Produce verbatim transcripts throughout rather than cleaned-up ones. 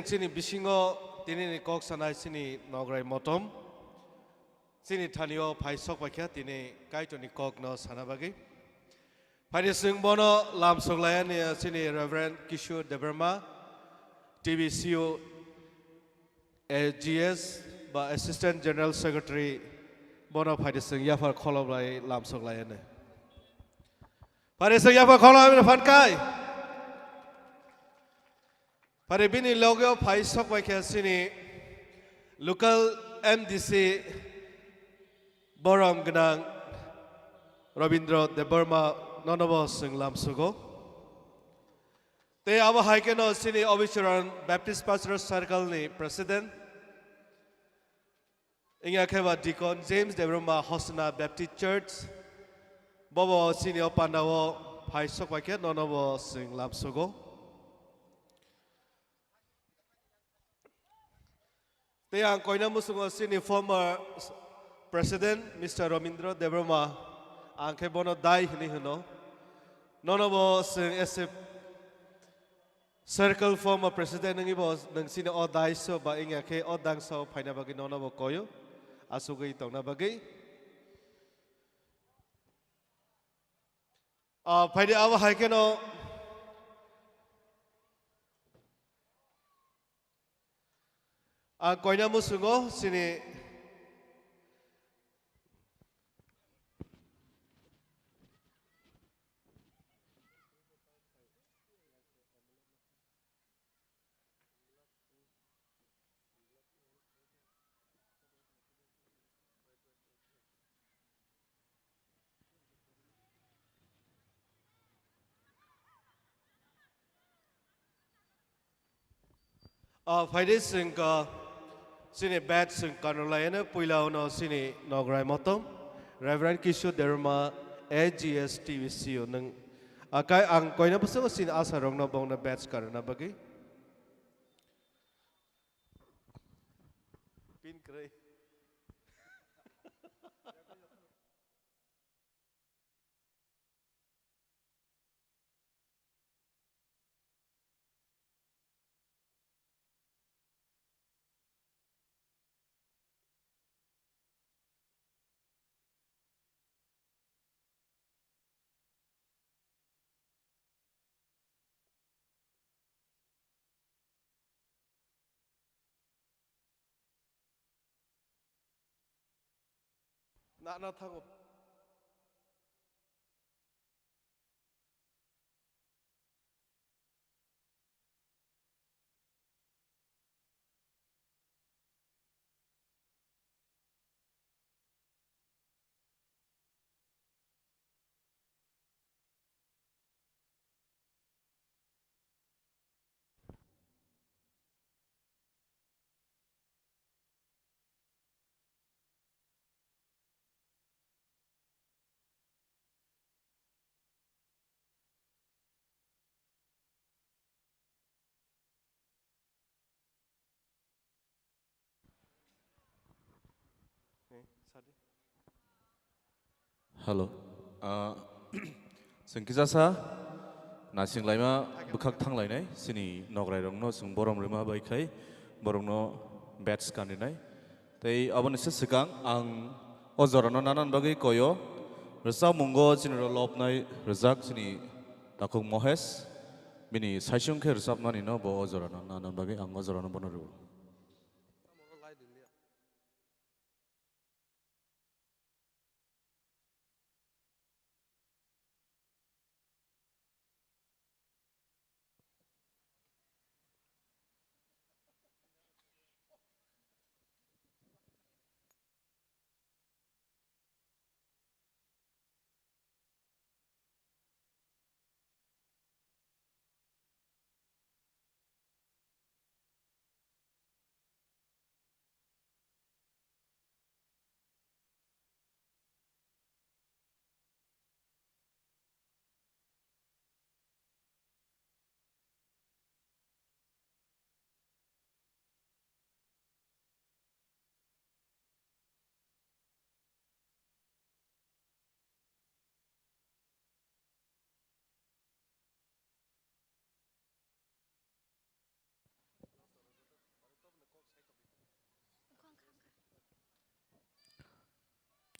Chini bisingo tinini kok sanai chini Nograi Motom. Chini thanio phai sok paikha tini Kaitorni kokno sana bagwi. Phaidi chwng bono lamsok layani chini Reverend Kishore Debbarma, T B C U A G S ba Assistant General Secretary, bono phaidi chwng yaphar kholop lai lamsok layani. Phaidi chwng yaphar kholop layani phan kai. Pare bini logeo phai sok bai khe chini local M D C borom gwnang Robindra Debbarma nono bo chwng lamsugo. Tei abo hai kheno chini Obicharan Baptist Pastoral Circle ni President, wngya khe ba Deacon James Debbarma Hosna Baptist Church, bobo chini o pandao phai sok bai khe nono bo chwng lamsugo. Tei ang koina musungo chini former President Mister Romindra Debbarma, ang khe bono dai hwnwi hwno. Nono bo chwng S F Circle former President wngwi bo nwng chini o daiso ba wngya khe o dangsa o phaina bagwi nono bo koyo, asugwi tongna bagwi. Ah, phaidi abo hai kheno ang koina musungo chini Ah, phaidi chwng ka chini batch chwng kanrwlaiyano puila uno chini Nograi Motom, Reverend Kishore Debbarma, A G S T B C O nwng. Akai ang koina bwswk chini asa rokno bongno batch karna bagwi. Pin kwrwi. Na, na, thango. Hello. Ah, chwng kisa sa naising laima bwkhak thang lainai, chini nograi rokno chwng borom rwma bai khai borokno batch kan rinai. Tei aboni se swkang ang o jorano nanan bagwi koyo rwchapmungo chini ro lobnai rwjak chini takhuk Mohesh, bini saisung khe rwchapmani no bo o jorano nanan bagwi ang o jorano bono rwo.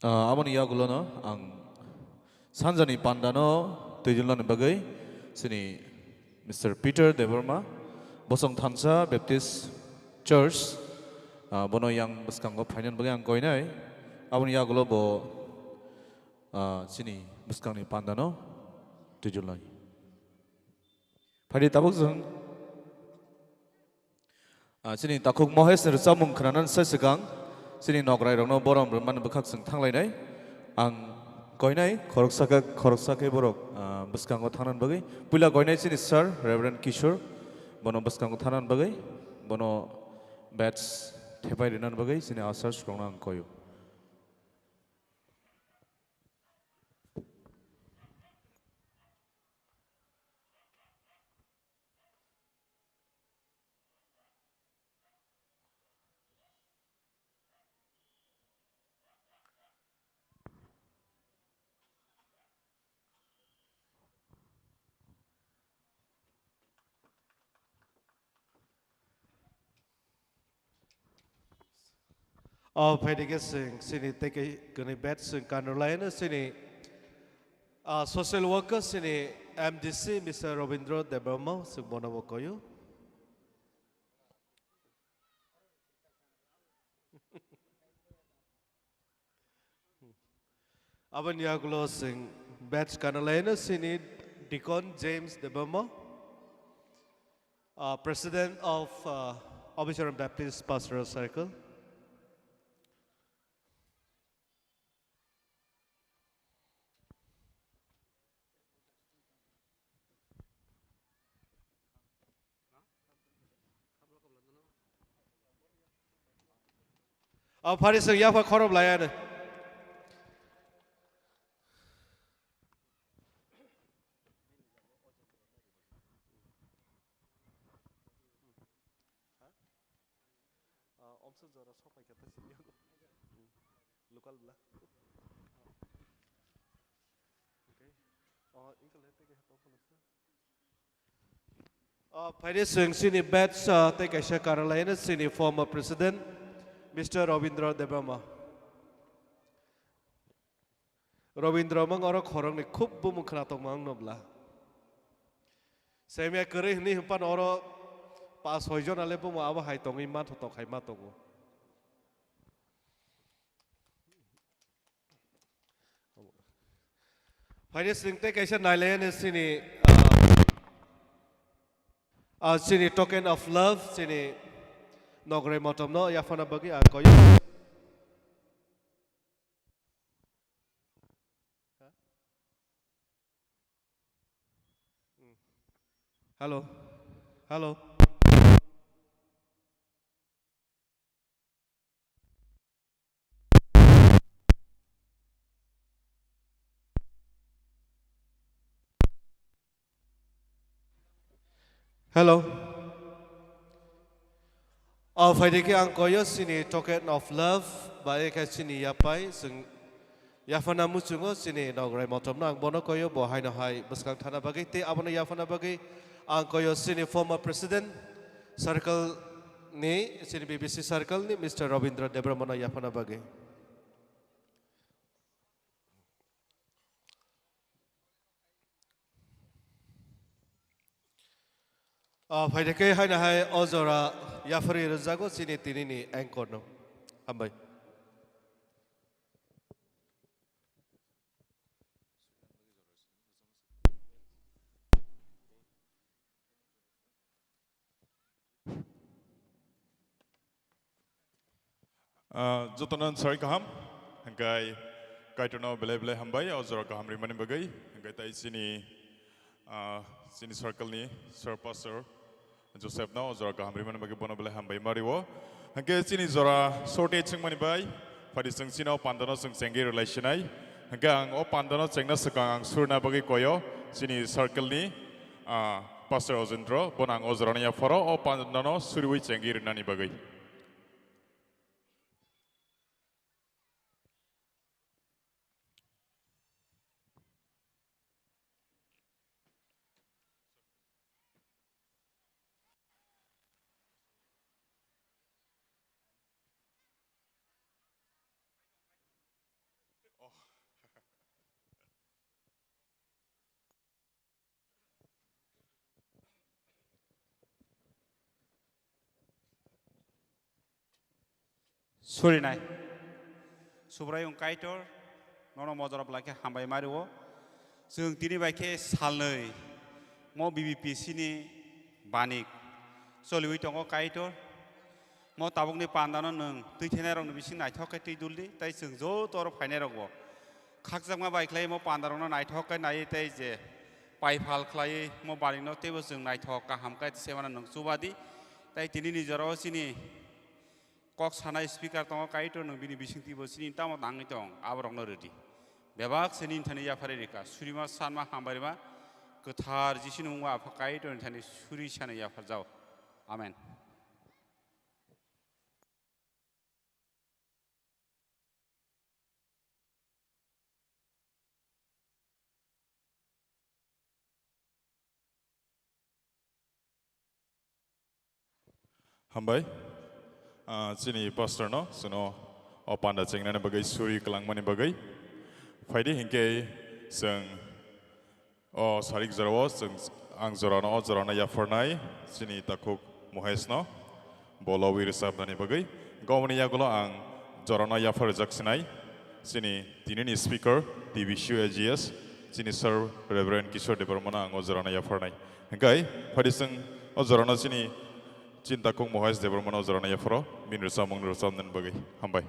Ah, aboni yagulono ang sanjani pandano twijlani bagwi chini Mister Peter Debbarma, Bosong Thansa Baptist Church, ah, bono yang bwskango phainani bagwi ang koinai. Aboni yagulo bo, ah, chini bwskangni pandano twijlani. Phaidi tabuk chwng Ah, chini takhuk Mohes ni rwchapmung khwnanani sai swkang chini nokrairokno borom rwmani bwkhak chwng thanglainai. Ang koinai khoroksa khe, khoroksa khe borok, ah, bwskango thangnani bagwi. Puila koinai chini sir Reverend Kishore, bono bwskango thangnani bagwi, bono badge thepai rwnani bagwi chini ushers rokno ang koio. O phaidi khe chwng chini tei khe kwnwi badge chwng kanrwlaino chini, ah, social worker chini M D C Mister Robindra Debbarma chwng bono bo koio. Aboni yagulo chwng badge kanrwlaino chini Deacon James Debbarma, uh, President of, uh, Abhicharan Baptist Pastoral Circle. O phaidi chwng yapha khorop laiya no. Local bla. Okay. O, wngkha le tei khe tong phano sir. O, phaidi chwng chini badge, ah, tei kaisa kanrwlaino chini former president, Mister Robindra Debbarma. Robindra mang oro khoroknwi khub bumung khwnatok mang nobla. Semia kwrwi hwnwi hwnphano oro pas soi jona le bumung abo hai tongwi ma thotok hai ma tongo. Phaidi chwng tei kaisa nailaiyani chini, ah, ah, chini token of love, chini nograi motomno yaphana bagwi ang koyo. Hello. Hello. Hello. O phaidi khe ang koyo chini token of love, ba ekha chini yapai, chwng yaphana muchungo chini nograi motomno ang bono koyo, bo haino hai bwskang thana bagwi, tei abono yaphana bagwi ang koyo chini former president circle ni, chini B B C circle ni Mister Robindra Debbarmano yaphana bagwi. O, phaidi khe haino hai o jora yapharwi rwjago chini tinini anchor no. Hambai. Ah, jotono sawi kaham, hingkai Kaitorno belai belai hambai, o jora kaham rimani bagwi, hingkai tai chini, ah, chini circle ni Sir Pastor Joseph no o jora kaham rimani bagwi bono belai hambai ma rio. Hingke chini jora shortage wngmani bai, phaidi chwng chini o pandano chwng chengwi rwlai sinai. Hingke ang o pandano chengna swkang ang surna bagwi koyo chini circle ni, ah, Pastor Ojendro, bono ang o jorani yapharo o pandano suriwi chengwi rwnani bagwi. Surinai. Subraiyung Kaitor, nono mojorop lai khe hambai mario. Chwng tini bai khe salnwi mo B B P C ni banik choliwi tongo Kaitor. Mo tabukni pandano nwng twi thainairokni bising naithok khe twi duldi, tei chwng joto oro phainairokbo khakchangma bai khlai mo pandarokno naithok khe naiwi tei je pai phal khlaiwi mo banikno teibo chwng naithok kaham khe se mano nwng chubadi. Tei tini ni jorao chini kok sanai speaker tongo, Kaitor nwng bini bisingtwi bo chini tamo tangwi tong, aborokno rwdi. Bebak se nini thani yapharwi rwkha, surima sanma hambai rwma, kwthar Jisuni mungwi Apha Kaitorni thani suri sanwi yapharjao. Amen. Hambai. Ah, chini pastor no, chwngno o panda chengnani bagwi suri kwlangmani bagwi. Phaidi hinkhe chwng o sarik jorao chwng, ang jorano, o jorano yapharnai chini takhuk Mohesh no. Bo lobwi rwchapnani bagwi. Gomoni yagulo ang jorano yaphar rwjak sinai. Chini tinini speaker, T B C U A G S, chini Sir Reverend Kishore Debbarmano ang o jorano yapharnai. Hingkai, phadi chwng o jorano chini chintakhuk Mohesh Debbarmano o jorano yapharo, bini rwchapmung rwchapnani bagwi. Hambai.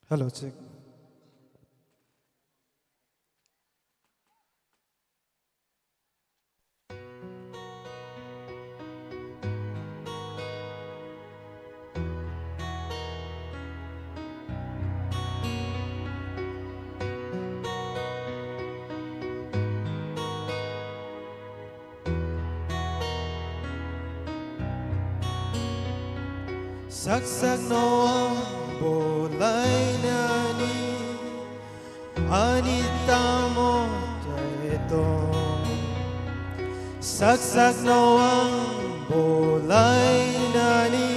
Hello, check. Sak sakno ang bolainani ani tamo taiton. Sak sakno ang bolainani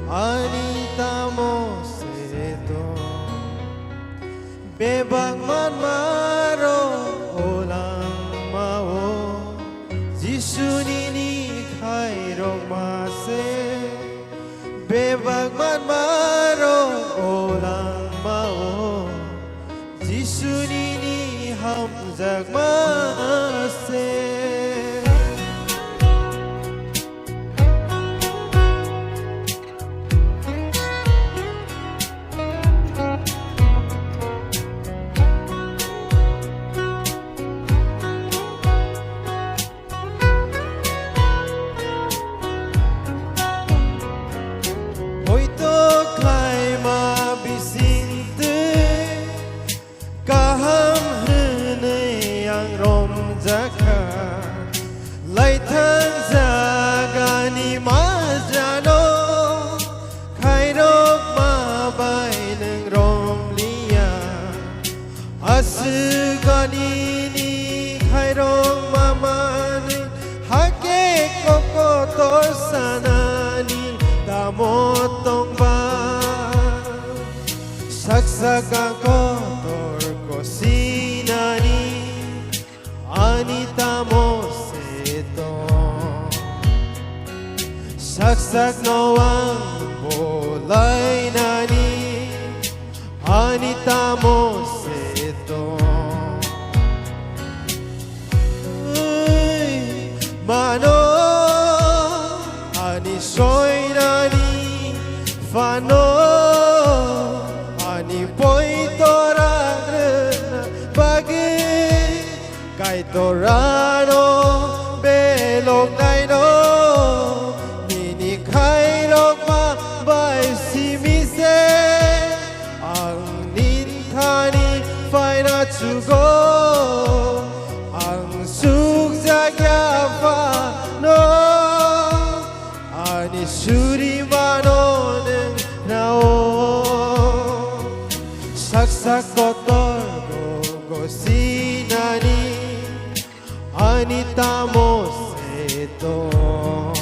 ani tamo seton. Bebak manmaro o langmao Jisu nini khairokma se. Bebak manmaro o langmao Jisu nini hamjakma se. Poito khlaima bisingtwi kaham hwnwi ang romjakha. Laithang jagani majrano khairokma bai nwng romliya. Aswk ani ni khairokma manwi hakhe kok kotor sanani tamo tongba. Sak sak ang kotor kosinani ani tamo seton. Sak sakno ang bolainani ani tamo seton. Ui, mano ani soinani phano ani poitora rwna bagwi Kaitorano beloknaino nini khairokma bai simi se ang nini thani phaina chugo. Ang sukjakya phano ani surimano nwng nao. Sak sak kotor go gosinani ani tamo seton.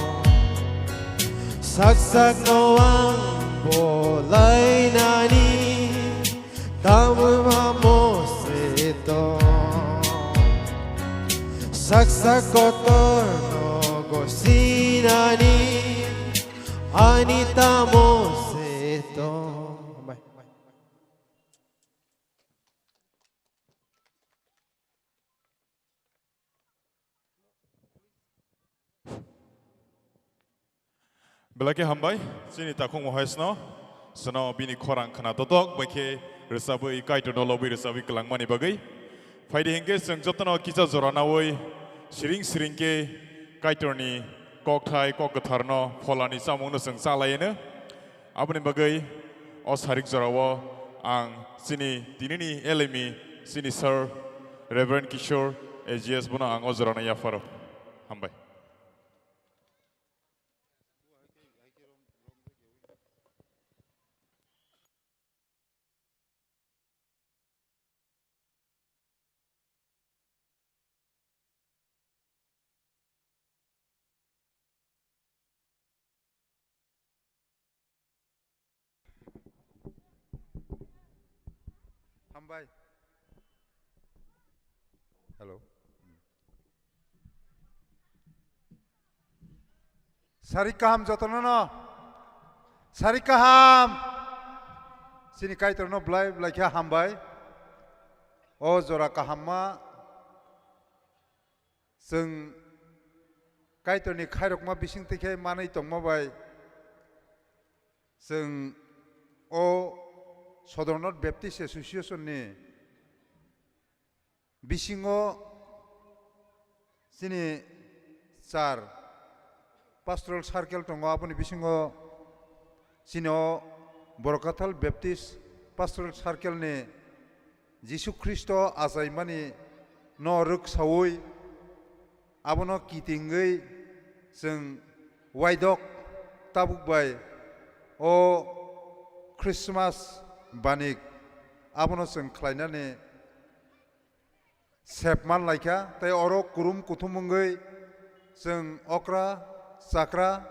Sak sakno ang bolainani tamo mamo Sakotor no gosinani ani tamo se to. Belai khe hambai, chini takhuk Mohesno, chwngno bini khorang khna totok bai khe rwchabwi Kaitorno lobwi rwchabwi kwlangmani bagwi. Phaidi hinkhe chwng jotono kisa jora nawi siring siring khe Kaitorni kokthai kok kwtharno pholani chamungno chwng chalaiyano. Aboni bagwi o sarik jorao ang chini tinini L M E, chini Sir Reverend Kishore A G S bono ang o jorano yapharo. Hambai. Hambai. Hello. Sari kaham jotono no. Sari kaham. Chini Kaitorno belai belai khe hambai. O jora kahamma chwng Kaitorni khairokma bisingtwi khe manwi tongma bai chwng o Sodornot Baptist Association ni bisingo chini char pastoral circle tongo, aboni bisingo chini o Borokathal Baptist Pastoral Circle ni Jisu Khristo achaimani no rwksaui abono kitingwi chwng waidok tabuk bai o Christmas banik abono chwng khlainani sep man laikha, tei oro kurum kuthum wngwi chwng okra, chakra,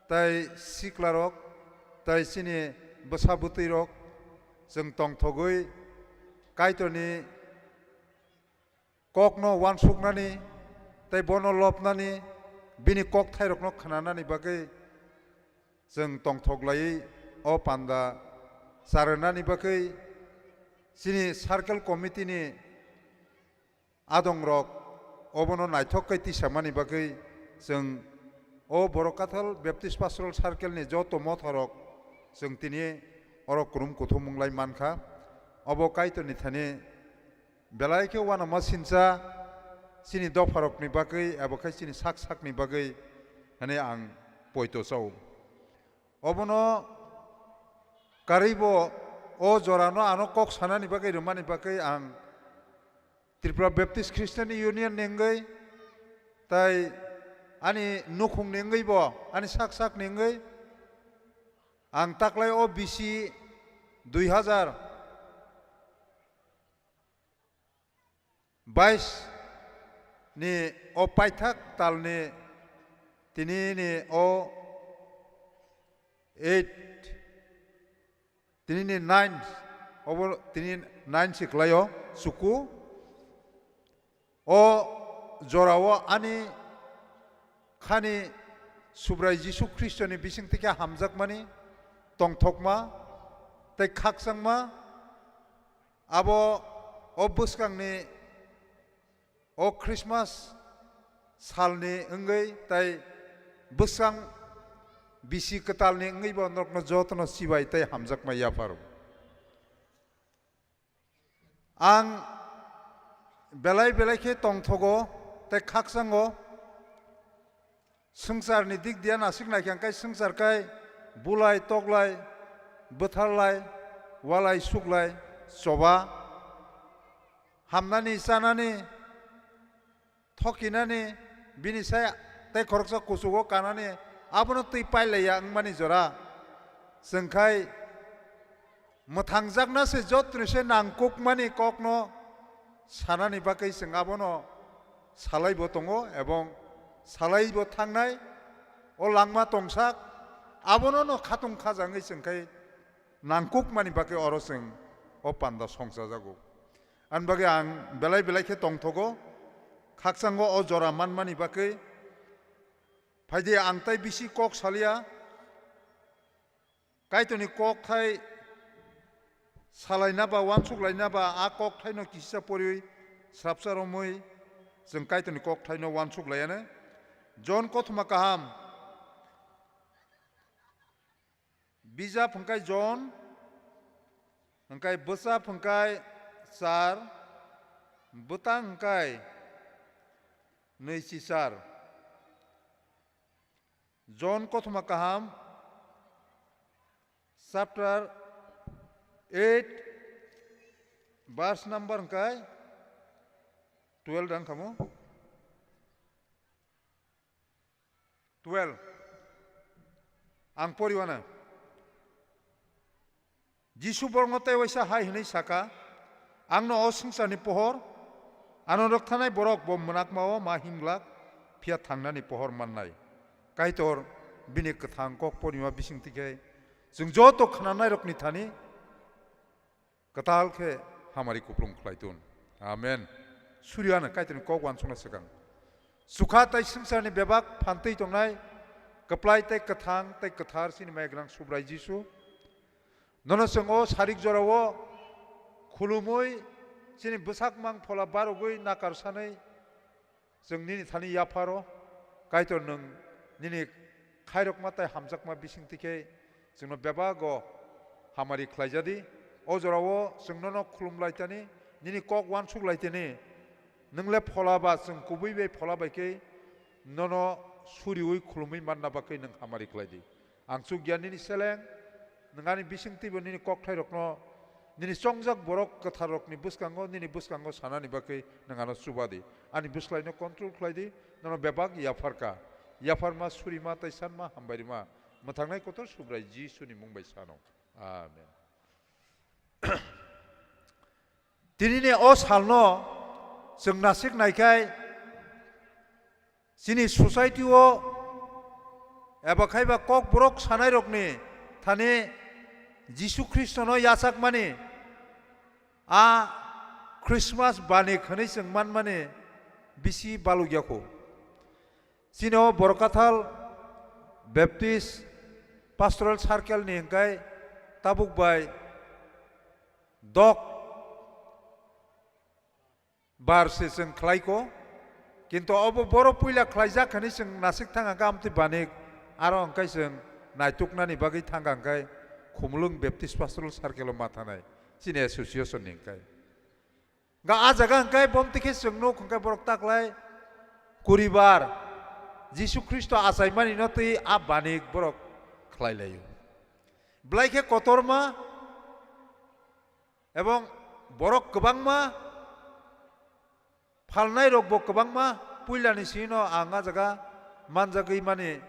tei siklarok, tei chini bwsa bwtwirok chwng tongthogwi Kaitorni kokno uansuknani tei bono lobnani, bini kokthairokno khnanani bagwi chwng tongthok laiwi o panda charwnani bagwi chini circle committee ni adongrok obono naithok khe tisamani bagwi chwng o Borokathal Baptist Pastoral Circle ni joto motharok chwng tini oro kurum kuthum wnglai mankha. Obo Kaitorni thani belai khe uanama sincha chini dopharokni bagwi abo khe chini sak sakni bagwi hwnwi ang poito chao. Obono karwibo o jorano ano kok sanani bagwi rwmani bagwi ang Tripura Baptist Christian Union ni wngwi tai ani nukhung ni wngwi bo ani sak sak ni wngwi ang taklai o bisi dui hazar bais ni o paithak talni tini ni o eight, tini ni nine, obo tini nine si kwlaio, suku. O jorao ani khani Subrai Jisu Khristoni bisingtwi khe hamjakmani, tongthokma tei khakchangma, abo o bwskangni o Christmas salni wngwi tei bwskang bisi kwtalni wngwi bo norokno jotono chibai tei hamjakma yapharo. Ang belai belai khe tongthogo tei khakchango. Swngcharni dik diya nasik naikha hwnkhe swngchar khai bulai, toklai, bwtharlai, walai, suklai, choba, hamnani, chanani, thokinani, bini sai tei khoroksa kuchugo kanani, abono twi pailaiya wngmani jora. Chwng khai mwthangjakna se jotoni se nangkukmani kokno sanani bagwi chwng abono salaibo tongo ebong salaibo thangnai. O langma tongsak, abono no khatung khajangwi chwng khai nangkukmani bagwi oro chwng o panda songchajago. Ani bagwi ang belai belai khe tongthogo. khakchango o jora manmani bagwi. Phaidi ang tai bisi kok salia, Kaitorni kokthai salaina ba uansuk laina ba a kokthaino kisa poriwi srapsa romwi chwng Kaitorni kokthaino uansuk laianw. Jon kothoma kaham bijap hwnkhe Jon, hwnkhe bwchap hwnkhe char, bwtang hwnkhe nwi chichar. Jon kothoma kaham, chapter eight, verse number hwnkhe twelve dang kamo. Twelve. Ang poriwana. Jisu borokno tei waisa hai hwnwi saka, "Angno o swngcharni pohor, ano rwkthanai borok bo mwnakmao ma himglak, phiya thangnani pohor mannai." Kaitor bini kwthang kok porima bisingtwi khe chwng joto khnanairokni thani kwtal khe hamari kupulung khlai tun. Amen. Suriyano Kaitorni kok uansukna swkang. Chukha tei swngcharni bebak phantwi tongnai, kwplai tei kwthang tei kwthar chini Maya Gwnang Subrai Jisu. Nono chwng o sarik jorao khulumwi chini bwsak mang phola barogwi nakar sanwi chwng nini thani yapharo. Kaitor nwng nini khairokma tei hamjakma bisingtwi khe chwngno bebago hamari khlaijadi. O jorao chwng nono khulumlaitani, nini kok uansuk laitani. Nwng le phola ba chwng kubui bai phola bai khe nono suriui khulumui manna bagwi nwng hamari khlai di. Ang chukya nini seleng, nwng ani bisingtwibo nini kokthairokno, nini chongjak borok kwtharrokni bwskango, nini bwskango sanani bagwi nwng ano chuba di. Ani bwslaino control khlai di, nono bebak yapharka. Yapharma, surima tei sanma, hambairima. Mwthangnai kotor Subrai Jisuni mung bai sano. Amen. Tinini o salno chwng nasik naikhai, chini society-o eba khaiba kokborok sanairokni thani Jisu Khristono yachakmani a Christmas bani hwnwi chwng manmani bisi balukya kho. Chini o Borkathal Baptist Pastoral Circle ni hwnkhe tabuk bai dok bar se chwng khlai kho, kintu obo boro puila khlaijak hwnwi chwng nasik thang hwnkhe amtwi banik, aro hwnkhe chwng naituknani bagwi thang hwnkhe Khumulwng Baptist Pastoral Circle o ma thanai chini association ni hwnkhe. Ga a jaga hwnkhe bomti khe chwng nuk hwnkhe borok taklai kuribar Jisu Khristo achaimani no twi a banik borok khlai laio. Belai khe kotorma ebong borok kwbangma phalnai rokbo kwbangma puilani sino ang a jaga manjagwi mani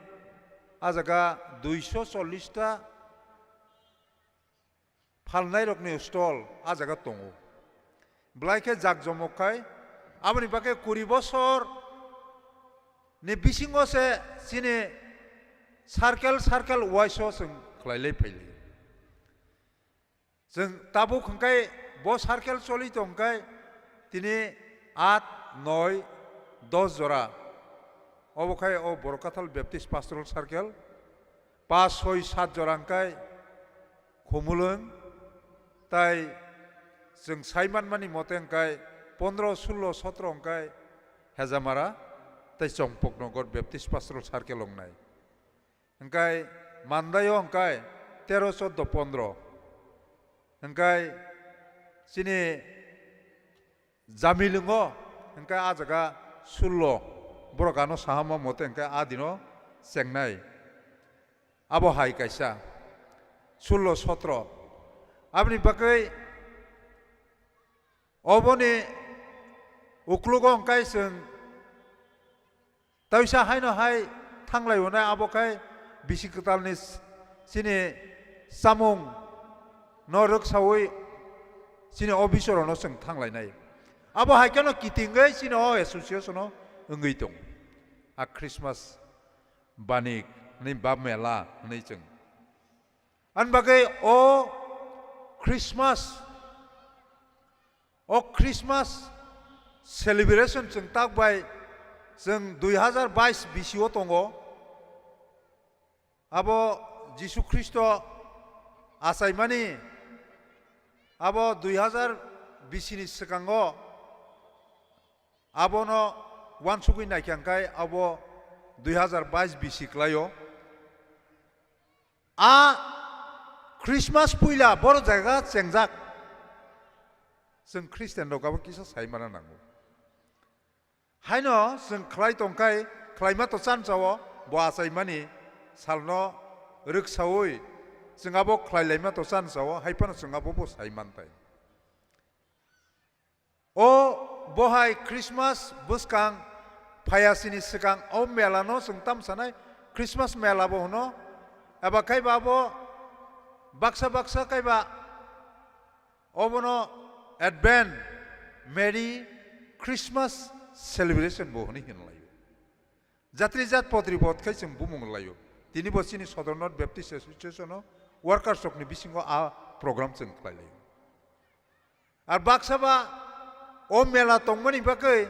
a jaga duiso chollish ta phalnairokni stall a jaga tongo. Belai khe jakjomok khai, aboni bagwi kuri bosor ni bisingo se chini circle, circle wise o chwng khlai lai phai lai. Chwng tabuk hwnkhe bo circle choli tong khe tini aat, noi, dos jora. Obo khai o Borkathal Baptist Pastoral Circle, pas, soi, sat jora hwnkhe Khumulwng, tai chwng sai manmani mote hwnkhe pondro, sullo, sotro hwnkhe Hejamara, tai Chongpoknogor Baptist Pastoral Circle wngnai. Hwnkhe Mandaio hwnkhe tero, choddo, pondro. Hwnkhe chini Jamilwngo hwnkhe a jaga sullo, borok ano sahama mote hwnkhe a dino chengnai. Abo hai kaisa sullo sotro. Aboni bagwi oboni uklugo hwnkhe chwng Taisa haino hai thanglai hwnai, abo khai bisi kwtalni s-, chini chamung no rwksaui chini officer no chwng thanglainai. Abo hai kheno kitingwi chini o association o wngwi tong. A Christmas banik hwnwi ba mela hwnwi chwng. Ani bagwi o Christmas, o Christmas Celebration chwng tak bai chwng dui hazar bais bisio tongo. Abo Jisu Khristo achaimani abo dui hazar bisini swkango abono uansugwi naikha hwnkhe abo dui hazar bais bisi klaio. A Christmas puila boro jaga chengjak. Chwng Christian rok abo kisa sai mana nango. Haino chwng khlai tongkhai, khlaima to chan chao, bo achaimani salno rwksaui chwng abo khlai laima to chan chao, hai phano chwng abo bo sai mantai. O bohai Christmas bwskang phaiya sini swkang o mela no chwng tam sanai Christmas mela bo hwno, eba kaiba abo baksa baksa kaiba obono Advent, Merry Christmas celebration bo hwnwi hinlaio. Jatri jat potri pot khai chwng bumung laio. Tini bo chini Sodor North Baptist Association o workers rokni bisingo a program chwng khlai laio. Ar baksa ba o mela tongmani bagwi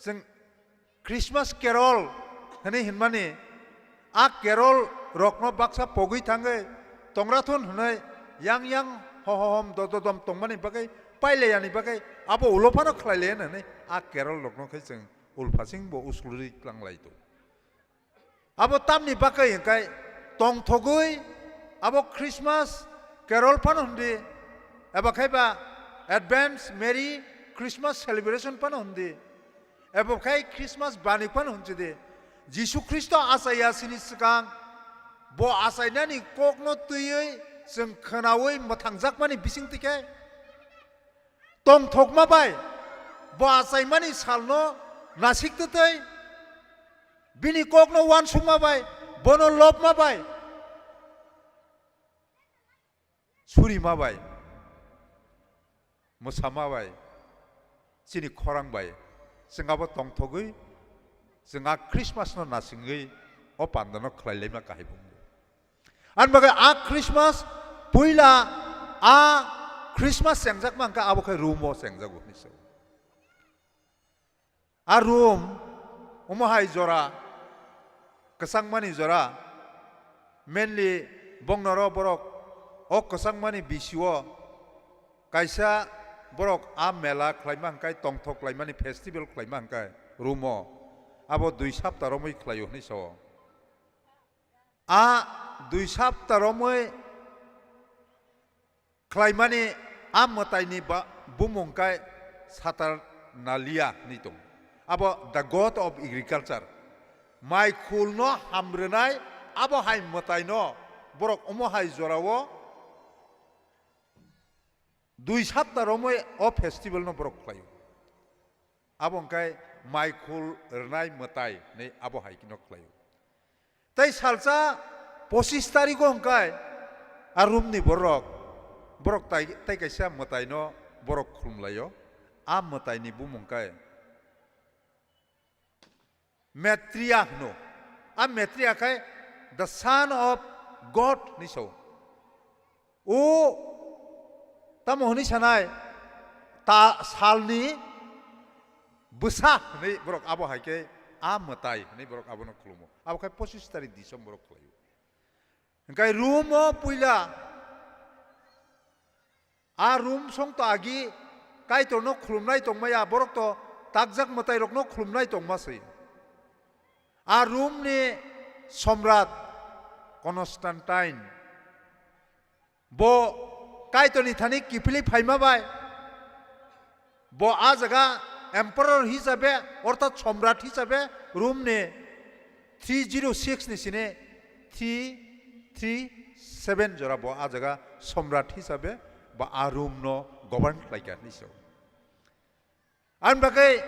chwng Christmas carol hwnwi hinmani, a carol rokno baksa pogwi thangwi tongrathun hwnwi yang yang ho ho hom do do dom tongmani bagwi pailaiani bagwi abo ulo phano khlai laiya hwnwi a carol rokno khe chwng ulphasing bo usulri tlanglai tongo. Abo tamni bagwi hwnkhe tongthogwi abo Christmas carol phano hwndi, eba khe ba Advent Merry Christmas celebration phano hwndi, eba khe Christmas bani phano hwnchidi. Jisu Khristo achaiya sini swkang bo achainani kokno twiwi chwng khwnaui mwthangjakmani bisingtwi khe tongthokma bai bo achaimani salno nasik twtwi bini kokno uansukma bai, bono lobma bai, surima bai, mwsama bai, chini khorang bai, chwng abo tongthogwi chwng a Christmas no nasingwi o pandano khlai laima kahai bumung. Ani bagwi a Christmas puila a Christmas chengjak mankha abo khe Rome o chengjago hinwi sao. A Rome omo hai jora, kwchangmani jora, mainly bongnoro borok o kwchangmani bisio kaisa borok a mela khlaima hwnkhe tongthok khlaimani festival khlaima hwnkhe Rome o abo dui sapta romwi khlaio hinwi sao. A dui sapta romwi khlaimani a mwtaini ba-, bumung khe Saturnalia hinwi tongo. Abo the god of agriculture. Mai khulno hamrwnai abo hai mwtaino borok omo hai jorao dui sapta romwi o festival no borok khlaio. Abo hwnkhe mai khul rwnai mwtai hinwi abo hai kheno khlaio. Tei salsa pochis tarigo hwnkhe a Rome ni borok, borok tai, tai kaisa mwtaino borok khulumlaio. A mwtaini bumung khe Maitreya hwno. A Maitreya khe the son of God hinwi sao. O tamo hwnwi sanai, ta salni bwsa hwnwi borok abo hai khe a mwtai hwnwi borok abono khulumo. Abo khe pochis tarik December o khlaio. Hwnkhe Rome o puila a Rome song to agi Kaitorno khulumnai tongmaya, borok to takjak mwtairokno khulumnai tongma se. A Rome ni somrat Constantine bo Kaitorni thani kiphilwi phaima bai, bo a jaga emperor hisabe, orthat somrat hisabe Rome ni three zero six ni sini three three seven jora bo a jaga somrat hisabe bo a Rome no govern khlaikha hinwi sao. Ani bagwi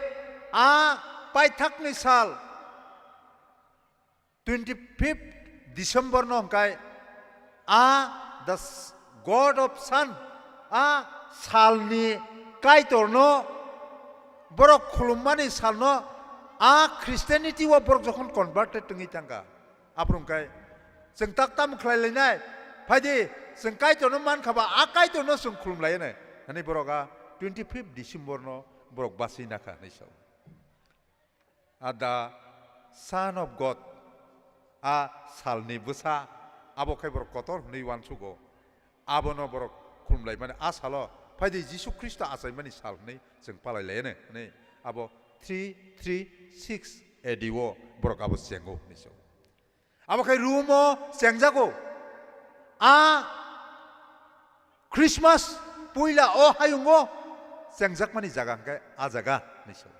a paithakni sal twenty fifth December no hwnkhe a the s-, god of sun, a salni Kaitorno borok khulummani salno a Christianity o borok jokhon converted wngwi thangkha. Aphuru hwnkhe chwng tak tamo khlai lainai? Phaidi, chwng Kaitorno mankha ba, a Kaitorno chwng khulum lainai. Hwnwi borok a twenty fifth December no borok basi nakha hinwi sao. A the Son of God, a salni bwsa, abo khai borok kotor hwnwi uansugo. Abono borok khulumlaimani a salo, phaidi Jisu Khristo achaimani sal hwnwi chwng palailaiyano hwnwi abo three three six A D o borok abo chengo hwnwi sao. Abo khai Rome o chengjago. A Christmas puila o hayungo chengjakmani jaga hwnkhe a jaga hinwi sao.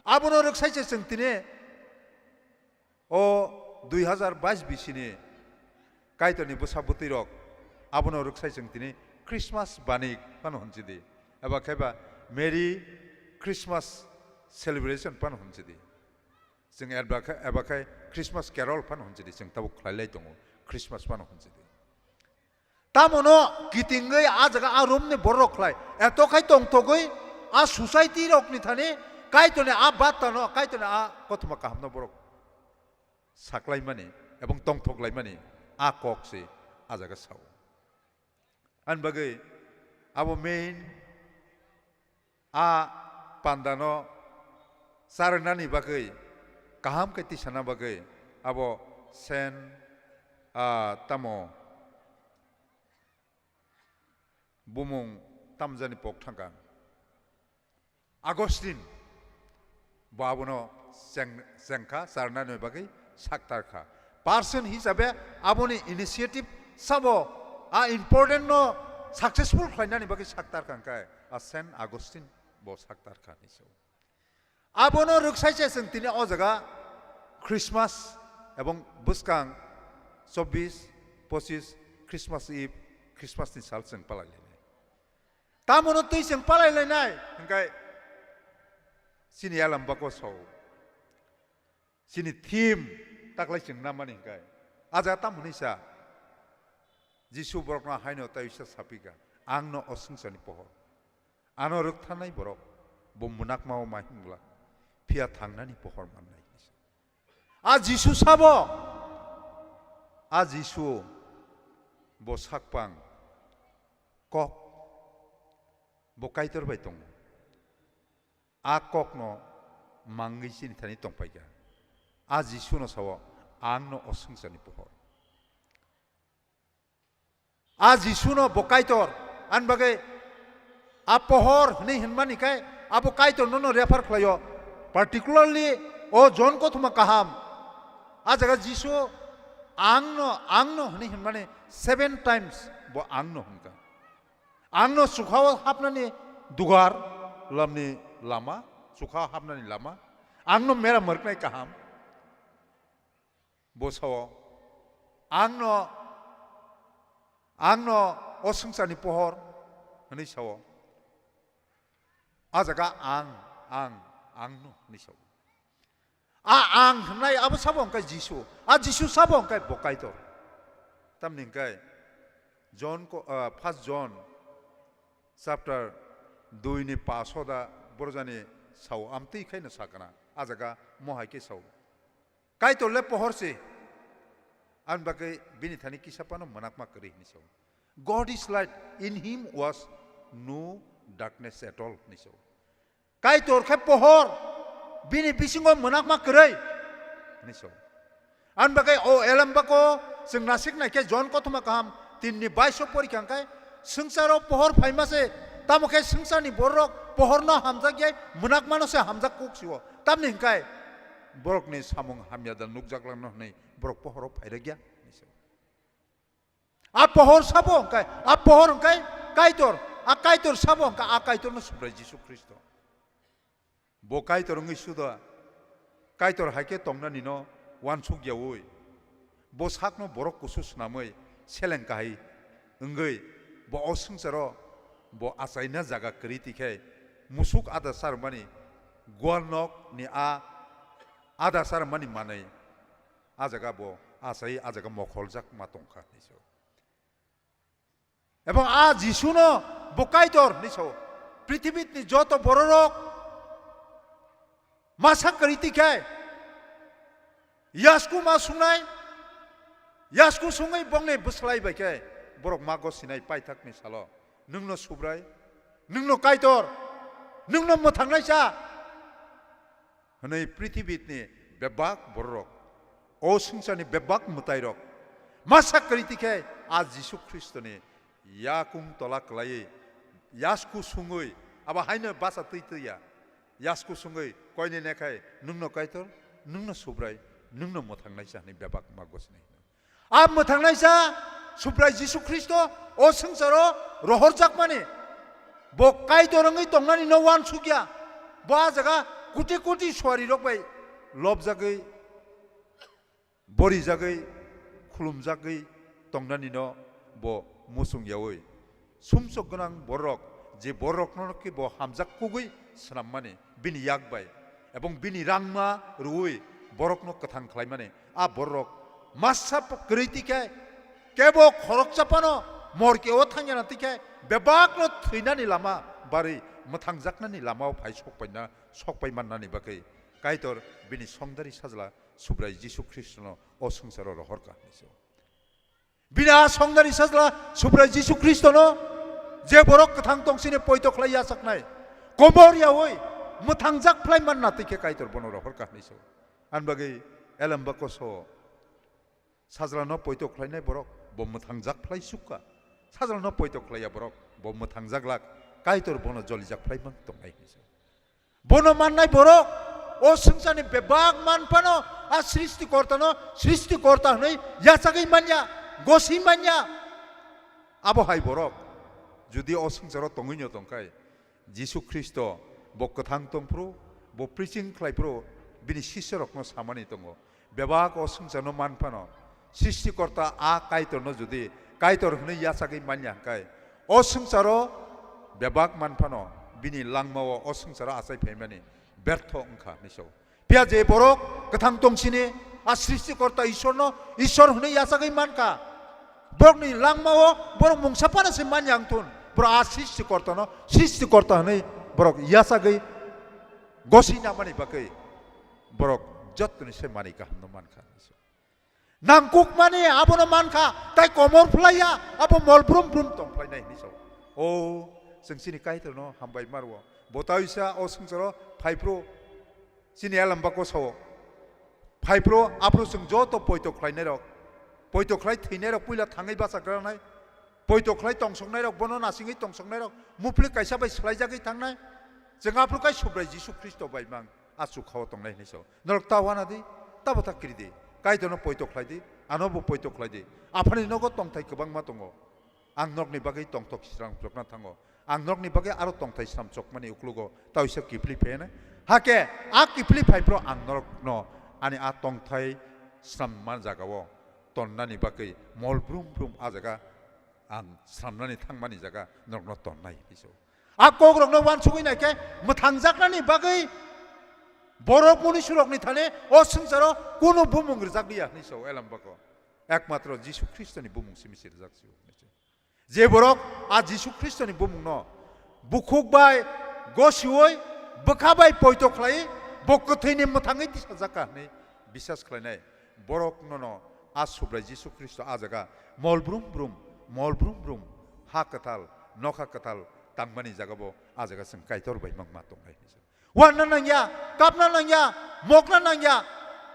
Abono rwksaisa chwng tini o dui hazar bais bisini Kaitorni bwsa bwtwi rok abono rwksai chwng tini Christmas bani phano hwnchidi, eba khe ba Merry Christmas celebration phano hwnchidi. Chwng eba khe, eba khe Christmas carol phano hwnchidi, chwng tabuk khlai lai tongo, Christmas phano hwnchidi. Tamono kitingwi a jaga a Romni borok khlai, eto khai tongthogwi a society rokni thani Kaitorni a battano, Kaitorni a kothoma kahamno borok saklaimani ebong tongthoklaimani a kok se a jaga sao. Ani bagwi abo main a pandano charwnani bagwi, kaham khe tisana bagwi abo Sen, ah, tamo bumung tamjani pok thangkha. Augustine bo abono cheng-, chengkha, charwnani bagwi saktarkha. Person hisabe aboni initiative sabo a important no successful khlainani bagwi saktarkha hwnkhe a Saint Augustine bo saktarkha hinwi sao. Abono rwksaisa chwng tini o jaga Christmas ebong bwskang chobbish, pochis Christmas Eve, Christmas ni sal chwng palai lainai. Tamono twi chwng palai lainai hwnkhe chini yalam bako sao. Chini theme taklai chwng namani hwnkhe. A jaga tamo hwnwi sa, Jisu borokno haino tei uisa sapikha, "Ang no o swngcharni pohor. Ano rwktharnai borok, bo mwnakmao ma himla, phiya thangnani pohor mannai." A Jisu sabo, a Jisu bo sakpang kok, bo Kaitor bai tongo. A kokno mangwi chini thani tongpaikha. A Jisuno sao, "Ang no o swngcharni pohor." A Jisuno bo Kaitor, ani bagwi a pohor hwnwi hwnmani khe abo Kaitorno no refer khlaio, particularly o Jon kothoma kaham. A jaga Jisu, "Ang no, ang no," hwnwi hwnmani seven times bo "Ang no" hwnkha. Ang no chukhao hapnani dugar lamni lama, chukhao hapnani lama. Ang no mera mwrwknai kaham. Bo sao, "Ang no, ang no o swngcharni pohor," hwnwi sao. A jaga ang, ang, ang no hwnwi sao. A ang hwnnai abo sabo hwnkhe Jisu. A Jisu sabo hwnkhe bo Kaitor. Tamni hwnkhe Jon ko, ah, first Jon chapter dui ni paso da borjani sao, amtwi khaino sakana. A jaga mohai khe sao. Kaitor le pohor se. Ani bagwi bini thani kisa phano mwnakma kwrwi hwnwi sao. "God is light, in him was no darkness at all," hwnwi sao. Kaitor khe pohor, bini bisingo mwnakma kwrwi hwnwi sao. Ani bagwi o elem bako chwng nasik nai khe Jon kothoma kaham tin ni baiso porikha hwnkhe, "Swngcharo pohor phaima se, tamo khe swngcharni bororok pohorno hamjak ya, mwnakmano se hamjak kuk sio." Tamni hwnkhe borokni samung hamya da nukjak langno hwnwi borok pohoro phairwk ya hwnwi sao. A pohor sabo hwnkhe, a pohor hwnkhe Kaitor, a Kaitor sabo hwnkhe a Kaitorno Subrai Jisu Khristo. Bo Kaitor wngwi suda, Kaitor hai khe tongnanino uansuk yaui, bo sakno borok kusu swnamwi seleng kahai wngwi, bo o swngcharo bo achaina jaga kwrwi twi khe musuk ada charwmani gwal nok ni a ada charwmani manwi a jaga bo achai a jaga mokholjak ma tongkha hinwi sao. Ebong a Jisuno bo Kaitor hinwi sao. Prithibitni joto bororok masa kwrwi twi khe yasku ma sungnai, yasku sungwi bongni bwslai bai khe borok ma gosinai paithakni salo, "Nwngno Subrai, nwngno Kaitor, Nwngno mwthangnaisa hwnwi prithibini bebak bororok, o swngcharni bebak mwtairok masa kwrwi tikhe a Jisu Khristoni yakung tola kwlaiwi yasku sungwi, abo haino basa twi twi ya, yasku sungwi koine nekhai, "Nwngno Kaitor, nwngno Subrai, nwngno mwthangnaisa," hwnwi bebak ma gosini hino. A mwthangnaisa Subrai Jisu Khristo o swngcharo rohorjakmani, bo Kaitor wngwi tongnani no uansukya, bo a jaga koti koti suarirok bai lobjagwi, borijagwi, khulumjagwi tongnani no bo muchung yaui. Sumsok gwnang borok, je borokno khe bo hamjak kugui swnammani, bini yak bai, ebong bini rangma rwui borokno kwthang khlaimani, a borok masa kwrwi tikhe, kebo khoroksa phano morke o thangyana tikhe, bebakno thwinani lama barwi mwthangjaknani lamao phai sokpaina, sokpai mannani bagwi Kaitor bini songdari sajla Subrai Jisu Khristono o swngcharo rohorkha hinwi se. Bini a songdari sajla Subrai Jisu Khristono je borok kwthang tongsini poito khlai yachaknai, komor yaui mwthangjak phlai manna twi khe Kaitor bono rohorkha hinwi se. Ani bagwi Elembako so, sajlano poito khlainai borok bo mwthangjak phlai sukha, sajlano poito khlaiya borok bo mwthangjak lak, Kaitor bono jolijak phlai mang tongnai hinwi se. Bono mannai borok o swngcharni bebak man phano a Srishtikortano Srishtikorta hwnwi yachagwi manya, goswi manya. Abo hai borok jodi o swngcharo tongwino tongkhai, Jisu Khristo bo kwthang tongphuru, bo preaching khlaiphuru, bini sisyarokno samani tongo, bebak o swngcharno man phano, Srishtikorta a Kaitorno jodi Kaitor hwnwi yachagwi manya hwnkhe, o swngcharo bebak man phano bini langmao o swngcharo achai phaimani bertho wngkha hinwi sao. Phiya je borok kwthang tongsini a Srishtikorta Ishwarno Ishwar hwnwi yachagwi mankha, borokni langmao borok mungsa phano se manya wngthun, borok a Srishtikortano Srishtikorta hwnwi borok yachagwi goswi namani bagwi borok jottoni se manwi kahamno mankha. Nangkukmani abono mankha, tai komor phlaiya, abo mol brum brum tong phlainai hinwi sao. O, chwng chini Kaitorno hambai marwo. Bo taisa o swngcharo phaiphru chini Elembako sao. Phaiphru aphru chwng joto poito khlainairok, poito khlai thwinairok puila thangwi bachakranai, poito khlai tongsoknairok, bono nasingwi tongsoknairok, muphlik kaisa bai swlaijagwi thangnai. Chwng aphru kai Subrai Jisu Khristo bai mang a chukhao tongnai hinwi sao. Norok ta uanadi, tabo ta kiridi. Kaitorno poito khlaidi, ano bo poito khlaidi. Aphani nogo tongthai kwbangma tongo. Ang norokni bagwi tongthok sram chokna thango. Ang norokni bagwi aro tongthai sram chokmani uklogo taisa kiphilwi phaiyana. Hakhe a kiphilwi phaiphru ang norokno ani a tongthai sramma jagao tonnani bagwi mol brum brum a jaga ang sramnani thangmani jaga norokno tonnai hinwi sao. A kokrokno uansugwi naikhe mwthangjaknani bagwi borok munisurokni thani o swngcharo kunu bumung rwjakliya hinwi sao Elembako. Ekmatro Jisu Khristoni bumung simi se rwjak sio hinwi sao. Je borok a Jisu Khristoni bumungno bukhuk bai gosiui bwkha bai poito khlai bo kwthwini mwthangwi tisajakha hinwi bisas khlainai borok nono a Subrai Jisu Khristo a jaga mol brum brum, mol brum brum, ha kwtal, nokha kwtal tangmani jaga bo a jaga chwng Kaitor bai mangma tongnai hinwi. Uanna nangya, kapna nangya, mokna nangya,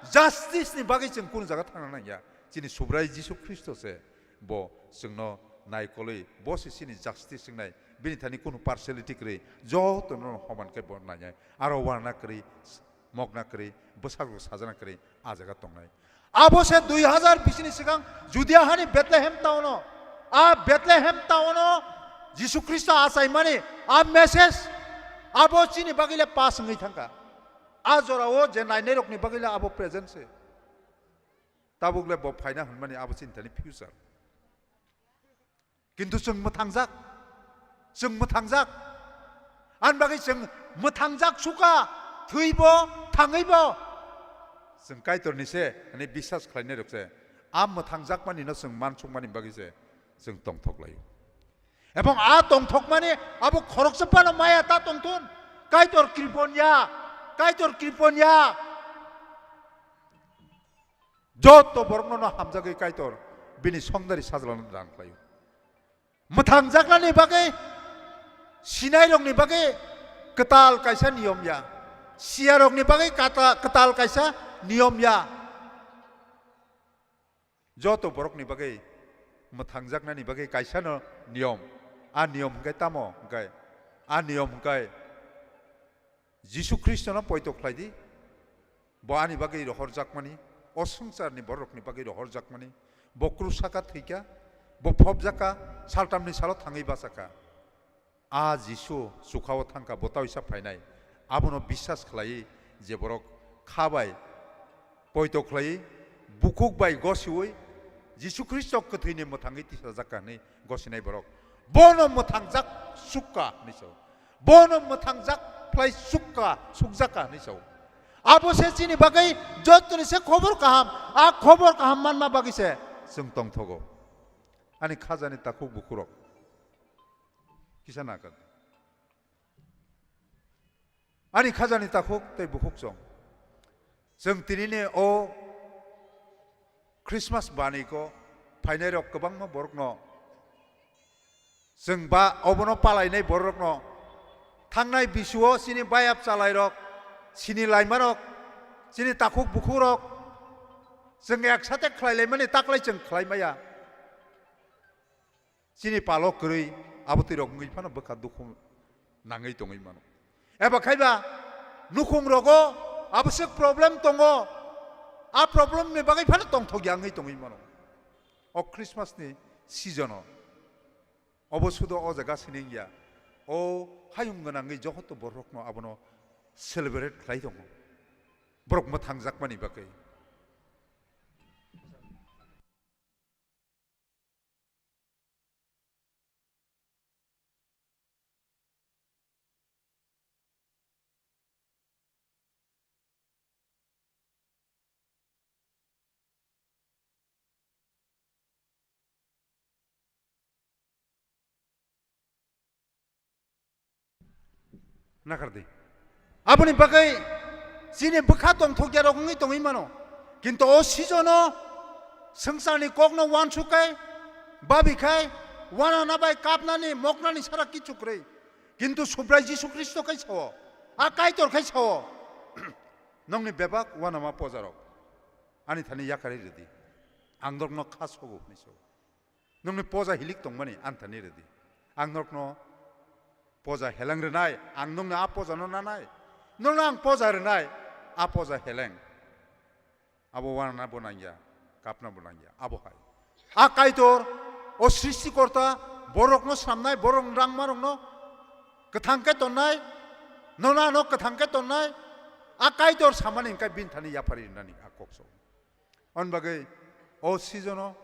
justice ni bagwi chwng kunu jaga thangna nangya. Chini Subrai Jisu Khristo se bo chwngno naikolwi, bo se chini justice wngnai, bini thani kunu partiality kwrwi, jotono homan khe bo nainai. Aro uanna kwrwi, mokna kwrwi, bwsarok sajana kwrwi a jaga tongnai. Abo se dui hazar bisini swkang Judia hani Bethlehem town-o, a Bethlehem town-o Jisu Khristo achaimani a message abo chini bagwi le pass wngwi thangkha. A jorao je nainairokni bagwi le abo present se. Tabuk le bo phaina hwnmani abo chini thani future. Kintu chwng mwthangjak. Chwng mwthangjak. Ani bagwi chwng mwthangjak sukha, thwibo, thangwibo. Chwng Kaitorni se, hwnwi biswas khlainairok se. A mwthangjakmanino chwng mansukmani bagwi se chwng tongthok laio. Ebong a tongthokmani abo khoroksa phano maya ta tongthun. Kaitor kripon ya, Kaitor kripon ya. Joto borokno no hamjagwi Kaitor bini songdari sajlano dan khlaio. Mwthangjaknani bagwi, sinairokni bagwi, Kwtal kaisa niyom ya. Siyarokni bagwi kata-, kwtal kaisa niyom ya. Joto borokni bagwi mwthangjaknani bagwi kaisano niyom. A niyom hwnkhe tamo hwnkhe? A niyom hwnkhe Jisu Khristono poito khlai di. Bo ani bagwi rohorjakmani, o swngcharni bororokni bagwi rohorjakmani. Bo krus saka thwikha, bo phobjakha, saltamni salo thangwi bachakha. A Jisu chukhao thangkha, bo taoisa phainai. Abono biswas khlaiwi je borok kha bai poito khlaiwi, bukhuk bai gosiwi, Jisu Khristo kwthwini mwthangwi tisajakha hwnwi gosinai borok, bono mwthangjak sukha hwnwi sao. Bono mwthangjak phlai sukha, sukjakha hwnwi sao. Abo se chini bagwi jotoni se khobor kaham, a khobor kaham manma bagwi se chwng tongthogo. Ani khajani takhuk bukhurok kisa nakar. Ani khajani takhuk tei bukhuk chwng. Chwng tinini o Christmas baniko phainairok kwbangma borokno, chwng ba obono palainai borokno, thangnai bisuo chini bayap chalairok, chini laimarok, chini takhuk bukhukrok, chwng eksate khlailaimani taklai chwng khlaimaya. Chini palo kwrwi abotwi rok wngwi phano bwkha dukhu nangwi tongwi mano. Eba khaiba nukhung rogo aboswk problem tongo, a problem ni bagwi phano tongthok ya wngwi tongwi mano. O Christmas ni season o obo sudo o jaga sining ya, o hayung gwnangwi johoto borokno abono celebrate khlai tongo borok mwthangjakmani bagwi. Nakar di. Aboni bagwi chini bwkha tongthokya rok wngwi tongwi mano. Kintu o season o swngcharni kokno uansuk kai, babi khai, uanana bai kapnani, moknani sara kichu kwrwi. Kintu Subrai Jisu Khristo khai sao, a Kaitor khai sao, "Nongni bebak uanama pojarok ani thani yakarwi rwdi, ang norokno kha sogo," hwnwi sao. Nongni poja hilik tongmani anthani rwdi. Ang norokno poja heleng rwnai, ang nongno a pojano nanai. Nongno ang poja rwnai, a poja heleng. Abo uanana bo nangya, kapna bo nangya, abo hai. A Kaitor, o Srishtikorta, borokno samnai, borok rangmarokno kwthang khe tonnai, nono ano kwthang khe tonnai, a Kaitor samani hwnkhe bini thani yaphari rwnani a kok sao. Hwn bagwi o season o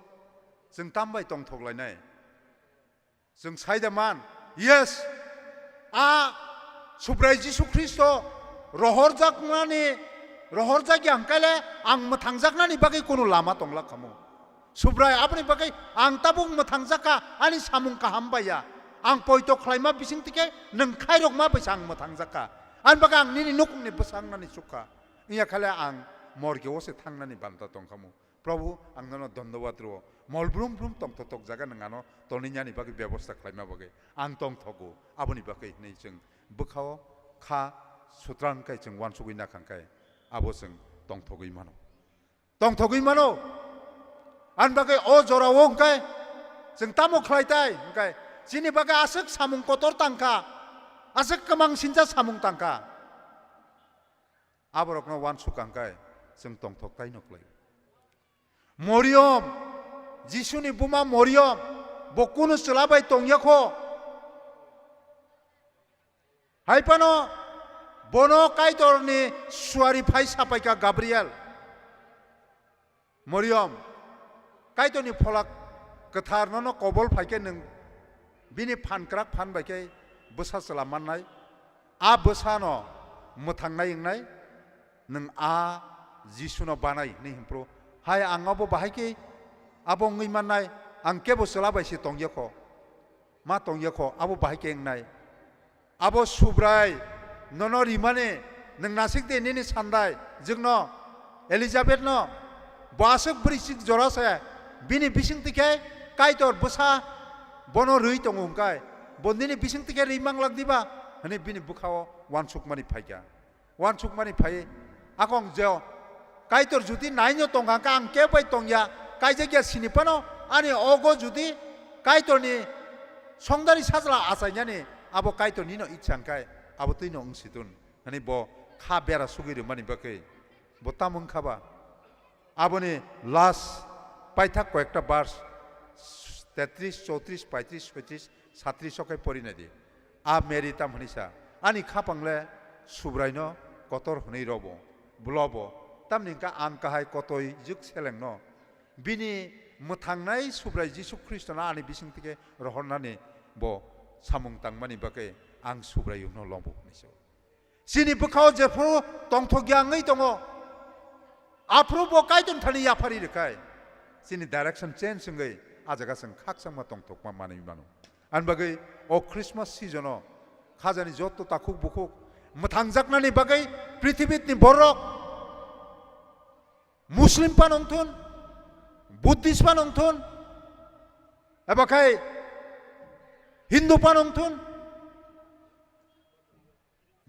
chwng tam bai tongthok lainai? Chwng sai da man, yes, a Subrai Jisu Khristo rohorjakmani, rohorjakya hwnkhe le ang mwthangjaknani bagwi kunu lama tongla khamu. Subrai, aboni bagwi ang tabuk mwthangjakha, ani samung kaham bai ya. Ang poito khlaima bising tikhe nwng khairokma baisa ang mwthangjakha. Ani bagwi ang nini nukhungni bwsa wngnani chukha. Wngya khe le ang morgeo se thangnani banta tongkhamu. Prabhu, ang nono dhonnobad rwo. Mol brum brum tongthotok jaga nwng ano tonwi nani bagwi bebosta khlaima bagwi ang tongthogo. Aboni bagwi hwnwi chwng bwkhao kha sutrang kai chwng uansugwi nakhang kai abo chwng tongthogwi mano. Tongthogwi mano. Ani bagwi o jorao hwnkhe chwng tamo khlai tai hwnkhe chini bagwi aswk samung kotor tangkha, aswk kwmang sincha samung tangkha. Aborokno uansuk kang kai chwng tongthok tai no klai. Moriom, Jisuni buma Moriom, bo kunu chwla bai tongya kho. Hai phano bono Kaitorni suari phai sapaikha Gabriel. Moriom, Kaitorni pholak kwthar nono kobol phaikhe nwng bini phan kwrak phan bai khe bwsa chwla mannai. A bwsano mwthangnai wngnai, nwng a Jisuno banai hwnwi hwnphru. Hai ang abo bahai khe abo wngwi mannai, ang kebo chwla bai se tongya kho, ma tongya kho, abo bahai khe wngnai. Abo Subrai nono rimani nwng nasik de nini sandai jwkno, Elizabethno, bo aswk bwrwi chik jora se, bini bisingtwi khe Kaitor bwsa bono rwi tongo hwnkhe, bo nini bisingtwi khe rwi manglak diba? Hwnwi bini bwkhao uansukmani phaikha. Uansukmani phaiwi akong jeo, Kaitor jodi naino tongkha khe ang kebo bai tongya, kaijakya sini phano, ani ogo jodi Kaitorni songdari sajla achainani abo Kaitornino ichha hwnkhe abo twino wng si thun. Hwnwi bo kha bera sugwi rwmani bagwi bo tamo wngkha ba? Aboni last paithak koyekta verse, tetris, chotris, paitris, soitris, satris o khe pori nai di. A Mary tam hwnwi sa, "Ani khapang le Subraino kotor hwnwi robo, blobo, tamni hwnkha ang kahai kotoi juk selengno bini mwthangnai Subrai Jisu Khristono ani bising thike rohornani bo samung tangmani bagwi ang Subraiyungno lobo," hwnwi sa. Chini bwkhao jephru tongthokya wngwi tongo, aphuru bo Kaitor thani yaphari rwkhai, chini direction change wngwi a jaga chwng khakchangma tongthokma manwi mano. Ani bagwi o Christmas season-o khajani joto takhuk bukhuk mwthangjaknani bagwi prithibitni borok, Muslim phano wngthun, Buddhist phano wngthun, eba khai Hindu phano wngthun,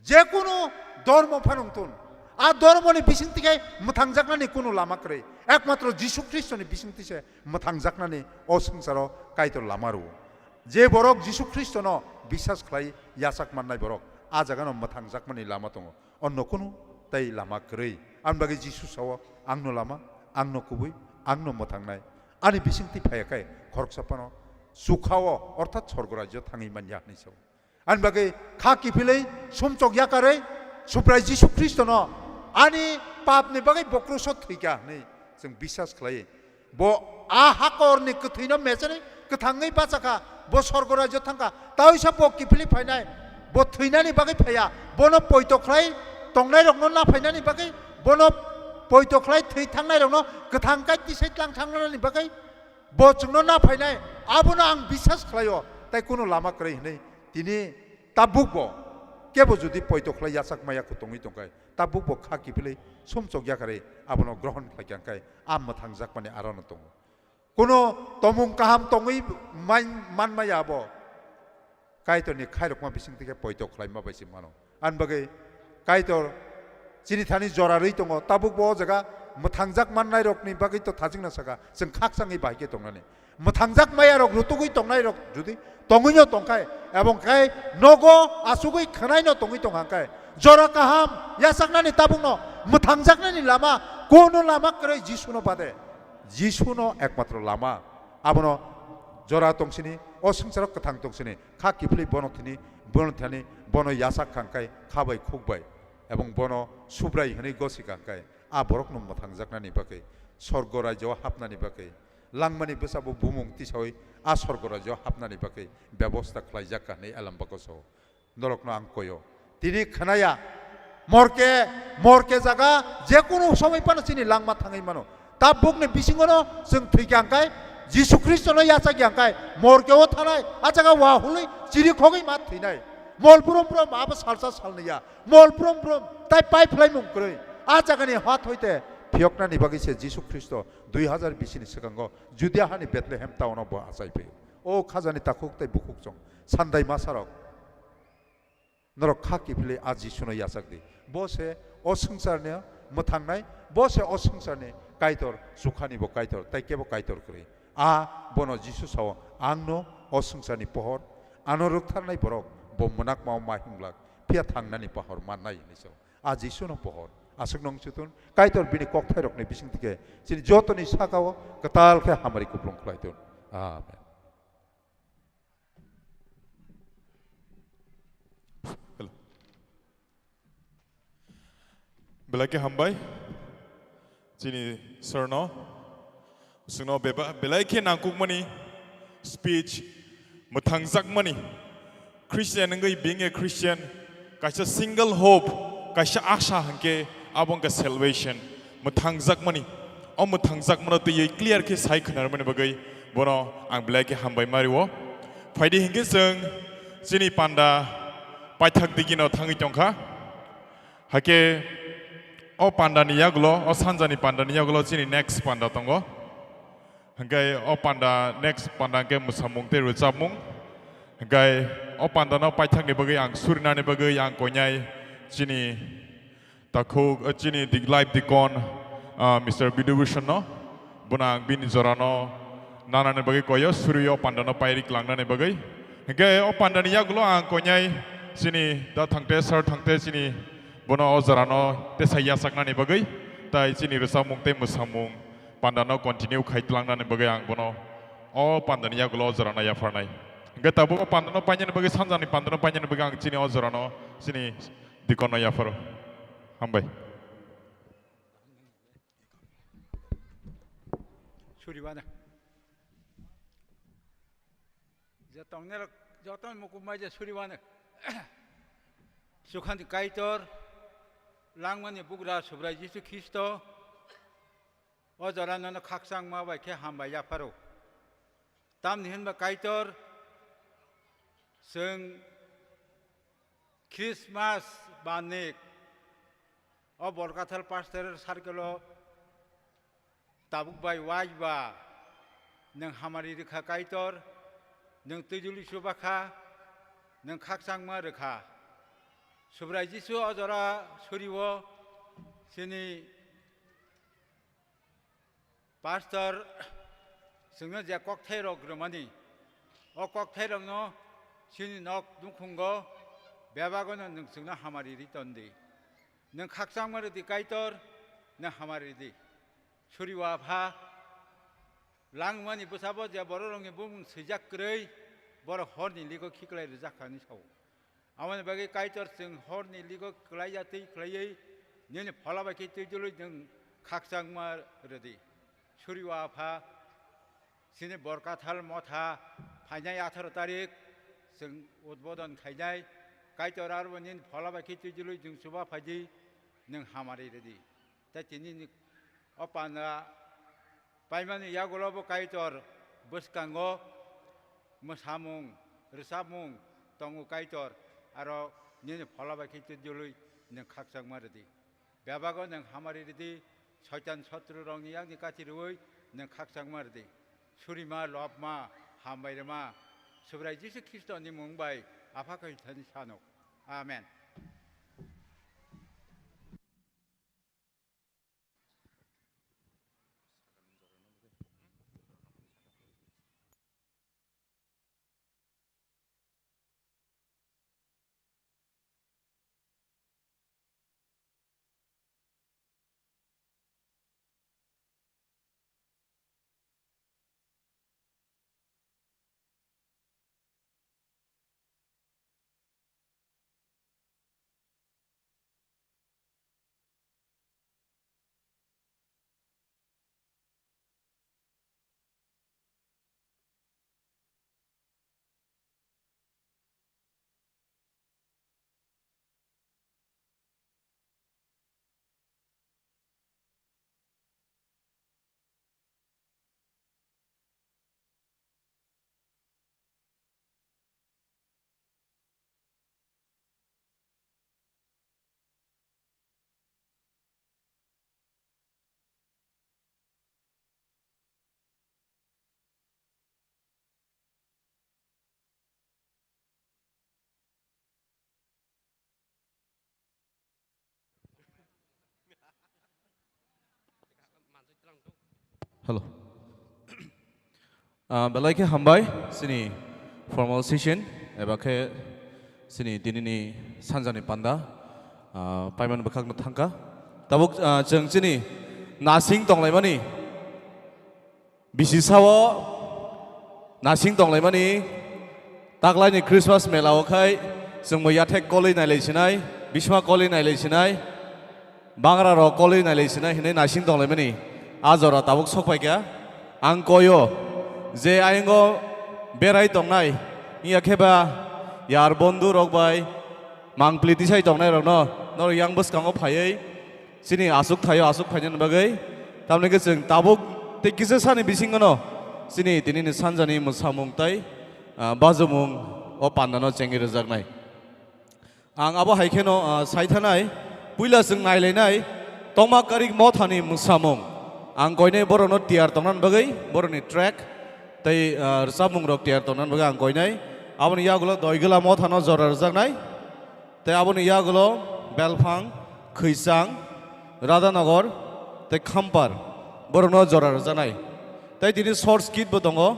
je kunu dormo phano wngthun, a dormoni bising thike mwthangjaknani kunu lama kwrwi, ekmatro Jisu Khristoni bising thise mwthangjaknani o swngcharo Kaitor lama rwo. Je borok Jisu Khristono bisas khlai yachak mannai borok, a jagano mwthangjakmani lama tongo, onno kunu tei lama kwrwi. Ani bagwi Jisu sao, "Angno lama, angno kubui, angno mwthangnai. Ani bisingtwi phaiya khe khoroksa phano chukhao, orthat sorgo rajyo thangwi manya," hwnwi sao. Ani bagwi kha kiphilwi sumchok yakarwi Subrai Jisu Khristono ani papni bagwi bo kruso thwikha hwnwi chwng bisas khlai. Bo a hakorni kwthwino mechenwi kwthangwi bachakha, bo sorgo rajyo thangkha, taisa bo kiphilwi phainai, bo thwinani bagwi phaiya, bono poito khlai tongnairokno naphainani bagwi, bono poito khlai thwi thangnairokno kwthang kai tisai tlang thangnani bagwi, bo chwngno naphainai, abono ang bisas khlaio, tai kunu lama kwrwi hwnwi tini tabukbo kebo jodi poito khlai yachak maya khe tongwi tongkhai, tabukbo kha kiphilwi sumchok yakarwi abono grohon khlaikha hwnkhe a mwthangjakmani arono tongo. Kuno tomung kaham tongwi man-, manmaya abo Kaitorni khairokma bising thike poito khlaima bai se mano. Ani bagwi Kaitor chini thani jora rwi tongo, tabuk bo o jaga mwthangjak mannairokni bagwi to thajikna saka, chwng khakchangwi bahai khe tongnani. Mwthangjak mayarok rutugwi tongnairok jodi tongwino tongkhai, ebong khe nogo achugwi khwnaino tongwi tongkha khe, jora kaham yachaknani tabukno mwthangjaknani lama, kunu lama kwrwi Jisuno bade. Jisuno ekmatro lama. Abono jora tongsini, o swngcharo kwthang tongsini, kha kiphilwi bono thini, bono thani, bono yachak kha hwnkhe kha bai khuk bai, ebong bono Subrai hwnwi gosi kha hwnkhe, a borokno mwthangjaknani bagwi, sorgo rajyo hapnani bagwi, langmani bwsabo bumung tisawi a sorgo rajyo hapnani bagwi bebosta khlaijak kha hwnwi Elambako sao. Norokno ang koyo. Tini khwnaya. Morke, morke jaga, jekunu somoi phano chini langma thangwi mano. Tabukni bisingono chwng thwikha hwnkhe, Jisu Khristono yachakya hwnkhe, morke o thanai, a jaga wa hului, chiri khogwi ma thwinai. Mol brum brum abo salsa salnwiya. Mol brum brum, tai pai phlaimung kwrwi. A jagani ha thoite phiyoknani bagwi se Jisu Khristo dui hazar bisini swkango Judia hani Bethlehem town-o bo achai phio. O khajani takhuk tei bukhuk chong, sandai masarok. Norok kha kiphilwi a Jisuno yachak di. Bo se o swngcharni mwthangnai, bo se o swngcharni Kaitor, chukhani bo Kaitor, tai kebo Kaitor kwrwi. A bono Jisu sao, "Angno o swngcharni pohor, ano rwktharnai borok, bo mwnakmao ma hinglak, phiya thangnani pohor mannai," hwnwi sao. A Jisuno pohor, aswkno wng chutun, Kaitor bini kokthairokni bising thike chini jotoni sakao kwtal khe hamari kuplung khlai tun. Amen. Belai khe hambai. Chini sir no. Chwngno beba-, belai khe nangkukmani speech, mwthangjakmani. Christian wngwi being a Christian, kaisa single hope, kaisa asha hwnkhe abo wngkha salvation. Mwthangjakmani. O mwthangjakmano twiwi clear khe sai khwnarmani bagwi bono ang belai khe hambai ma rio. Phaidi hinkhe chwng chini panda paithak digino thangwi tongkha. Hakhe o pandani yagulo, o sanjani pandani yagulo chini next panda tongo. Hwnkhe o panda, next panda hwnkhe mwsamung tei rwchapmung. Hingke o pandano paithakni bagwi ang surinani bagwi ang koinai chini takhuk, eh, chini di-, live deacon, ah, Mister Bidubhushan no. Bono ang bini jorano nanani bagwi koyo, surio pandano pairi klangnani bagwi. Hingke o pandani yagulo ang koinai chini da thangte, sir thangte chini bono o jorano tesa yachaknani bagwi. Tai chini rwchapmung tei mwsamung pandano continue khai tlangnani bagwi ang bono o pandani yagulo o jorano yapharnai. Hingke tabuk o pandano painani bagwi, sanjani pandano painani bagwi ang chini o jorano chini deacon no yapharo. Hambai. Suriwana. Je tongnai rok joto ni mukumai je suriwana. Sukhani Kaitor, langmani bugra Subrai Jisu Khristo, o jora nono khakchangma bai khe hambai yapharo. Tamni hinba Kaitor, chwng Christmas banik o Borkathal Pastoral Circle o tabuk bai wai ba nwng hamari rwkha Kaitor, nwng twijuli chubakha, nwng khakchangma rwkha. Subrai Jisu o jora surio chini Pastor, chwngno je kokthairok rwmani, o kokthairokno chini nok nukhungo bebagono nwng chwngno hamari ri ton di. Nwng khakchangma rwdi Kaitor, nwng hamari rwdi. Suriwa Apha, langmani bwsabo je bororokni bumung swijak kwrwi, borok horni ligo khiklai rwjak kha hinwi sao. Aboni bagwi Kaitor chwng horni ligo kwlaiya twi khwlaiwi nini phola bai khe twijlwi nwng khakchangma rwdi. Suriwa Apha, chini Borkathal motha phainai atharo tarik chwng udbodon khainai. Kaitor arbo nini phola bai khe twijlwi nwng chuba phaidi, nwng hamari rwdi. Tei tini ni o panda paimani yagulo bo Kaitor bwskango mwsamung, rwchapmung tongo Kaitor, aro nini phola bai khe twijlwi nwng khakchangma rwdi. Bebago nwng hamari rwdi, Soitan sotru rokni yakni kathi rwui nwng khakchangma rwdi. Surima, lobma, hambai rwma, Subrai Jisu Khristoni mung bai Apha khe thani sano. Amen. Hello. Ah, belai khe hambai chini formal session eba khe chini dinini sanjani panda, ah, paimani bwkhakno thangkha. Tabuk, ah, chwng chini nasing tonglaimani bisi sao nasing tonglaimani taklaini Christmas mela o khai chwngbo yathek kolwi nailai sinai, bisma kolwi nailai sinai. Bangra rok kolwi nailai sinai hinwi naising tonglaimani. A jora tabuk sokphaikha. Ang koyo je aywngo berai tongnai, wngya khe ba yar bondhu rok bai mangpli tisai tongnai rokno norok yang bwskango phaiwi chini aswk thaio aswk phainani bagwi. Tamni khe chwng tabuk tei kisa sani bisingono chini tinini sanjani mwsamung tei, ah, bajumung o pandano chengwi rwjaknai. Ang abo hai kheno, ah, sai thanai, puila chwng nailainai, tongma karik mothani mwsamung. Ang koinai borokno tiyar tongnani bagwi, borokni track tei, ah, rwchapmungrok tiyar tongnani bagwi ang koinai. Aboni yagulo Doigwla mothano jora rwjaknai. Tei aboni yagulo Belphang, Khwichang, Radhanagar tei Khampar borokno jora rwjaknai. Tei tini short skit bo tongo.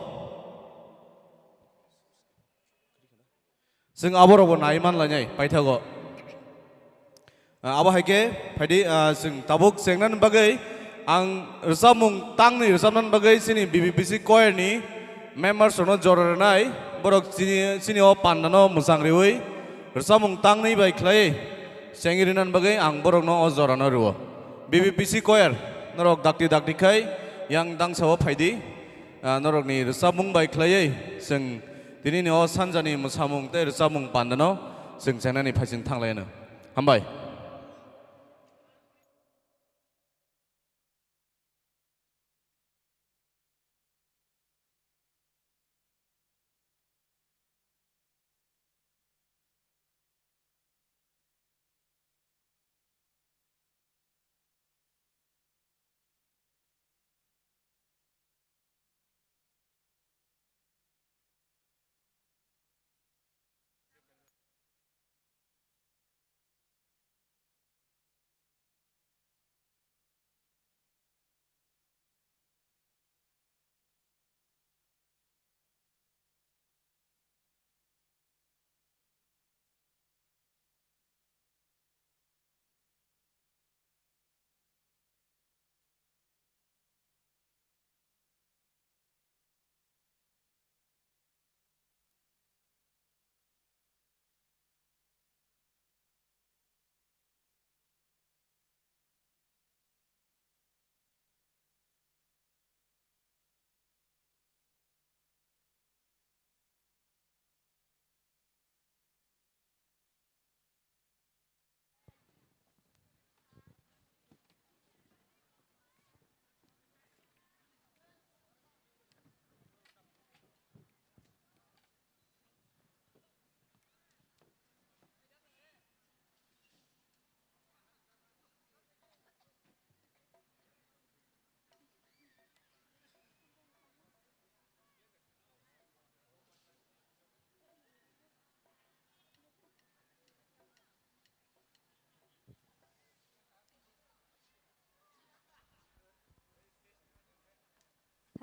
Chwng aborokbo nai manlainai paithago. Ah, abo hai khe phaidi, ah, chwng tabuk chengnani bagwi ang rwchapmung tangni rwchapnani bagwi chini B B P C choir ni members rokno jora rwnai, borok chini, chini o panda no mwchang riwi rwchapmung tangni bai khlai chengwi rwnani bagwi ang borokno o jora no rwo. B B P C choir norok dakti dakti khai yang dangsa o phaidi, ah, norok ni rwchapmung bai khlaiwi chwng tini ni o sanjani mwsamung tei rwchapmung panda no chwng chengnani phaising thanglai ano. Hambai.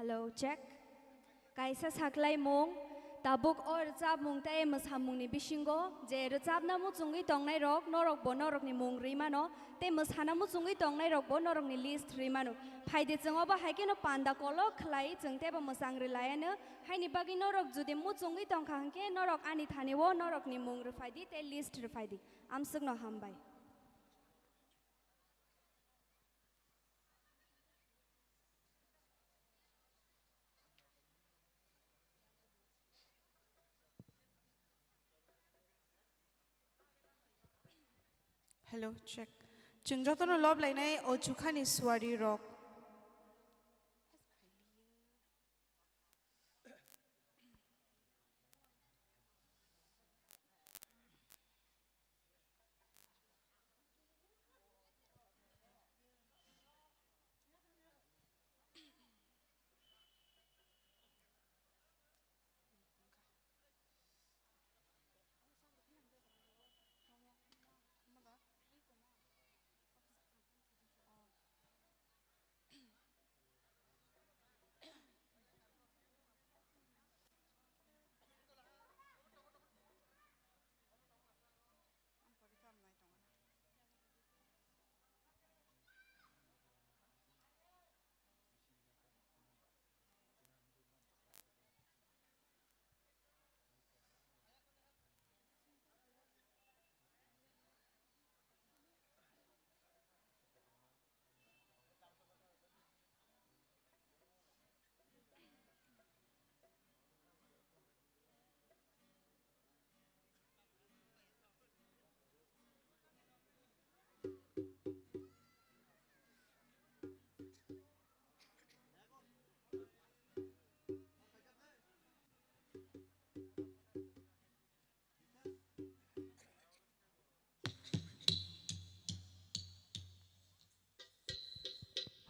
Hello, check. Kaisa saklaimung, tabuk o rwchapmung tei mwsamungni bisingo je rwchapna muchungwi tongnairok, norokbo norokni mung rwi mano, tei mwsana muchungwi tongnairokbo norokni list rwi mano. Phaidi chwng obo hai kheno panda kolok khlai chwng teibo mwchang rwlaiano, haini bagwi norok jodi muchungwi tongkha hwnkhe norok ani thani-o norokni mung rwphaidi tei list rwphaidi. Amsukno hambai. Hello, check. Chwng jotono lob lainai o chukhani suari rok.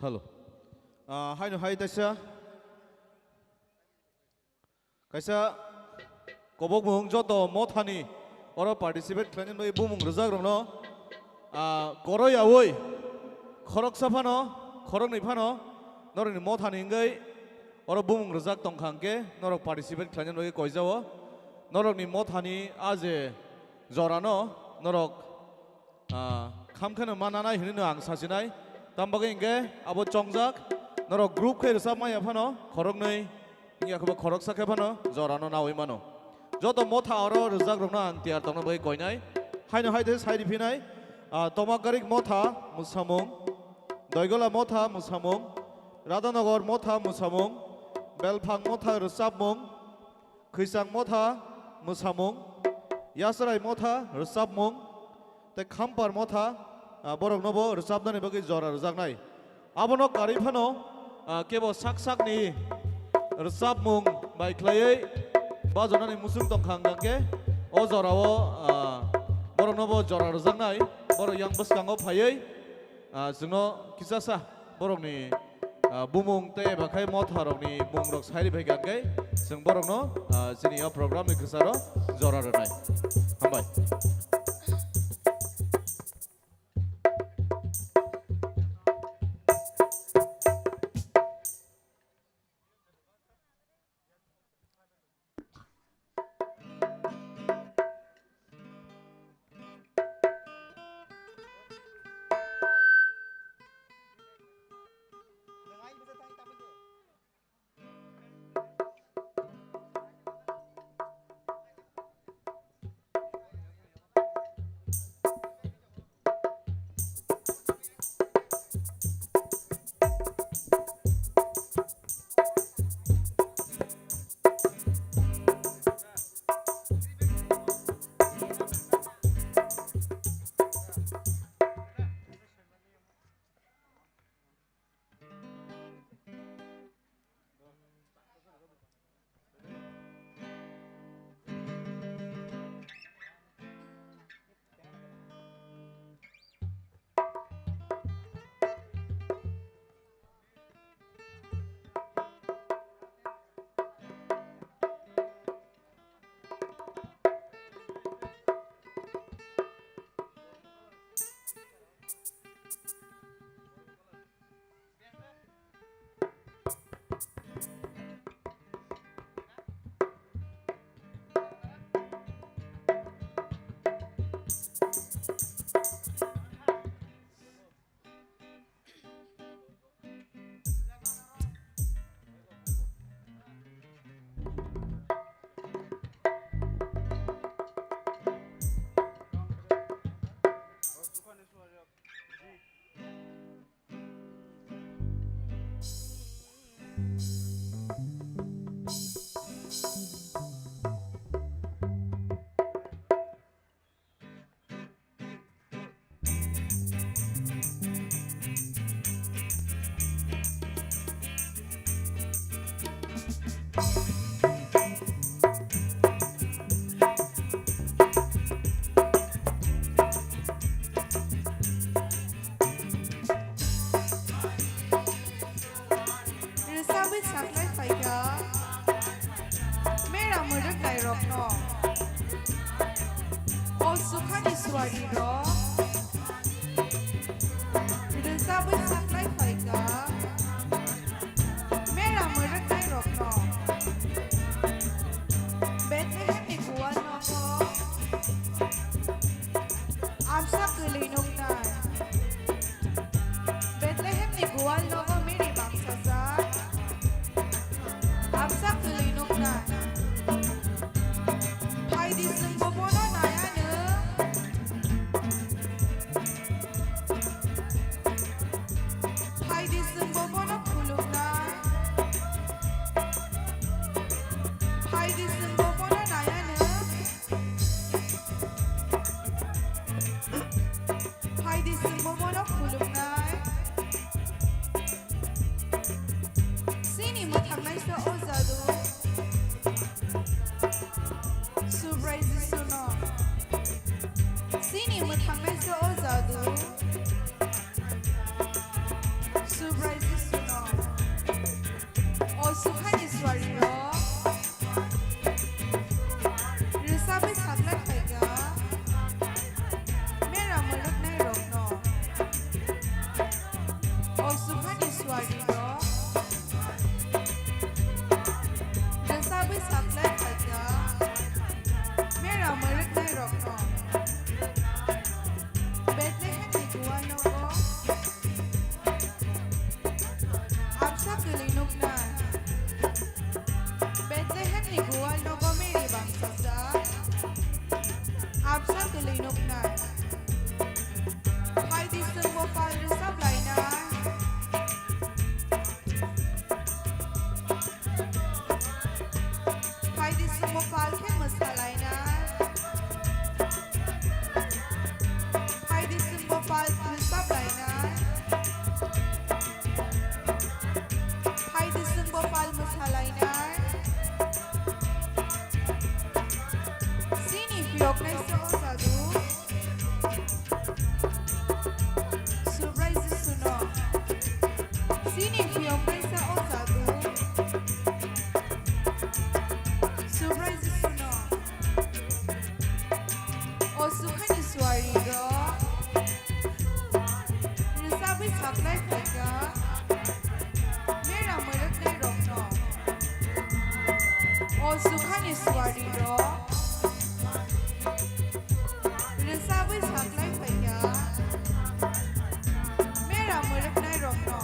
Hello. Ah, haino hai taisa. Kaisa Kobokmung joto mothani oro participate khlainani bagwi bumung rwjakrokno, ah, koroyawi khoroksa phano, khoroknwi phano norokni mothani wngwi oro bumung rwjak tongkha hwnkhe norok participate khlainani bagwi koijao. Norokni mothani a je jorano norok ah, khamkheno ma nanai hinwi no ang sachinai. Tamo bagwi hinkhe abo chongjak, norok group khe rwchap maya phano khoroknwi, wngya khebo khoroksa khe phano jorano nawi mano. Joto motha oro rwjakrokno ang tiyar tongna bagwi koinai. Haino hai de sai riphinai, ah, Tomakarik motha mwsamung, Doigola motha mwsamung, Radhanagar motha mwsamung, Belphang motha rwchapmung, Khwisang motha mwsamung, Yasrai motha rwchapmung, tei Khampar motha, ah, boroknobo rwchapnani bagwi jora rwjaknai. Abono karwi phano, ah, kebo sak sakni rwchapmung bai khlaiwi bajonani muchung tongkha hwnkhe o jorao, ah, boroknobo jora rwjaknai, borok yang bwskango phaiwi, ah, chwngno kisasa borokni, ah, bumung tei eba khai motharokni mungrok sai riphaikha hwnkhe chwng borokno, ah, chini o programni kwcharo jora rwnai. Hambai. Rwchabwi saklai phaikha mera mwrwknairokno, o sukhani suarirok. Rwchabwi saklai phaikha mera mwrwknairokno, Bethlehemni gual nogo amsa kwlwi nuknai. Bethlehemni gual nogo miri bangsajak, amsa kwlwi nuknai. Phaidi chwngbo bono naianw. Phaidi chwngbo bono khulumnai. Phaidi chwngbo bono naianw. Phaidi chwngbo bono khulumnai. Chini mwthangnaisa o jadu Subrai Jisuno. Chini mwthangnaisa o jadu Subrai Jisuno. O sukhani suarirok. Twi nuknai. Phaidi chwngbo pal rwchap lainai. Phaidi chwngbo pal khe mwsa lainai. Phaidi chwngbo pal rwchap lainai. Phaidi chwngbo pal mwsa lainai. Chini phiyoknai se o jadu. Subrai Jisuno. Chini phiyoknai se o jadu. Subrai Jisuno. O sukhani suari rok. Rwchabwi saklai phaikha mera mwrwknai rokno. O sukhani suari rok rwchabwi saklai phaikha mera mwrwknai rokno.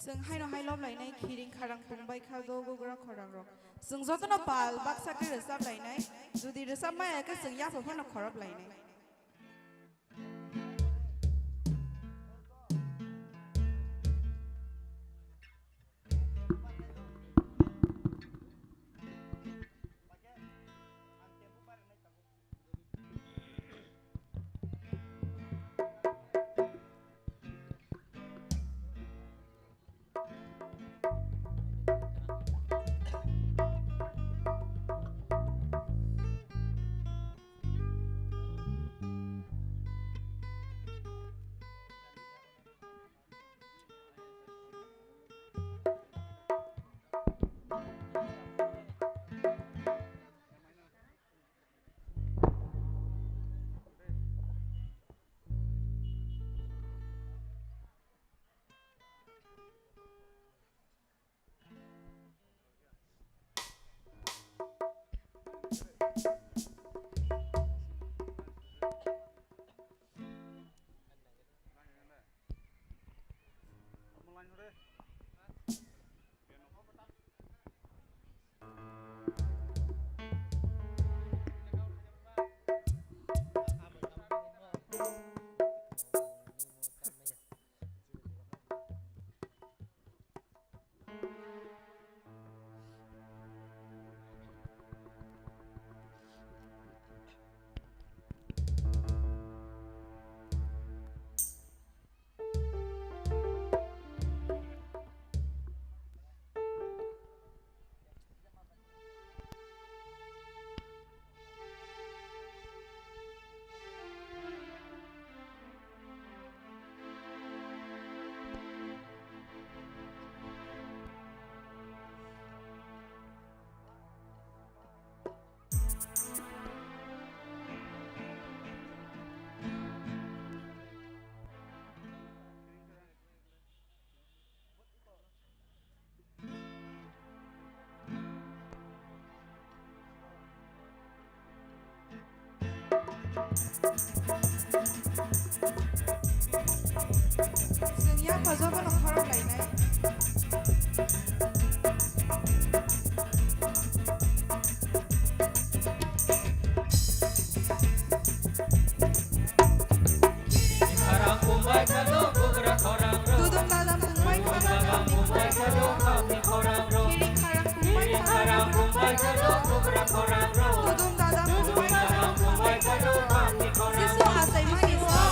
Chwng haino hai lob lainai, khiring kharang pung bai kha do gugra khorang rok. Chwng jotono pal baksa khe rwchap lainai, jodi rwchap maya khe chwng yapha phano khorop lainai. Chwng yapha jotono khorok lainai. Dudum dada mungbai khorang. Kiring kharang mungbai khorang. Dudum dada mungbai khorang. Jisu achaimani sal.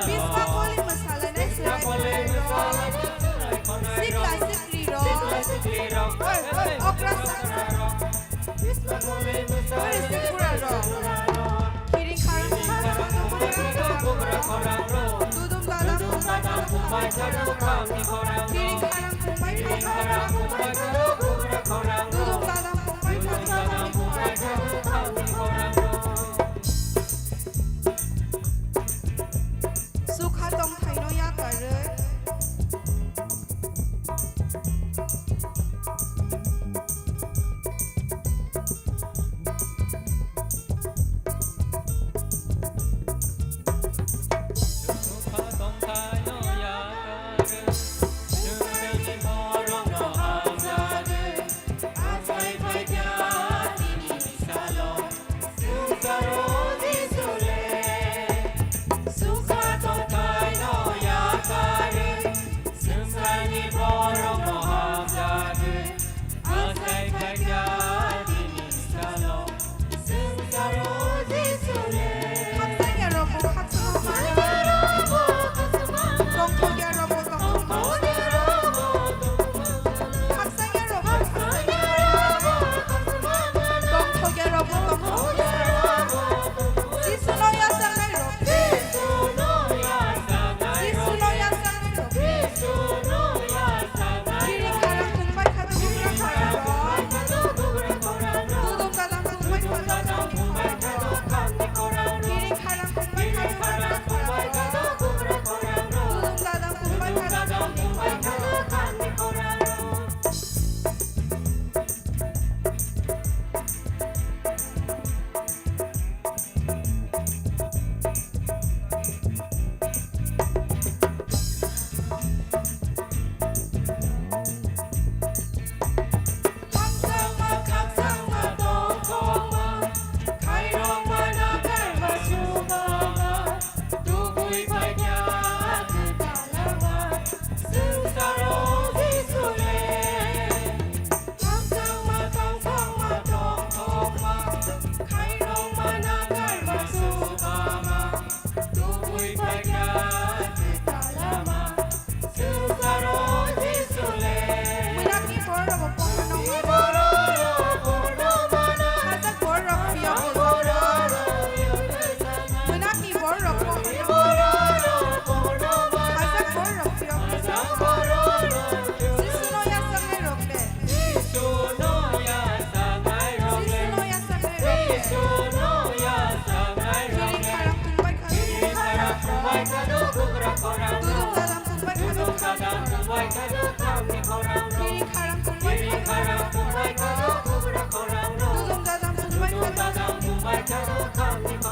Bisma koli mwsalainai chwrai rok. Sikla sikli rok. Oi, oi, okra saksa rok. Oi, sikura rok. Kiring kharang mungbai khorang. Dudum dada mungbai khorang. Kiring kharang mungbai khorang. Sukha tongthaino yakarwi.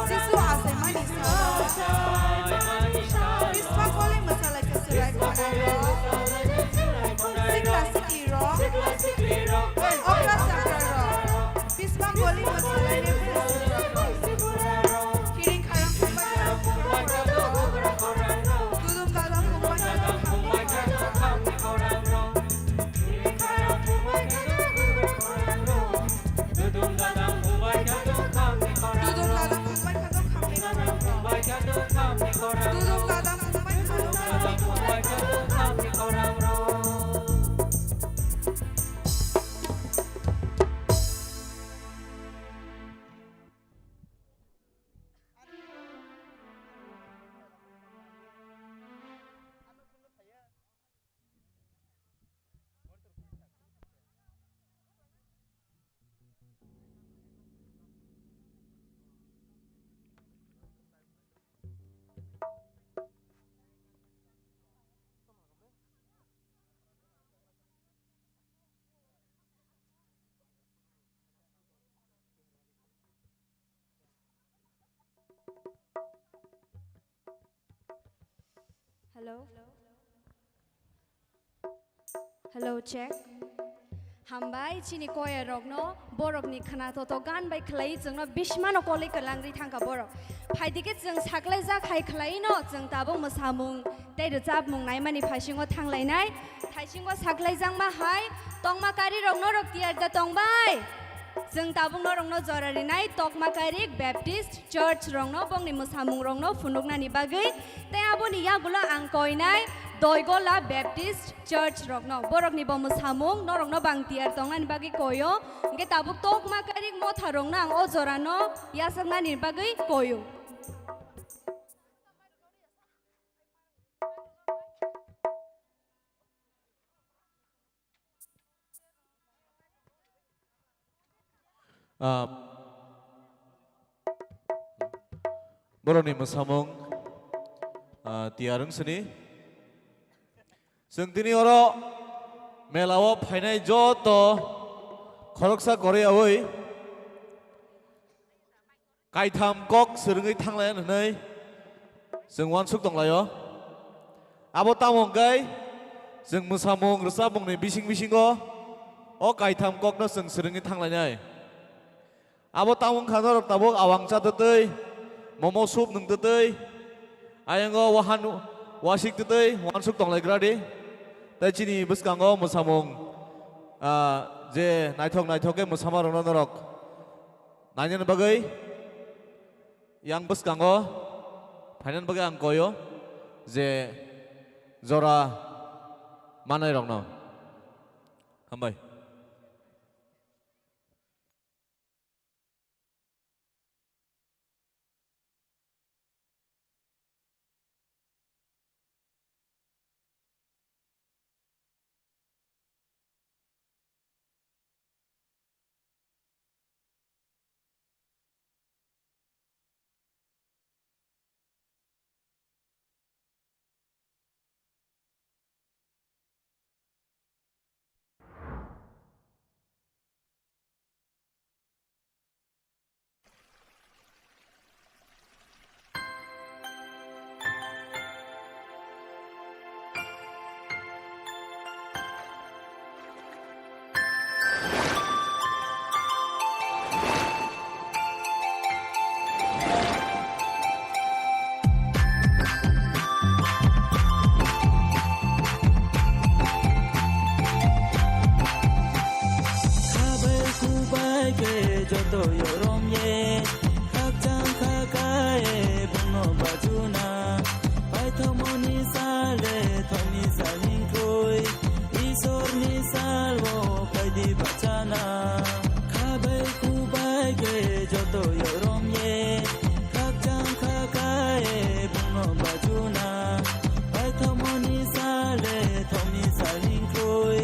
Jisu achaimani sal. Bisma goli mwsalaikha chwrai khonai rok. Sikla sikli rok. Okra chakra rok. Bisma goli mwsalainai bwrwi sukra rok. Kiring kharang khumbai kharang khumbai kharang. Dudum dadam khumbai kharang khumbai kharang. Dudum dadam khumbai kharang khumbai kharang. Dudum dadam khumbai kharang khumbai kharang. Dudum dadam khumbai kharang khumbai kharang. Hello. Hello, check. Hambai chini koya rokno, borokni khna toto gan bai khlai chwngno bismano kolwi kwlangri thangkha borok. Phaidike chwng saklaijak hai khlaino chwng tabuk mwsamung tei rwchapmung naimani phaisingo thanglainai. Thaisingo saklaijakma hai tongma kari rok norok tiyar da tongbai. Chwng tabuk norokno jora rinai Tokma Kairik Baptist Church rokno bongni mwsamung rokno phunuknani bagwi tei aboni yagulo ang koinai Doigola Baptist Church rokno borokni bo mwsamung norokno bang tiyar tongnani bagwi koyo hwnkhe tabuk Tokma Kairik motha rokno ang o jorano yasaknani bagwi koyo. Ah, borokni mwsamung, ah, tiyar wng sini. Chwng tini oro mela o phainai joto khoroksa kwrwi awi kaitham kok swrwngwi thanglaiya hwnwi chwng uansuk tonglaio. Abo tamo hwnkhe chwng mwsamung rwchapmungni bising bisingo o kaitham kokno chwng swrwngwi thanglainai. Abo tamo wngkha norok tabuk awang cha twtwi, momo soup nwng twtwi, ayango wahan wasik twtwi uansuk tonglaigra di. Tei chini bwskango mwsamung, ah, je naithok naithok khe mwsama rokno norok nainani bagwi yang bwskango phainani bagwi ang koyo je jora manai rokno. Hambai. Khabai khubai khe joto yorom ye, khakchang khakai bungno bajuna. Paithomoni sale thomni salingkhui, Isorni salwo phaidi bachana. Khabai khubai khe joto yorom ye, khakchang khakai bungno bajuna. Paithomoni sale thomni salingkhui,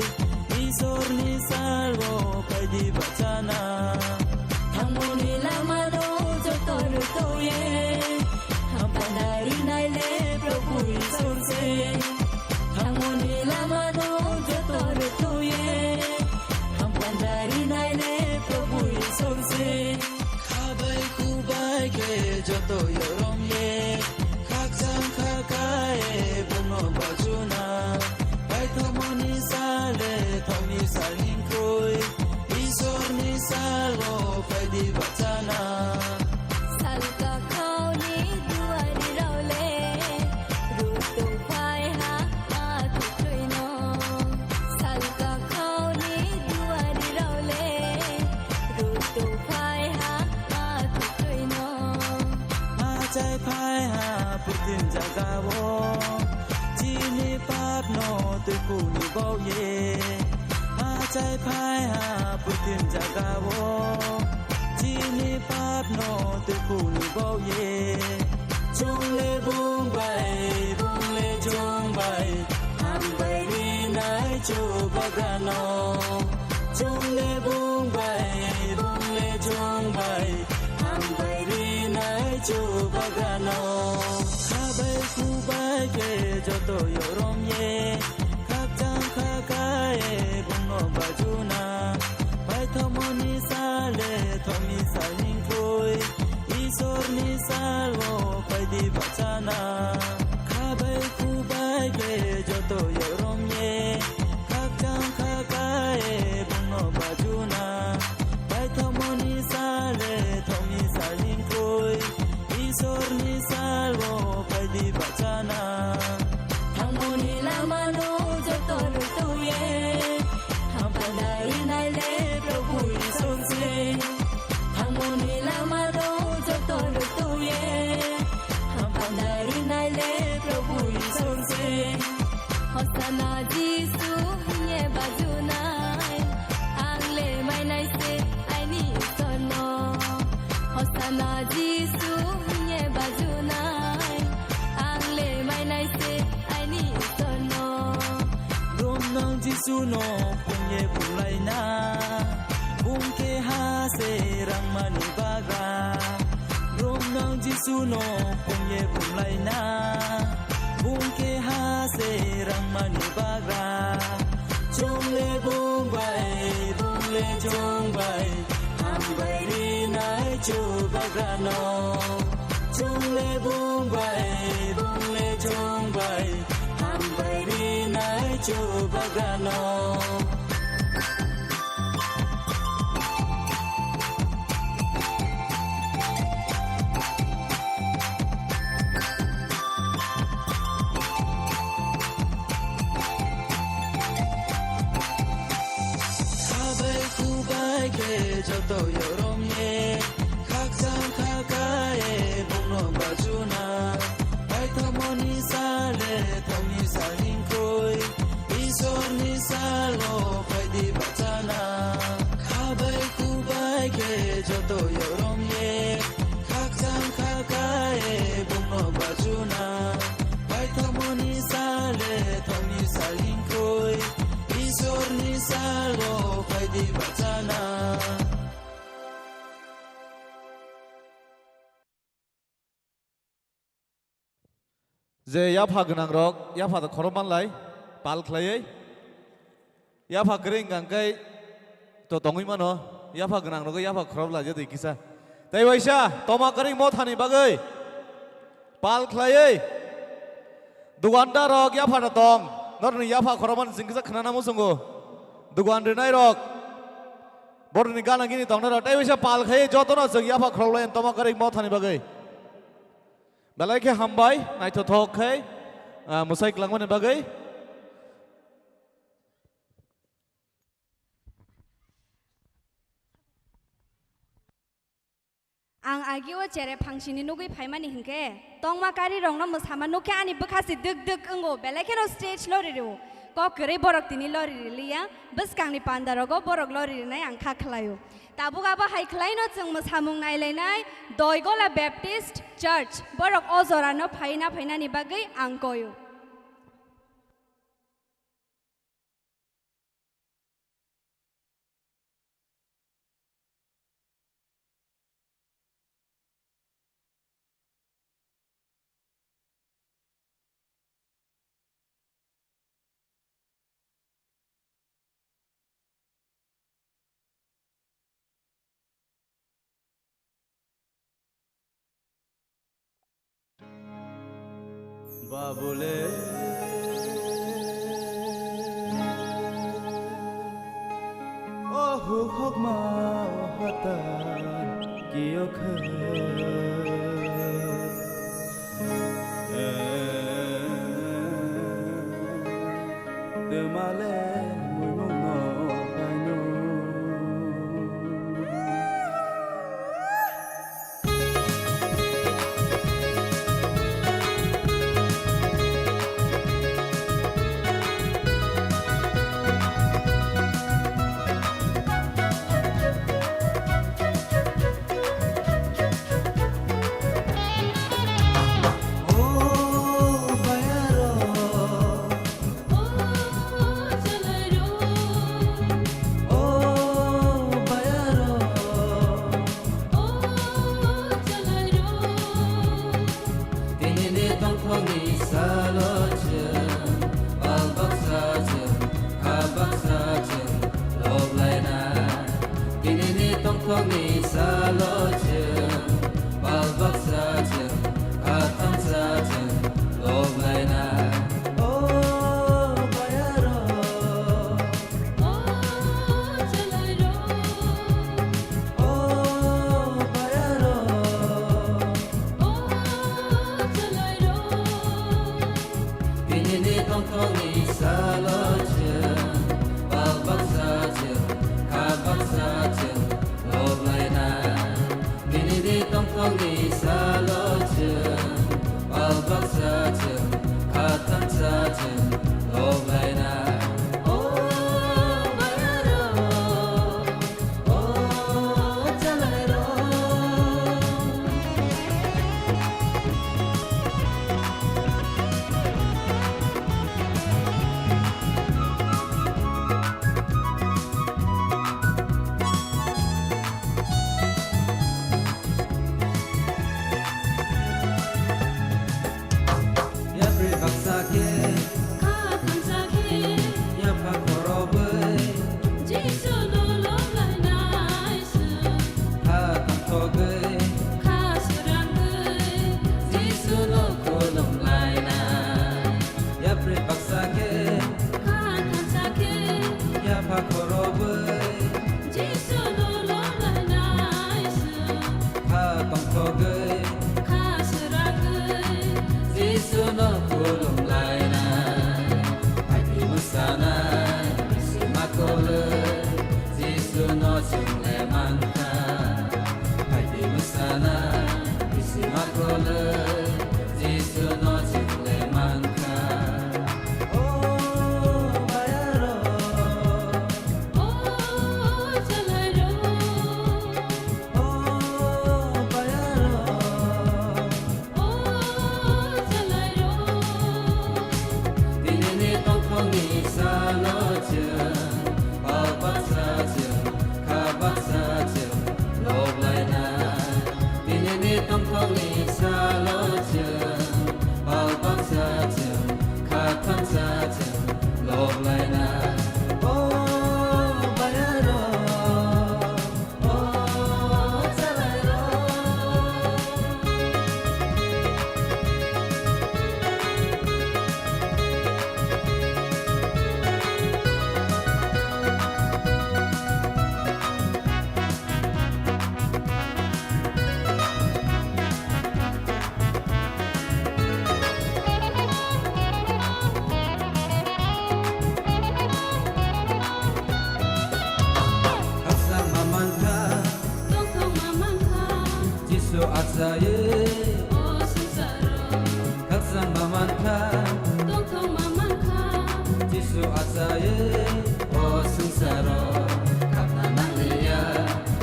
Isorni salwo phaidi bachana. Thangmoni lamano joto rwtoye, hampanda rinai le Probhu Isor se. Thangmoni lamano joto rwtoye, hampanda rinai le Probhu Isor se. Khabai khubai khe joto yorom ye, khakchang khakai bungno bajuna. Paithomoni sale thomni salingkhui, Isorni salwo phaidi bachana. Salka khauni duari role, rutu phai ha athuino. Salka khauni duari role, rutu phai ha athuino. Machai phai ha purthim jagao, chini papno tuikhuni baoye. Machai phai ha purthim jagao, chini papno tuikhuni baoye. Chungle bung bai, bungle chung bai, hambai rinai Chubagano. Chungle bung bai, bungle chung bai, hambai rinai Chubagano. Khabai khubai khe joto yorom ye, khakchang khakai bungno bajuna. Paithomoni sale thomni salingkhui, Isorni salwo phaidi bachana. Khabai khubai khe joto yorom ye, khakchang khakai bungno bajuna. Paithomoni sale thomni salingkhui, Isorni salwo phaidi bachana. Thangmoni lamano joto rwtoye, hampanda rinai le Probhu Isor se. Thangmoni lamano joto rwtoye, hampanda rinai le Probhu Isor se. Hosana Jisu hwnye bajunai, ang le mainai se aini Isorno. Hosana Jisu hwnye bajunai, ang le mainai se aini Isorno. Romnang Jisuno phungye phunglaina, bung khe ha Se rangmani bagra, brum nang Jisu no pungye punglaina. Bung khe ha se rangmani bagra, chungle bung bai, bungle chong bai, hambai rinai Chubagra no. Chungle bung bai, bungle chong bai, hambai rinai Chubagra no. Khabai khubai khe joto yorong ye, khakchang khakaye bungno bajuna. Paithakmoni sale thokni salingkoi, Isorni salo phaidi bachana. Khabai khubai khe joto yorong ye, khakchang khakaye bungno bajuna. Paithakmoni sale thokni salingkoi, Isorni salo phaidi bachana. Je yapha gwnangrok yapha da khorop manlai, pal khlaiwi. Yapha kwrwi wngkha hwnkhe to tongwi mano, yapha gwnangrok yapha khorop laijak twi kisa. Tei waisa toma kwrwi mothani bagwi pal khlaiwi. Dugandarrok yapha da tong, norokni yapha khorop mani chwng kisa khwnana muchungo. Dugan rwnairok, borokni gana gini tongnairok, tei waisa pal khlaiwi jotono chwng yapha khorop lai toma kwrwi mothani bagwi. Belai khe hambai, naithothok khe, ah, mwsai kwlangmani bagwi. Ang agi o chere phangsini nugwi phaimani hinkhe, tongma karirokno mwsama nukhe ani bwkha si dwk dwk wngo, belai kheno stage lori rwo. Kok kwrwi borok tini lori riliya, bwskangni pandarogo borok lori rinai ang kha khlaio. Tabuk abo hai khlaino chwng mwsamung nailainai Doigola Baptist Church, borok o jorano phaina phainani bagwi ang koio. Babule, ohu hokma hatan kiyokhe. Twmale muimungno paino. Tinini tongthokni salo chwng, pal baksa chwng, kha baksa chwng, lok lainai. Tinini tongthokni salo chwng, pal baksa chwng, kha thamsa chwng, lok lainai. O bayaro. O chwlairok, o bayarok, o chwlairok. Tinini tongthokni salo chwng, pal baksa chwng, kha baksa chwng, lok lainai. Tinini tongthokni salo chwng, pal baksa chwng, kha thamsa chwng, lok lainai. O bayarok, o chwlairok. Bising akolwi Jisu no chukle mankha. O bayaro, o chalairo, o bayaro, o chalairo. Tinini tongthokni salo chwng, pal baksa chwng, kha baksa chwng, lok lainai. Tinini tongthokni salo chwng, pal baksa chwng, kha thansa chwng, lok lainai. O bayaro, o chalairo. Khakchangma mankha, tongthokma mankha, Jisu achaiwi, o swngcharo. Khakchangma mankha, tongthokma mankha, Jisu achaiwi, o swngcharo. Khakna nangliya,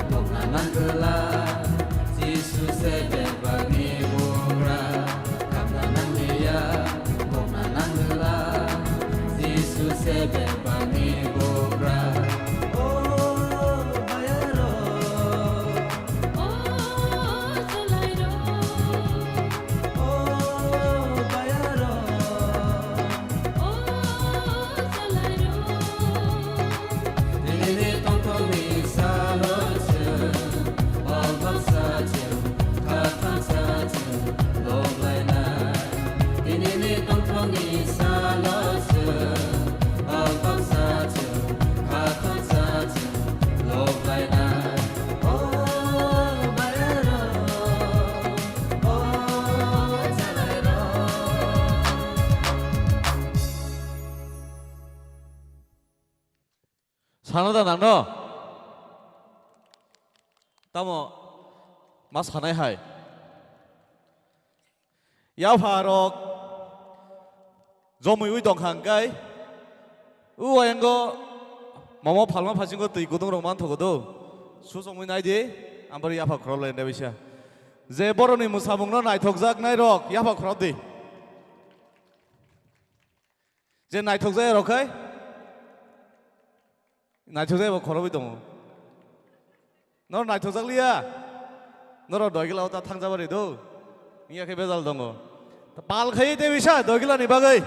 bokna nangwla, Jisu se bebakni bugra. Khakna nangliya, bokna nangwla, Jisu se bebakni bugra. O bayaro, o chalairo, o bayaro, o chalairo. Nini tongthokni salo chwng, o baksa chwng, kha thansa chwng, lok lainai. Nini tongthokni salo chwng, o baksa chwng, kha thansa chwng, lok lainai. O bayaro, o chalairo. Sana da nangno? Tamo ma sanai hai. Yapha rok jomui ui tong kha hwnkhe, u ayango momo phalma phasingo twi kudung rok man thogo do. Su chongwi nai di, ambari yapha khorok lai nai bisa. Je boroni mwsamungno naithokjak nai rok yapha khorok di. Je naithokjak rok khai, naithokjak bo khorokwi tongo. Norok naithokjak liya? Norok doigila o ta thangjabari do. Wngya khe bejal tongo. Ta pal khai tei bisa doigila ni bagwi.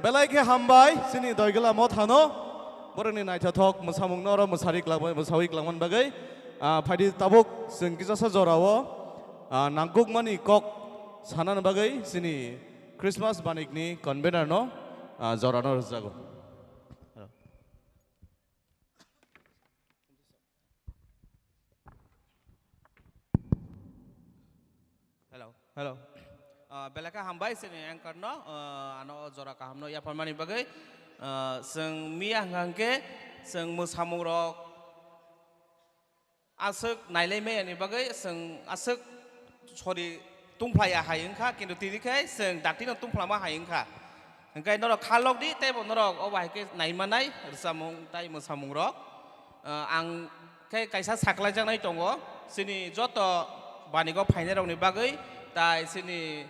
Belai khe hambai chini doigila mothano. Borokni naithothok mwsamung norok mwsari kwlangma-, mwsawi kwlangmani bagwi. Ah, phaidi tabuk chwng kisasa jorao, ah, nangkukmani kok sanani bagwi chini Christmas banikni convener no, ah, jorano rwjago. Hello, hello. Ah, belai khe hambai chini anchor no, ah, ano o jora kaham no yapharmani bagwi. Ah, chwng miya hwnkha hwnkhe chwng mwsamung rok aswk nailai maya ni bagwi chwng aswk sori tungphlaiya hai wngkha, kintu tini khe chwng dakti no tungphlama hai wngkha. Hwnkhe norok kha lok di, teibo norok o bahai khe nai manai rwchapmung tai mwsamung rok. Ah, ang khe kaisa saklaijaknai tongo, chini joto banigo phainai rokni bagwi, tai chini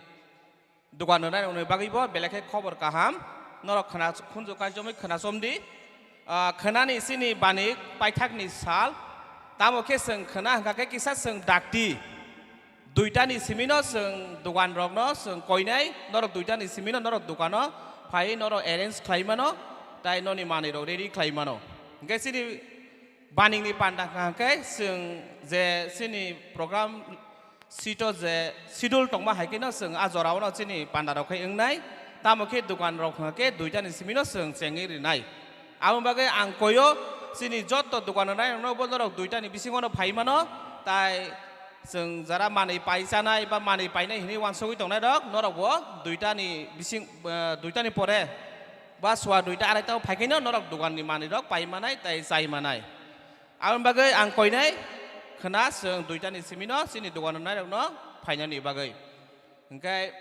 dogan rwnairokni bagwibo belai khe khobor kaham. Norok khwna-, khunju kaichomwi khwnasom di. Ah, khwnani chini bani paithakni sal. Tamo khe chwng khwna hwnkha khe kisa chwng dakti. Duitani simino chwng dogan rokno chwng koinai, norok duitani simino norok dogano phai norok arrange khlai mano, tai noni manwi rok ready khlai mano. Hwnkhe chini baningni panda hwnkha khe chwng je chini program sito je schedule tongma hai kheno chwng a jorao no chini panda rok khai wngnai, tamo khe dogan rok hwnkha khe duitani simino chwng chengwi rinai. Aboni bagwi ang koyo chini joto dogan rwnai rokno bo norok duitani bisingo no phai mano, tai chwng jara manwi pai chanai ba manwi painai hinwi uansugwi tongnai rok norok bo duitani bising, eh, duitani pore ba sua duita araita o phai khe no norok dogan ni manwi rok pai manai tai chai manai. Aboni bagwi ang koinai khna chwng duitani simino chini dogano nairokno phainani bagwi. Hwnkhe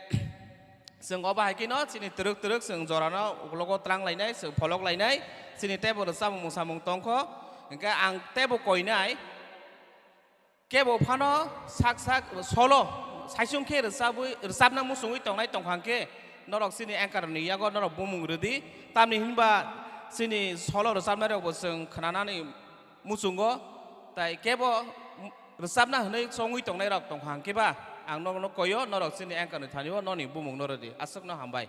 chwng obo hai kheno chini twrwk twrwk chwng jorano uklogo tlang lainai, chwng pholok lainai, chini teibo rwchapmung mwsamung tongkho. Hwnkhe ang teibo koinai, kebo phano sak sak solo saisung khe rwchabwi, rwchapna muchungwi tongnai tongkha hwnkhe norok chini anchor ni yago norok bumung rwdi, tamni hinba chini solo rwchapnairokbo chwng khnanani muchungo, tai kebo rwchapna hwnwi chongwi tongnairok tongkha hwnkhe ba ang norokno koyo, norok chini anchor ni thani o noni bumungno rwdi. Aswkno hambai.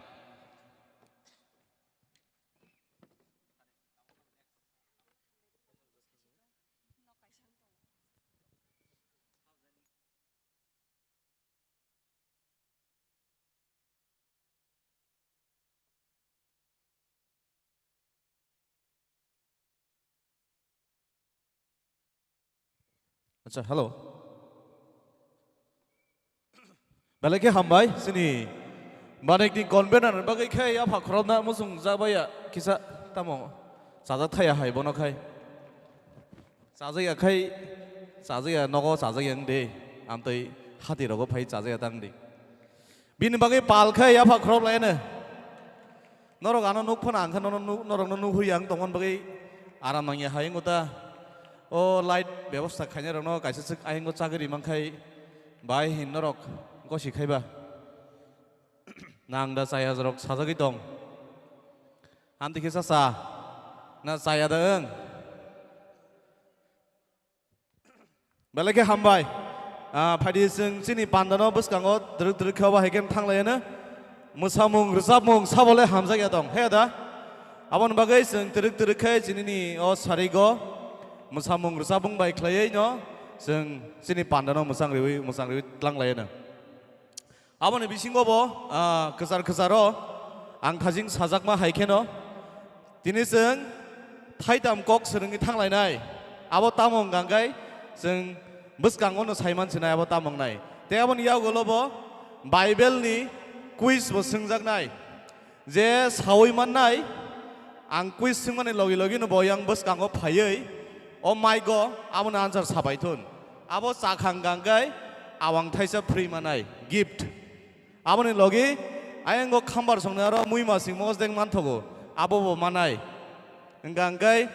Acha, hello. Belai khe hambai, chini Manik ni convener ni bagwi khe yapha khorokna muchung jakbaiya kisa tamo chajak thaya hai bono khai. Chajakya khai, chajakya nogo chajakya wng de, amtwi hati rogo phai chajakya tang di. Bini bagwi pal khe yapha khorok laino. Norok ano nuk phano ang khe nono nuk, norokno nuhuri ang tongmani bagwi aram nangya hai wngkha ta. O light bebosta khainai rokno kaisa swk ayang o chagri mankhai bai hin norok gosi khaiba. Nang da chaya rok sajagwi tong. Amtwi khe chacha na chaya da wng. Belai khe hambai. Ah, phaidi chwng chini pandano bwskango twrwk twrwk khe obo hai khe thang laiyano. Mwsamung rwchapmung sabole hamjakya tong. He da? Aboni bagwi chwng twrwk twrwk khe chinini o sarigo mwsamung rwchapmung bai khlaiwi no chwng chini pandano mwchang riwi, mwchang riwi tlang laiyano. Aboni bisingo bo, ah, kwchar kwcharo ang thajing sajakma hai kheno, tini chwng thaitam kok swrwngwi thanglainai. Abo tamo wngkha hwnkhe chwng bwskango no saiman sinai abo tamo wngnai. Tei aboni yagulo bo Bible ni quiz bo swngjaknai. Je saui mannai, ang quiz swngmani logi logi no bo yang bwskango phaiwi o mic o abono answer sabai thun. Abo chakhang gangkai awang thaisa free manai, gift. Aboni logi ayang o khambar songni aro muima sing mosdeng manthogo, abo bo manai. Hwnkha hwnkhe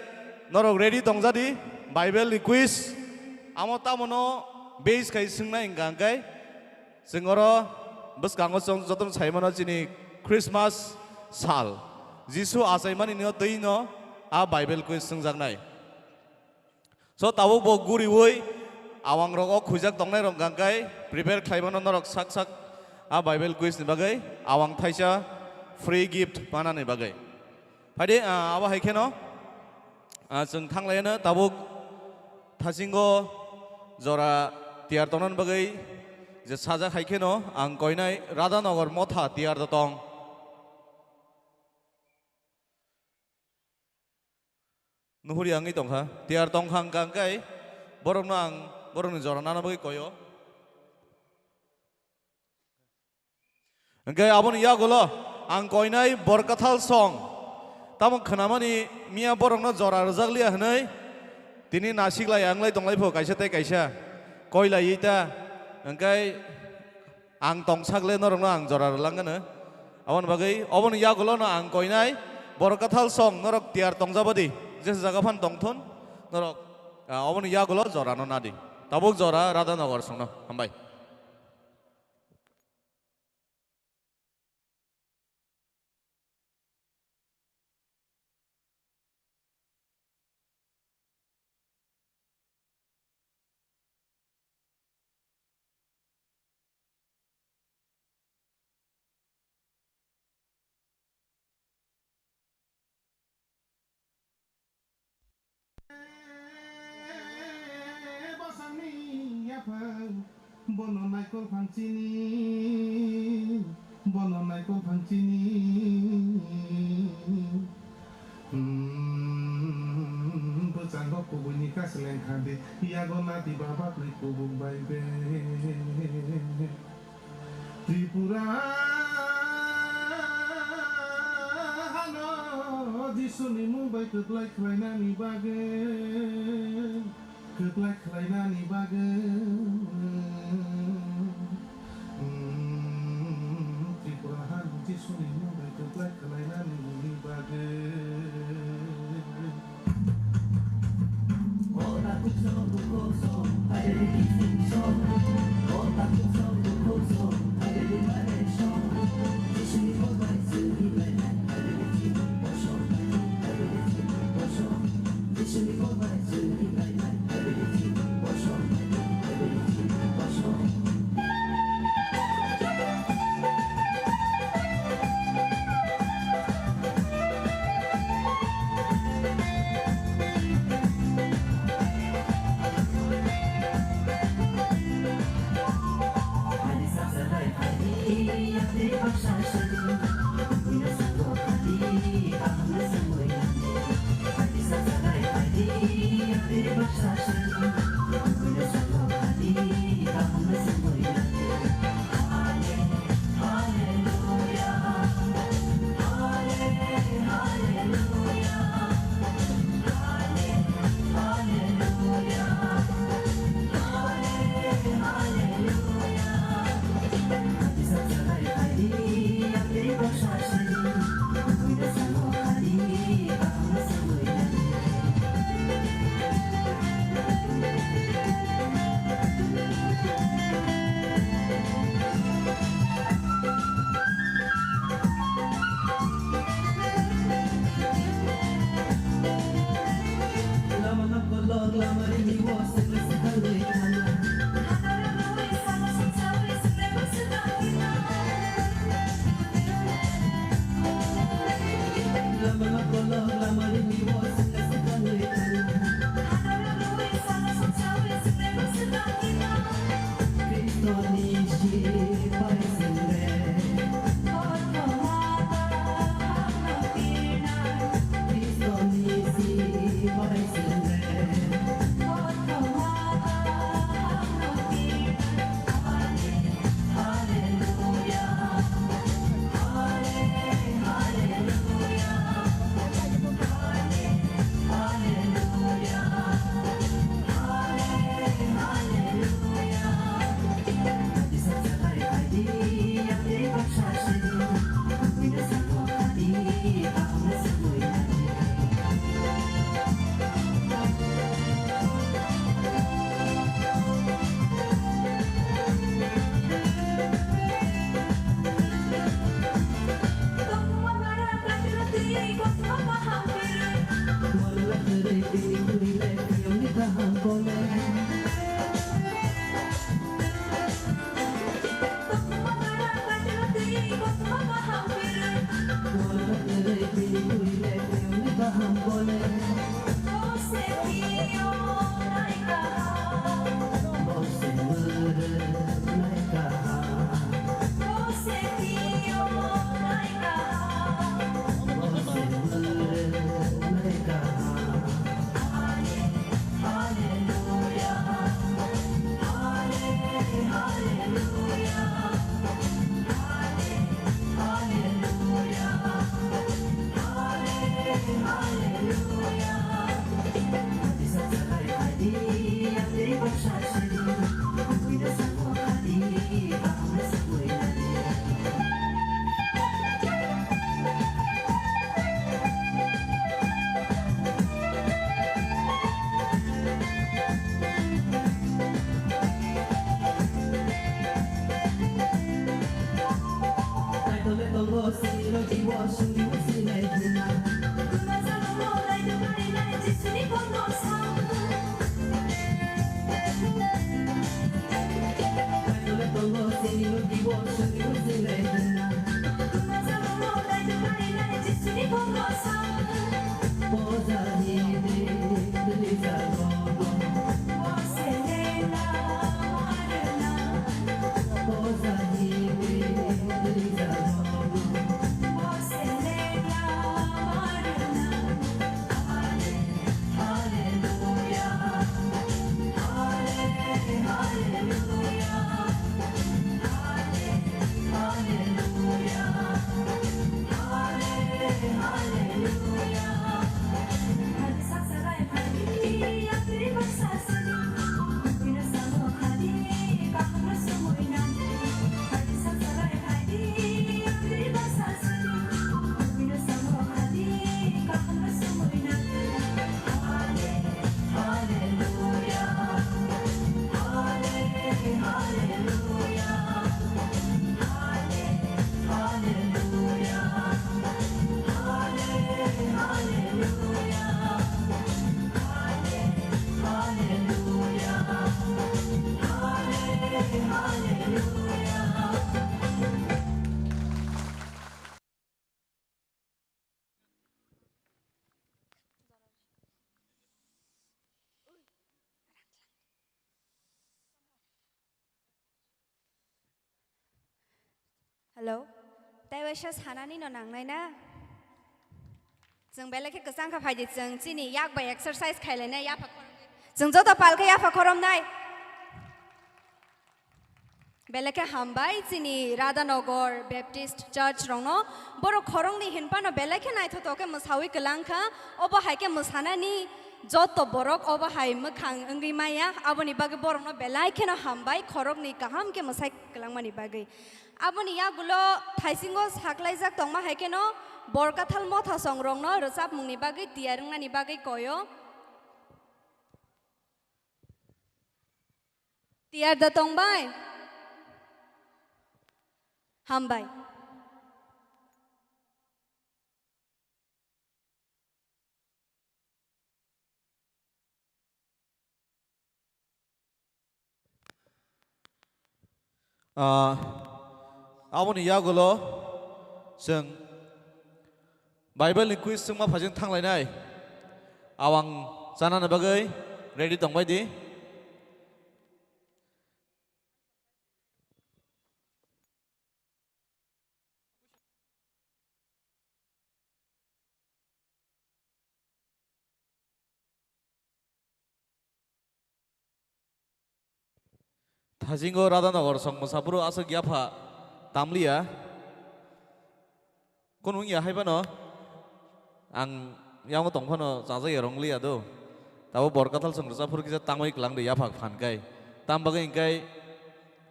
norok ready tongjadi, Bible ni quiz amo tamo no base khai swngnai hwnkha hwnkhe. Chwng oro bwskango chwng jotono sai mano chini Christmas sal. Jisu achaimani no twi no a Bible quiz swngjaknai. So tabuk bo guriwi awang rogo khujak tongnai rok hwnkha hwnkhe prepare khlai mano norok sak sak a Bible quiz ni bagwi awang thaisa free gift manani bagwi. Phaidi, ah, abo hai kheno, ah, chwng thanglaiyano tabuk thasingo jora tiyar tongnani bagwi je sajak hai kheno ang koinai Radhanagar motha tiyar da tong. Nuhuri wngwi tongkha, tiyar tongkha hwnkha hwnkhe borokno ang borokni jora nana bagwi koyo. Hwnkhe aboni yagulo ang koinai Borkathal song. Tamo khnamani miya borokno jora rwjakliya hwnwi tini nasiklai wnglai tonglai pho kaisa tei kaisa. Koilaiwi ta hwnkhe ang tongsak le norokno ang jora rwlangano. Aboni bagwi oboni yagulono ang koinai Borkathal song norok tiyar tongjabadi. Jesa jaga phan tongthun norok, ah, oboni yagulo jorano nadi. Tabuk jora Radhanagar songno. Hambai. Bosongni yaphang, bono naikol phang chini, bono naikol phang chini. Hmm, bwchango kubuini kaseleng khandi, yago nadi baba twi kubuk bai be. Tripura hano Jisuni mung bai kwplai khlainani bagwi. Kwplai khlainani bagwi, Tripura hani Jisuni mung bai kwplai khlainani bagwi. Hello. Tai waisa sanani no nangnai na? Chwng belai khe kwchang kha phaidi, chwng chini yak bai exercise khailainai yapha khoromnai. Chwng joto pal khe yapha khoromnai. Belai khe hambai chini Radhanagar Baptist Church rokno. Borok khoroknwi hinphano belai khe naithothok khe mwsawi kwlang kha. Obo hai khe mwsanani joto borok obo hai mwkhang wngwi maya. Aboni bagwi borokno belai kheno hambai, khoroknwi kaham khe mwsai kwlangmani bagwi. Aboni yagulo thaisingo saklaijak tongma hai kheno Borkathal Mothasong rokno rwchapmungni bagwi tiyar wngnani bagwi koyo. Tiyar da tongbai? Hambai. Ah, aboni yagulo chwng Bible ni quiz swngma phaijwng thanglainai. Awang chanani bagwi ready tongbai di. Thasingo Radhanagar song mwsaphuru aswk yapha tamliya. Kunu wngya hai phano ang yango tong phano chajak ya rong liya do. Tabo Borkathal song rwchapphuru kisa tamwi kwlang de yapha phan kai. Tam bagwi hwnkhe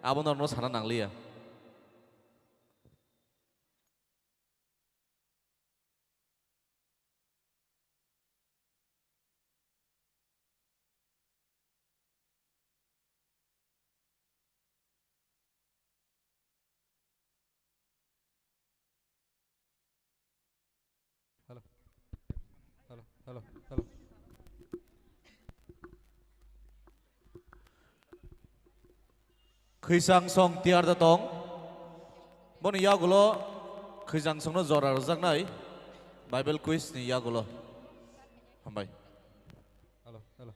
abo norokno sana nangliya. Hello. Hello, hello, hello. Khwisang song tiyar da tong. Boni yagulo khwisang songno jora rwjaknai Bible quiz ni yagulo. Hambai. Hello, hello.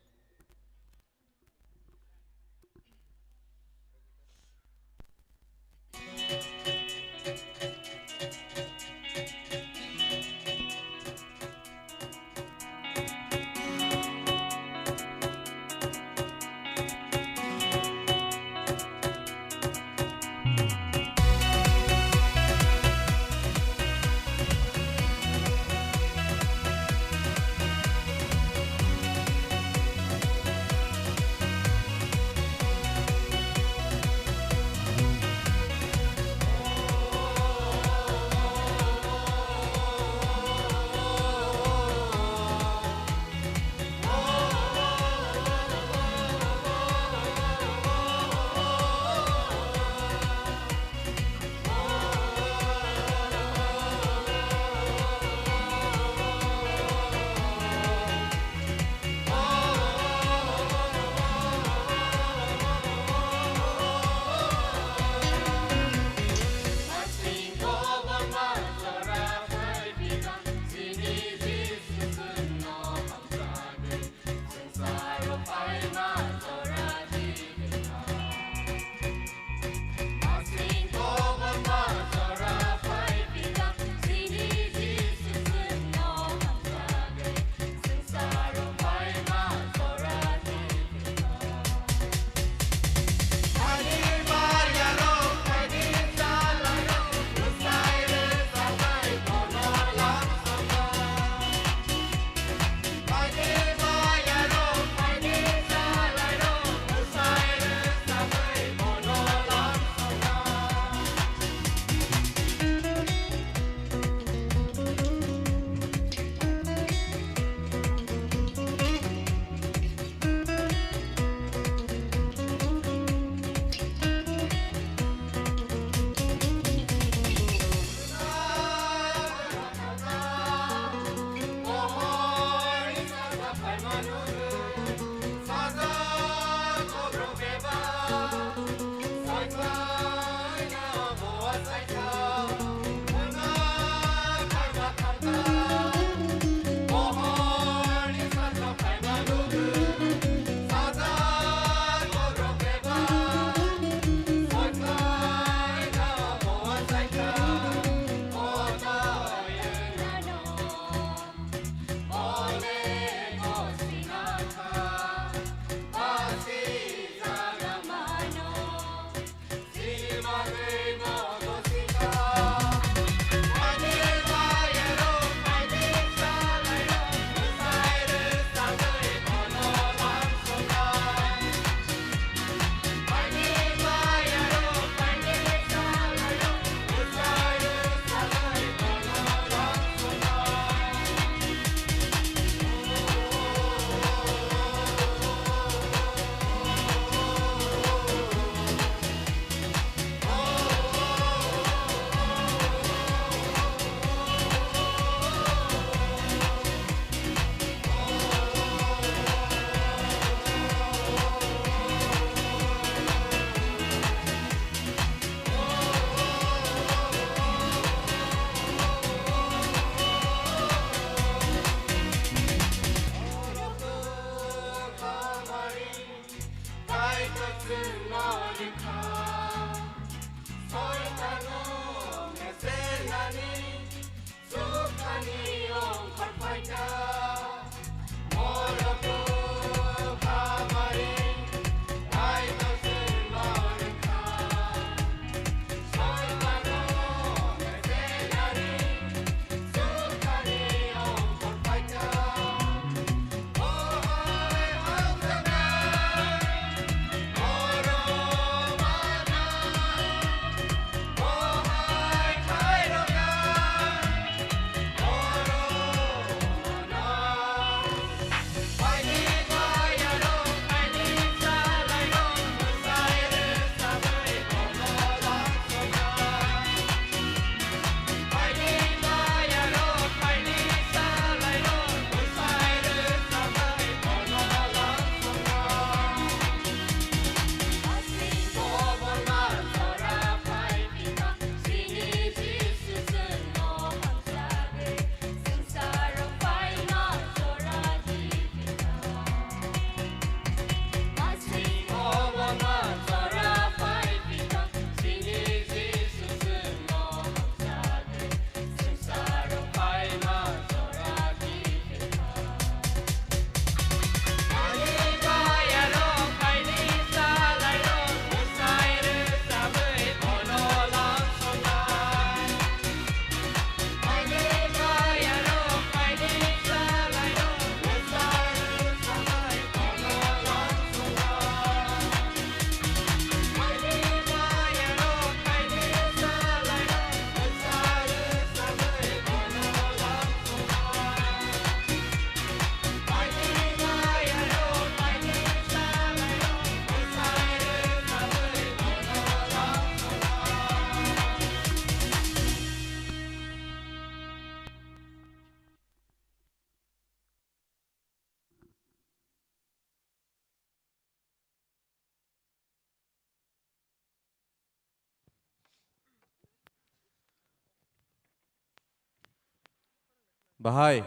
Bahai.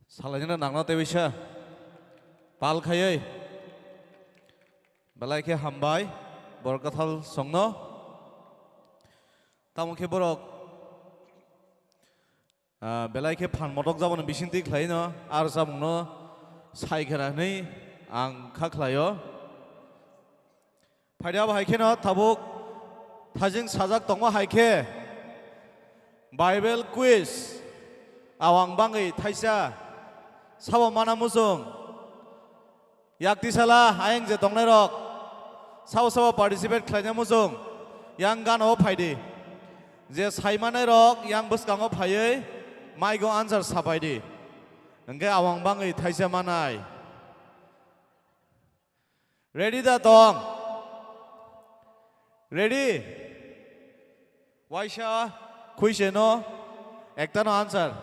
Salainano nangno tei bisa pal khaiwi belai khe hambai borok kathal songno. Tamo khe borok, ah, belai khe phan motok jaboni bisingtwi khlaino, ar samungno sai khera hwnwi ang kha khlaio. Phaidi abo hai kheno tabuk thajing sajak tongma hai khe Bible quiz awang bangwi thaisa sabo mana muchung. Yaktisala ayang je tongnairok sabo sabo participate khlaina muchung yang gana-o phaidi. Je saimanairok yang bwskango phaiwi maigo answer sapaidi. Hwnkhe awang bangwi thaisa manai. Ready da tong? Ready? Waisa khuiseno ektano answer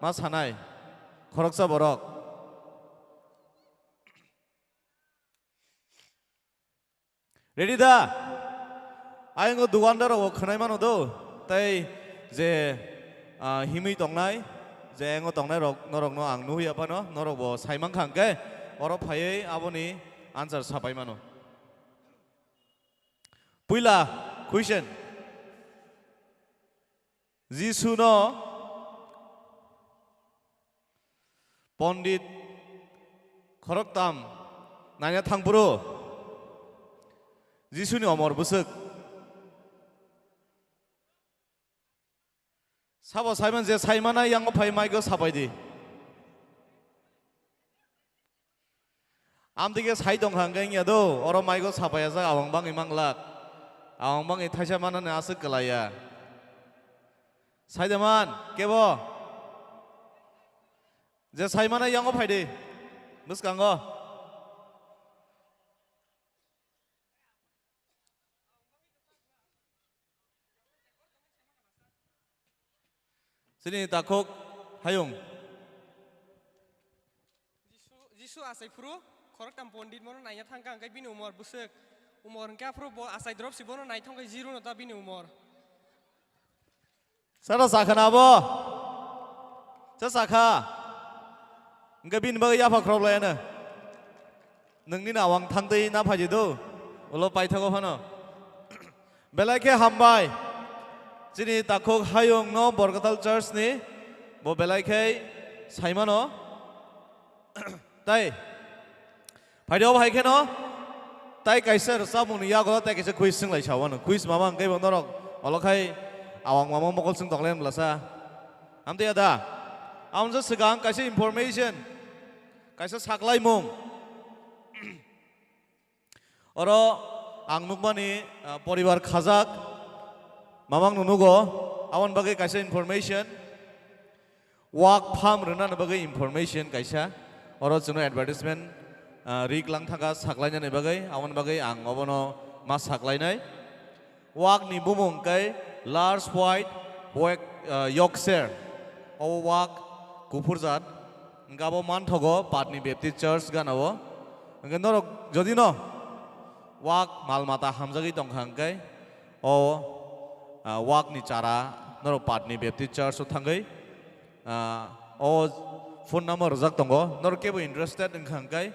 ma sanai khoroksa borok. Ready da? Ayongo dugandar rok khwnai mano do. Tei je, ah, himwi tongnai, je ayongo tongnai rok, norokno ang nuhwi aphano, norok bo sai mankha hwnkhe, oro phaiwi aboni answer sapai mano. Puila question. Jisuno pondit khoroktam naina thangphuru Jisuni omor bwswk. Sabo saiman je saimana yango phai maigo sabaidi. Amtwi khe sai tongkha hwnkhe wngya do, oro maigo sapaiyajak awang bangwi manglak. Awang bangwi thaisa manani aswk kwlaiya. Saidaman kebo? Je saimana yango phaidi bwskango. Chini takhuk hayung. Jisu, Jisu achai phuru khoroktham pondit bono naina thangkha, hwnkhe bini umor bwswk. Umor hwnkhe aphuru bo achai drop si bono naithok khe zero no ta bini umor. Sara sakha na bo? Cha sakha. Hwnkhe bini bagwi yapha khoroplaiano. Nungni nawang thangtwi na phaidi do. Ulo paithago phano. Belai khe hambai. Chini takhuk hayungno Borkatal Church ni bo belai khe saimano. Tai. Phaidi obo hai kheno. Tai kaisa rwchapmungni yago tai kaisa quiz swng lai sa wano. Quiz mama hwnkhe bo norok olo khai awang mama mokol swng tong lai blasa. Amtwi ya da. Amsa swkang kaisa information. Kaisa saklaimung. Oro ang nukmani, ah, poribar khajak mamang no nugo, aboni bagwi kaisa information, wak farm rwnani bagwi information kaisa, oro chwngno advertisement, ah, rik lang thangkha saklainani bagwi, aboni bagwi ang obono ma saklainai. Wakni bumung khe large white, white, ah, Yorkshire, o wak kuphur jat, hwnkhe abo manthogo Patni Baptist Church gana o, hwnkhe norok jodi no wak mal mata hamjagwi tongkha hwnkhe o, ah, wakni chara norok Patni Baptist Church o thangwi, ah, o phone number rwjak tongo. Norok kebo interested wngkha hwnkhe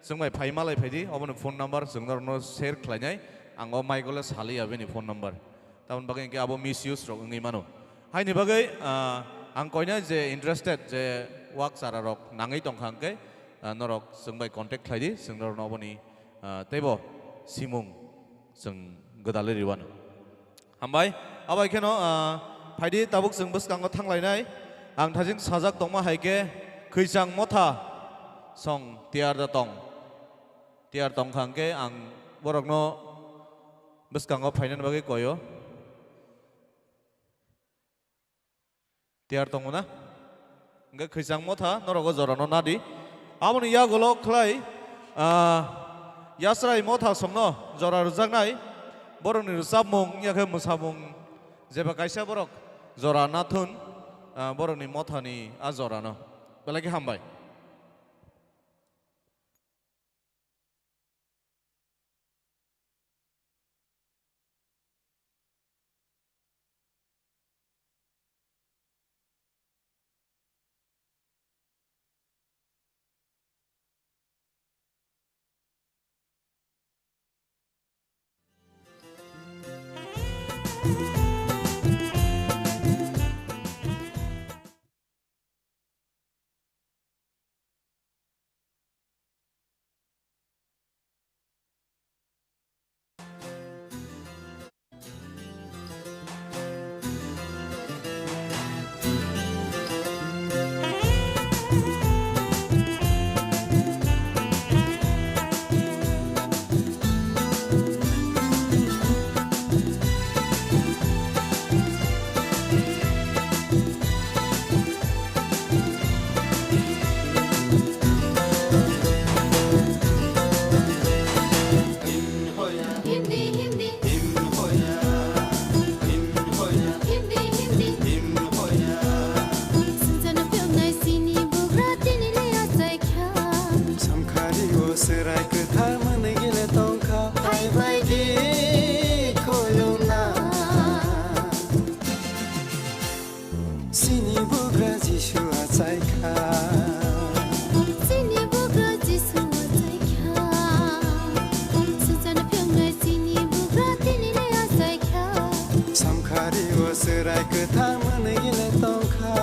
chwng bai phai malai phaidi, oboni phone number chwng norokno share khlainai. Ang o mic o le saliya bini phone number. Tamoni bagwi hwnkhe abo misuse rok wngwi mano. Haini bagwi, ah, ang koina je interested je wak chara rok nangwi tongkha hwnkhe, ah, norok chwng bai contact khlaidi, chwng norokno oboni, ah, teibo simung chwng gwdalwi riwano. Hambai, abai kheno, ah, phaidi tabuk chwng bwskango thanglainai. Ang thajin sajak tongma hai khe khwichang motha song tiyar da tong. Tiyar tongkha hwnkhe ang borokno bwskango phainani bagwi koyo. Tiyar tongo na? Hwnkhe khwichang motha norok o jorano nadi. Aboni yagulo khlai, ah, Yasrai motha songno jora rwjaknai. Borokni rwchapmung wngya khe mwsamung jeba kaisa borok jora nathun, ah, borokni mothani a jorano. Belai khe hambai. Samkhari o serai kwthar mwnwi gile tongkha, phai bai di khulumna. Chini bugra Jisu achaikha. Chini bugra Jisu achaikha. Sujana phyungnai chini bugra tini le achaikha. Samkhari o serai kwthar mwnwi gile tongkha.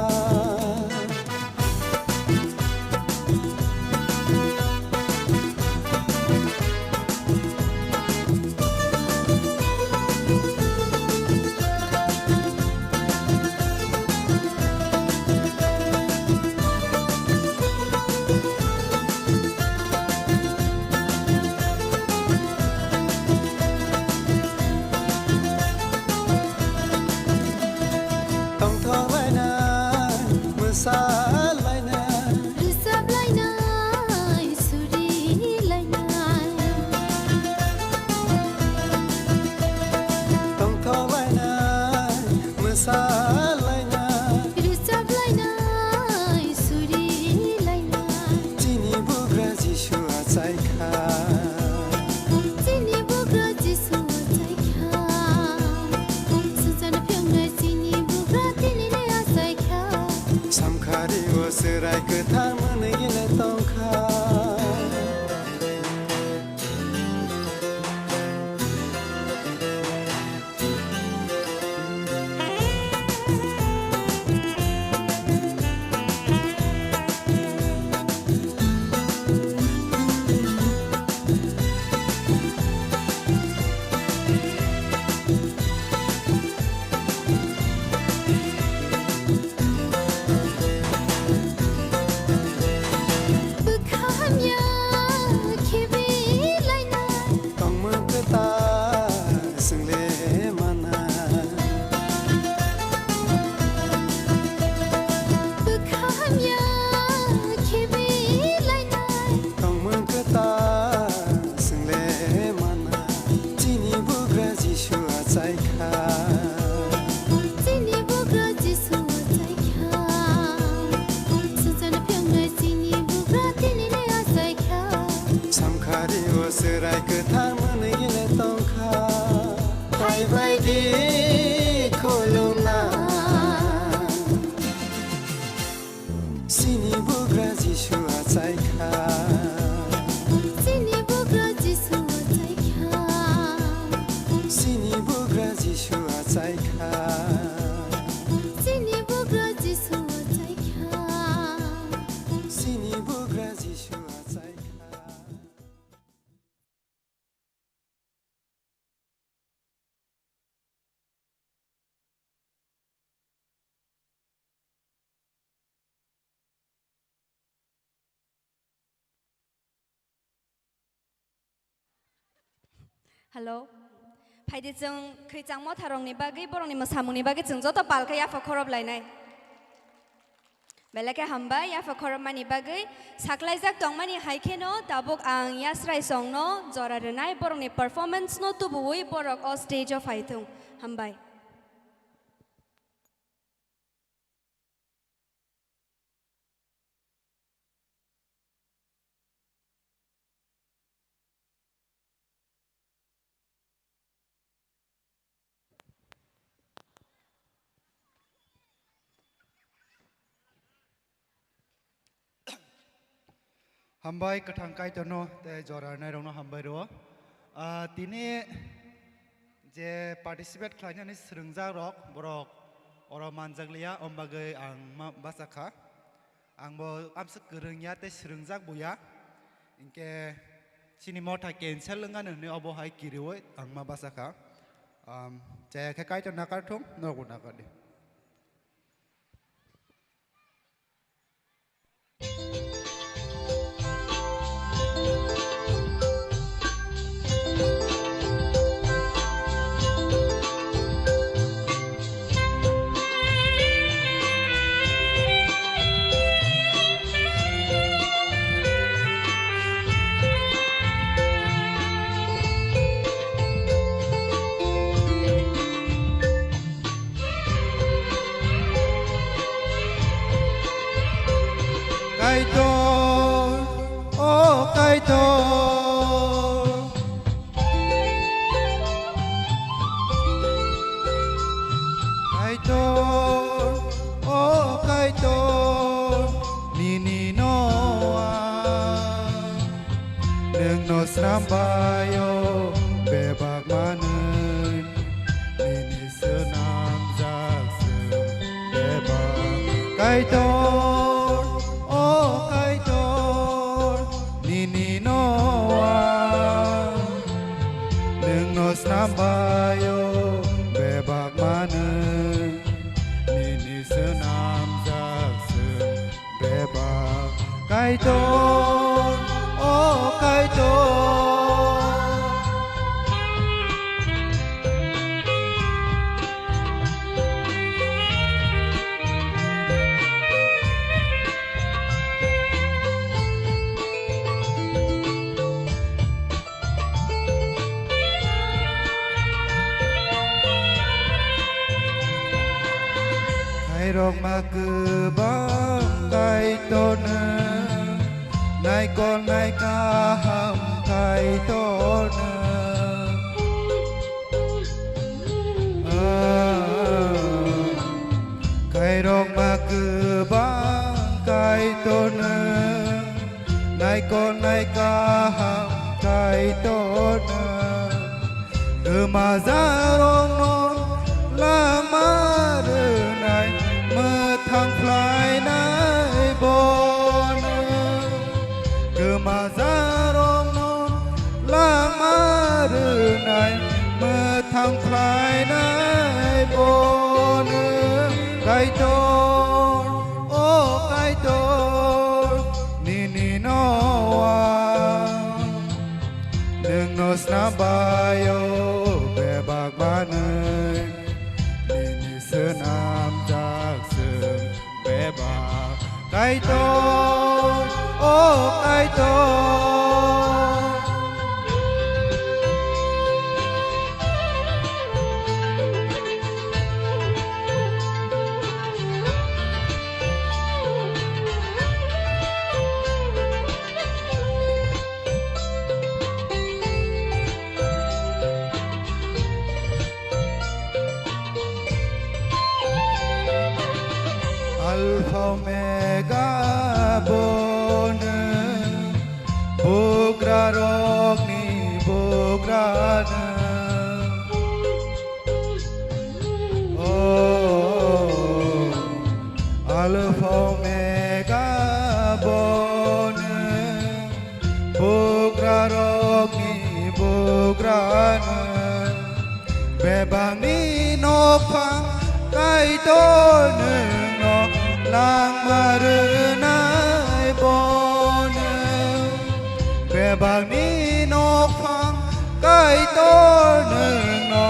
Chwrai kwthar mwnwi gile tongkha. Bwkha hamya khibi lainai. Tongmung kwtal swngle mana. Bwkha hamya khibi lainai. Tongmung kwtal swngle mana. Chini bugra Jisu achaikha. Chini bugra Jisu achaikha. Sujana phyungnai chini bugra tinini achaikha. Samkhari o chwrai kwthar mwnwi gile tongkha. Phaibai di khulumna. Chini bugra Jisu achaikha. Chini bugra Jisu achaikha. Chini bugra Jisu achaikha. Chini bugra Jisu achaikha. Chini bugra Jisu achaikha. Hello. Phaidi chwng khwichang motharokni bagwi, borokni mwsamungni bagwi chwng joto palkhe yapha khorob lainai. Belai khe hambai, yapha khorobmani bagwi. Saklaijak tongmani hai kheno tabuk ang Yasrai songno jora rwnai, borokni performance no tubuwi borok o stage o phai thung. Hambai. Hambai kwthang Kaitorno tei jora rwnairokno hambai rwo. Ah, tini je participate khlainani swrwngjakrok, borok oro manjakliya, om bagwi ang ma-, bacha kha. Ang bo amswk kwrwngya tei swrwngjak bo ya. Hinkhe chini motha cancel wngani hwnwi obo hai kiriui ang ma bacha kha. Am, chaya khe Kaitor nakar thung, norokbo nakar di. Kaitor, o Kaitor. Kaitor, o Kaitor, nini noa. Nwngno snambaio bebak manwi, nini swnamjak chwng bebak. Kaitor, o Kaitor, nini noa. Nwngno snambaio bebak manwi, nini swnamjak chwng bebak. Kaitor, o Kaitor. Khairokma kwbang Kaitorno, naikol naikaham Kaitorno. Ah, khairokma kwbang Kaitor nwng, naikol nai kaham Kaitor nwng. Kwmajarokno lama rwnai, mwthang phlainai bo nwng. Kwmajarokno lama rwnai, mwthang phlainai bo nwng. Kaitor, o Kaitor, nini no ang nwngno snam bai-o bebak manwi, nini swnamjak chwng bebak. Kaitor, o Kaitor. Alpha Omega bo nwng, bugrarokni bugra nwng. O, Alpha Omega bo nwng, bugrarokni bugra nwng. Bebakni nokphang Kaitor nwngno langma rwnai bo nwng. Bebakni nokphang Kaitor nwngno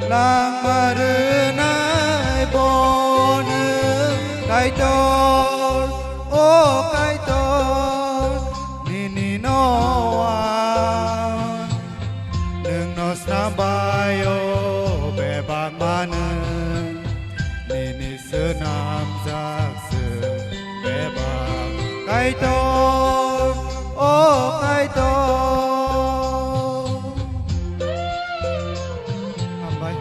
langma rwnai bo nwng. Kaitor, o Kaitor, nini no ang nwngno snam bai-o bebak manwi, nini swnamjak chwng bebak. Kaitor, o Kaitor. Hambai.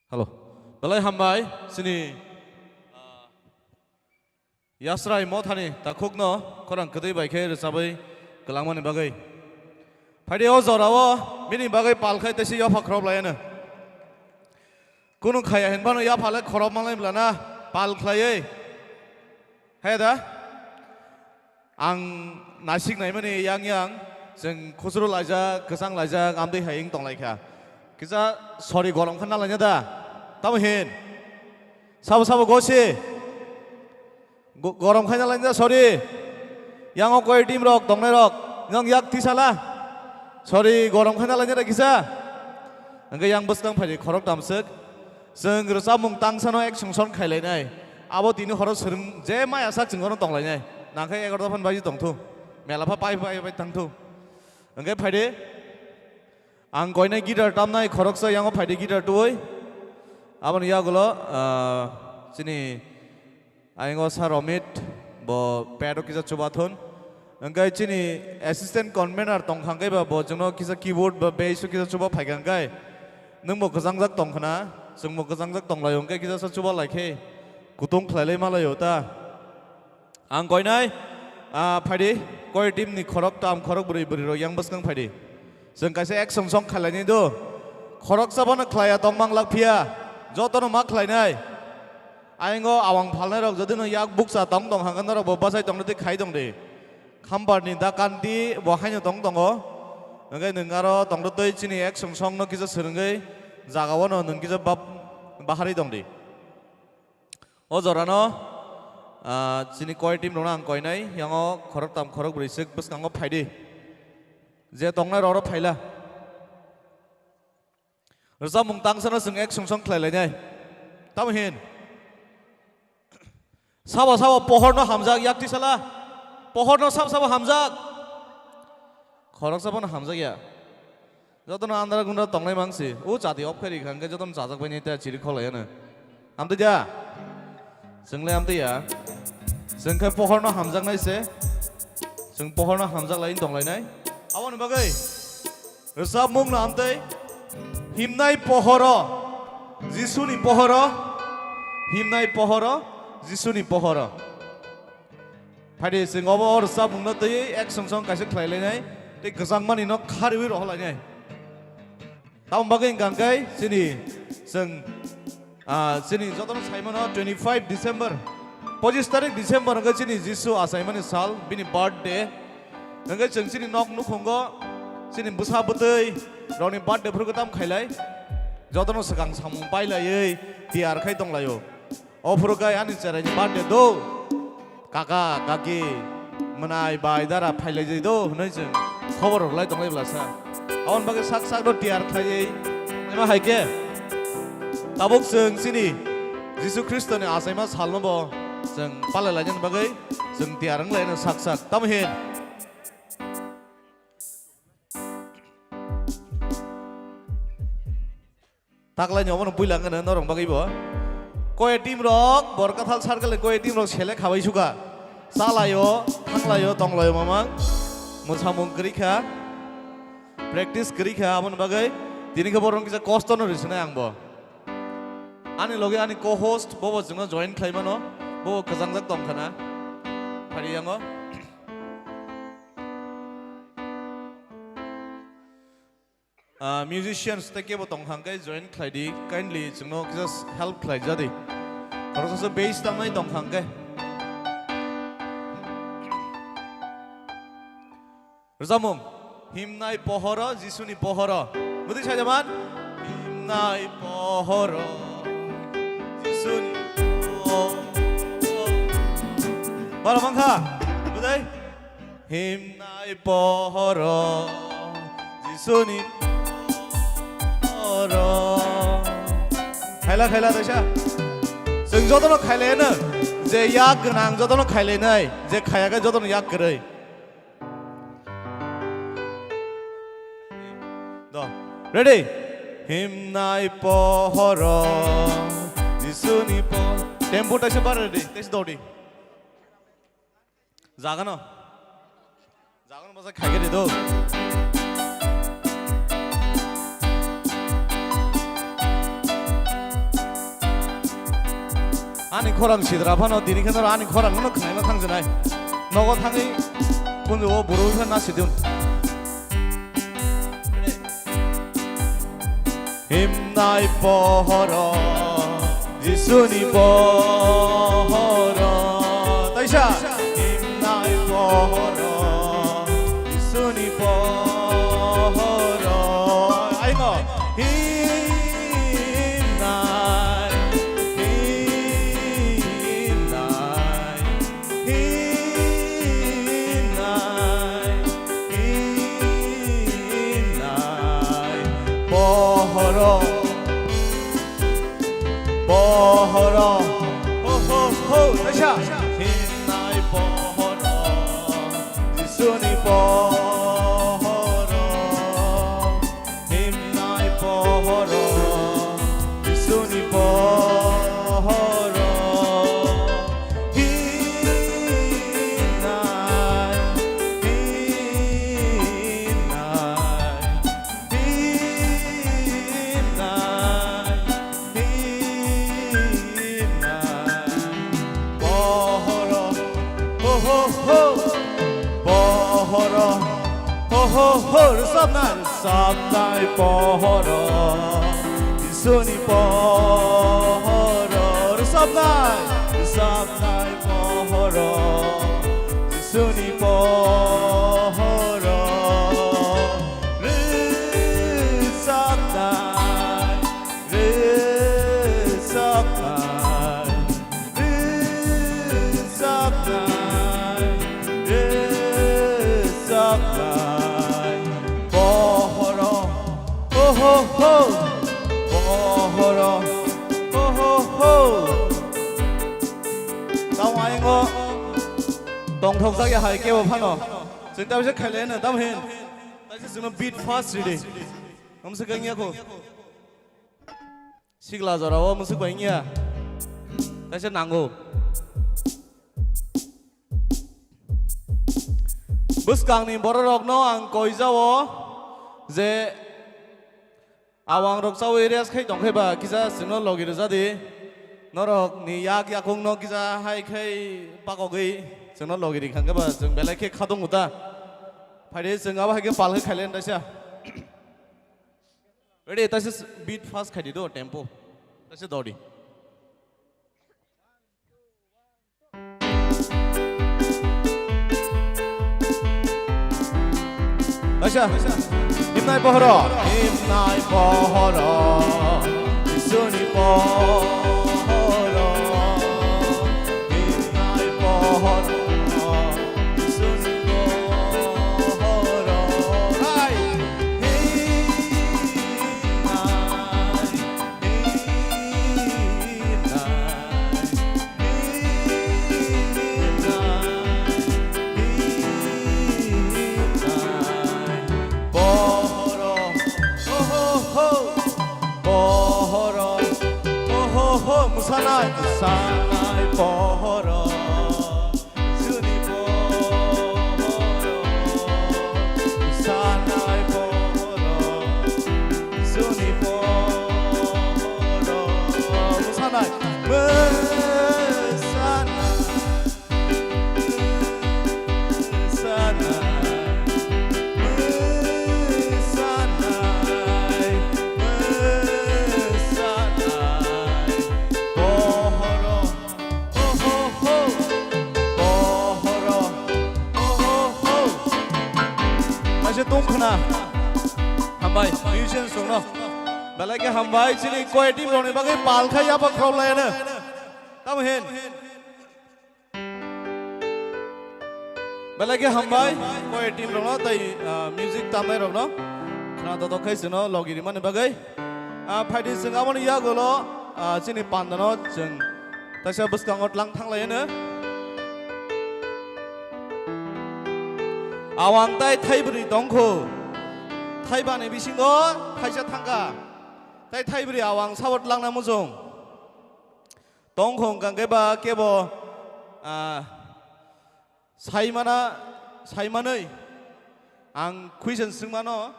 Hello. Belai hambai, chini, ah, Yasrai Mothani takhukno khorang kwtwi bai khe rwchabwi kwlangmani bagwi. Phaidi o jorao bini bagwi pal khai tei se yapha khorop laiano. Kunu khaya hinphano yapha le khorop manglai blana pal khlaiwi. He da? Ang naisik naimani yang yang, chwng khusru laijak, kwchang laijak, amtwi hai wng tonglaikha. Kisa sori gorom khe nalaina da? Tamo hin? Sabo sabo gosi? Go-, gorom khe nalaina da sori? Yang o koi team rok tongnai rok, nwng yak tisala? Sori gorom khe nalaina da kisa? Hwnkhe yang bwskang phaidi khorok tamswk. Chwng rwchapmung tangsano action song khailainai. Abo tini horo swrwng je maya sak chwng ono tonglainai. Nangkhe egarota phan baji tongthu. Mela pha pai pai pai thangthu. Hwnkhe phaidi. Ang koinai guitar tamnai khoroksa yango phaidi guitar tuwi. Aboni yagulo, ah, chini Ayang o Sir Romit, bo pad o kisa chubathun. Hwnkhe chini assistant convener tongkha hwnkhe ba bo chwngno kisa keyboard ba bass o kisa chuba phaikha hwnkhe. Nwngbo kwchangjak tongkhwna, chwngbo kwchangjak tonglaio hwnkhe kisa sa chuba laikhe. Kutung khlailai malaio ta. Ang koinai, ah, phaidi, koi team ni khorok tam, khorok bwrwi, bwrwi rok yang bwskang phaidi. Chwng kaisa action song khlainai do. Khoroksa bono khlaiya tongmang lak phiya. Jotono ma khlainai. Ayang o awang phalnai rok jodi no yak bukcha tong tong hangkhe norok bo bachai tong di khai tong di. Khambar ni dakanti bo haino tong tongo. Hwnkhe nwng aro tong twi chini action song no kisa swrwngwi jaga o no nwng kisa bab-, bahari tong di. O jorano, ah, chini koi team rokno ang koinai, yango khoroktam khorokbrwi swk bwskango phaidi. Je tongnai rok oro phaila. Rwchapmung tangsano chwng action song khlai lainai. Tamo hin? Sabo sabo pohorno hamjak, yak tisala. Pohorno sabo sabo hamjak. Khoroksa bono hamjak ya. Jotono andra gundra tongnai mangsi. O chati off khairi khangkhe jotono chajak bai nai ta chiri kholai ano. Amtwi da? Chwngle amtwi ya. Chwng khe pohorno hamjaknai se. Chwng pohorno hamjak lai tonglainai. Aboni bagwi rwchapmung no amtwi himnai pohoro, Jisuni pohoro, himnai pohoro, Jisuni pohoro. Phaidi chwng obo o rwchapmungno twiwi ek song song kaisa khlai lainai, tei kwchangmani no kharwi rohor lainai. Tamoni bagwi hwnkha hwnkhe chini chwng, ah, chini jotono sai mano twenty five December, pochis tarik December hwnkhe chini Jisu achaimani sal, bini birthday. Hwnkhe chwng chini nok nukhungo chini bwsa bwtwi rokni birthday phuru khe tam khailai. Jotono swkang samung pailaiwi tiyar khai tonglaio. O phuru khe ani cheraini birthday do. Kaka, kaki, mwnai, bai, dara phailai jai do hwnwi chwng khobor rwlai tonglai bwlasa. Aboni bagwi sak sak no tiyar khlaiwi ema hai khe tabuk chwng chini Jisu Khristoni achaima salno bo chwng palai lainani bagwi chwng tiyar wng laino sak sak. Tamo hin? Taklaini obono puila wngkha norok bagwi bo. Koi team rok, Borkathal circle ni koi team rok select khabai suka. Chalaio, thanglaio, tonglaio mamang. Mwsamung kwrwi kha. Practice kwrwi kha aboni bagwi. Tini khe borok kisa kosto no risinai ang bo. Ani loge ani co-host bobo chwngno join khlai mano. Bobo kwchangjak tong khana. Phari yango. Ah, musicians tei kebo tong kha hwnkhe join khlai di, kindly chwngno kisa help khlai ja di. Oro sasu bass tamnai tong kha hwnkhe. Rwchapmung, himnai pohoro, Jisuni pohoro. Bwtwi sajaman? Himnai pohoro, Jisuni pohoro. Baro mangkha? Bwtwi? Himnai pohoro, Jisuni pohoro. Khaila, khaila, taisa. Chwng jotono khailaino, je yak gwnang jotono khailainai, je khayakhe jotono yak kwrwi. Do. Ready? Himnai pohoro, Jisuni po-, tempo taisa bar ready, taisa dodi. Jagano. Jagano bwsa khaikhe de do. Ani khorang sidra phano tini kheno ani khorang no khnaima thangsinai. Nogo thangwi kunju o buru wngkha na sidun. Himnai pohoro, Jisuni pohoro. Taisa. Himnai pohoro, Jisuni pohoro. Aingo. Himnai, himnai. Himnai, himnai, pohoro, pohoro, ho, ho, ho, taisa. Himnai pohoro, Jisuni pohoro. Himnai pohoro, Jisuni pohoro. Himnai, himnai, himnai, himnai. Pohoro, ho, ho, ho. Pohoro, ho, ho, ho. Rwchapnai, rwchapnai pohoro, Jisuni pohoro. Rwchapnai, rwchapnai pohoro, Jisuni pohoro. Rwchapnai, rwchapnai, rwchapnai, rwchapnai. Pohoro, ho, ho, ho. Pohoro, ho, ho, ho. Tamo ayang o tongthok jak ya hai kebo phano. Chwng ta bisa khailai no tam hin. Ta bisa chwngno beat fast ridi. Amsa kanya ko. Sikla jora o musuk bai wngya. Kaisa nango. Bwskangni bororokno ang koijao je awang rok chawi rest khai tongkhai ba kisa chwngno logi rwjadi. Norok ni yak yakung no kisa hai khai pakogwi chwngno logi ri khangkhe ba chwng belai khe khadong uta. Phaidi chwng abo hai khe pal khai khailen daisa. Ready, taisa beat fast khai di do, tempo. Taisa dodi. Acha, himnai pohoro, himnai pohoro, Jisuni pohoro, himnai pohoro, Jisuni pohoro. Hai, himnai, himnai. Bohoro, ho, ho, ho. Bohoro, ho, ho, ho. Mwsanai, mwsanai, bohoro. Jisuni pohoro, sanai pohoro, Jisuni pohoro, sanai, sanai, sanai, sanai, sanai, pohoro. Ho, ho, ho. Bohoro. Ho, ho, ho. Kaisa tong khna. Hambai, musicians rokno. Belai khe hambai, chini choir team rokni bagwi pal khai yapha khorok laiano. Tamo hin. Belai khe hambai, choir team rokno tei, ah, music tamnai rokno. Khna totok khai chwngno logi rimani bagwi. Ah, phaidi chwng aboni yagulo, ah, chini pandano chwng taisa bwskango tlang thanglaino. Awang tai thaibrwi tongkho. Thaibani bisingo thaisa thangkha. Tai thaibrwi awang sabo tlangna muchung. Tongkho hwnkha khe ba kebo, ah, Saimana, saimanwi ang question swngmano,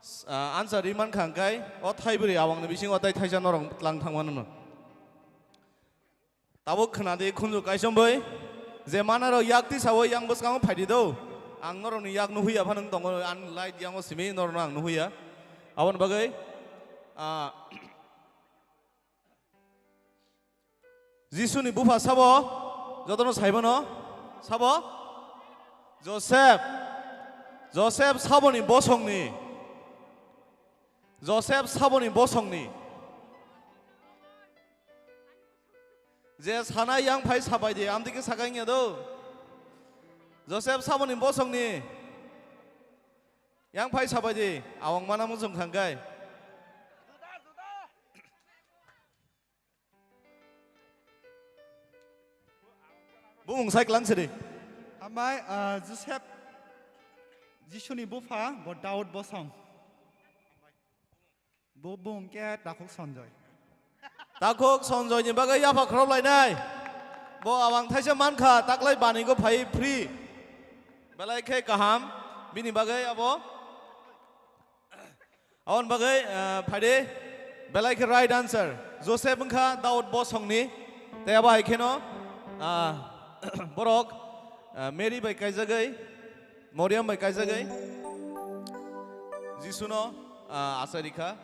s-, ah, answer ri mankha hwnkhe o thaibrwi awangni bisingo tai thaisa norok tlang thangmano no. Tabuk khna di khunju kaisom bai, je manarok yak tisawi yang bwskango phaidi do, ang norokni yak nuhuya phano wng tongo, ang light yango simi norokno ang nuhuya. Aboni bagwi, ah, Jisuni bupha sabo? Jotono saibano? Sabo? Joseph. Joseph saboni bosongni. Joseph saboni bosongni. Je sana yang phai sabai di, amtike sakai nya do. Joseph saboni bosongni. Yang phai sabai di, awang mana muchung khangkai. Bumung sai klang sidi. Amai, ah, Joseph, Jisuni bupha, bo Daud bosong. Bo bung ke Takhuk Sanjoy. Takhuk Sanjoy ni bagwi yapha khorok lainai. Bo awang thaisa mankha, taklai banigo phai free. Belai khe kaham, bini bagwi abo. Aboni bagwi, ah, phaidi, belai khe right answer. Joseph wngkha Daud bosongni, tei abo hai kheno, ah, borok, ah, Mary bai kaijagwi, Moriam bai kaijagwi, Jisuno, ah, achai rikha.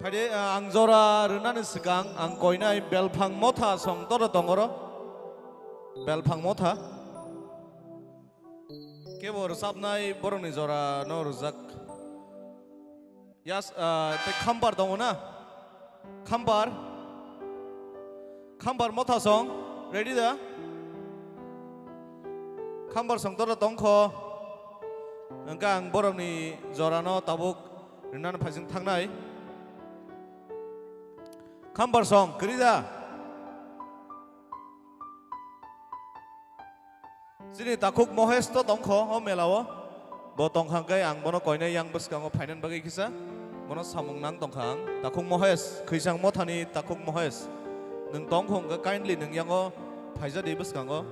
Phaidi, ah, ang jora rwnani swkang ang koinai belphang motha song tora tongoro. Belphang motha. Kebo rwchapnai borokni jora no rwjak. Yas, ah, tei khambar tongo na? Khambar. Khambar motha song. Ready da? Khambar song tora tongkho. Hwnkhe ang borokni jora no tabuk rinani phaising thangnai. Khambar song, kwrwi da? Chini takhuk Mohesh to tongkho o mela o. Bo tongkha hwnkhe ang bono koinai yang bwskango phainani bagwi kisa. Bono samung nang tongkha ang. Takhuk Mohesh, Khwisang Mothani takhuk Mohesh. Nwng tongkho hwnkhe kindly nwng yango phaijadi bwskango.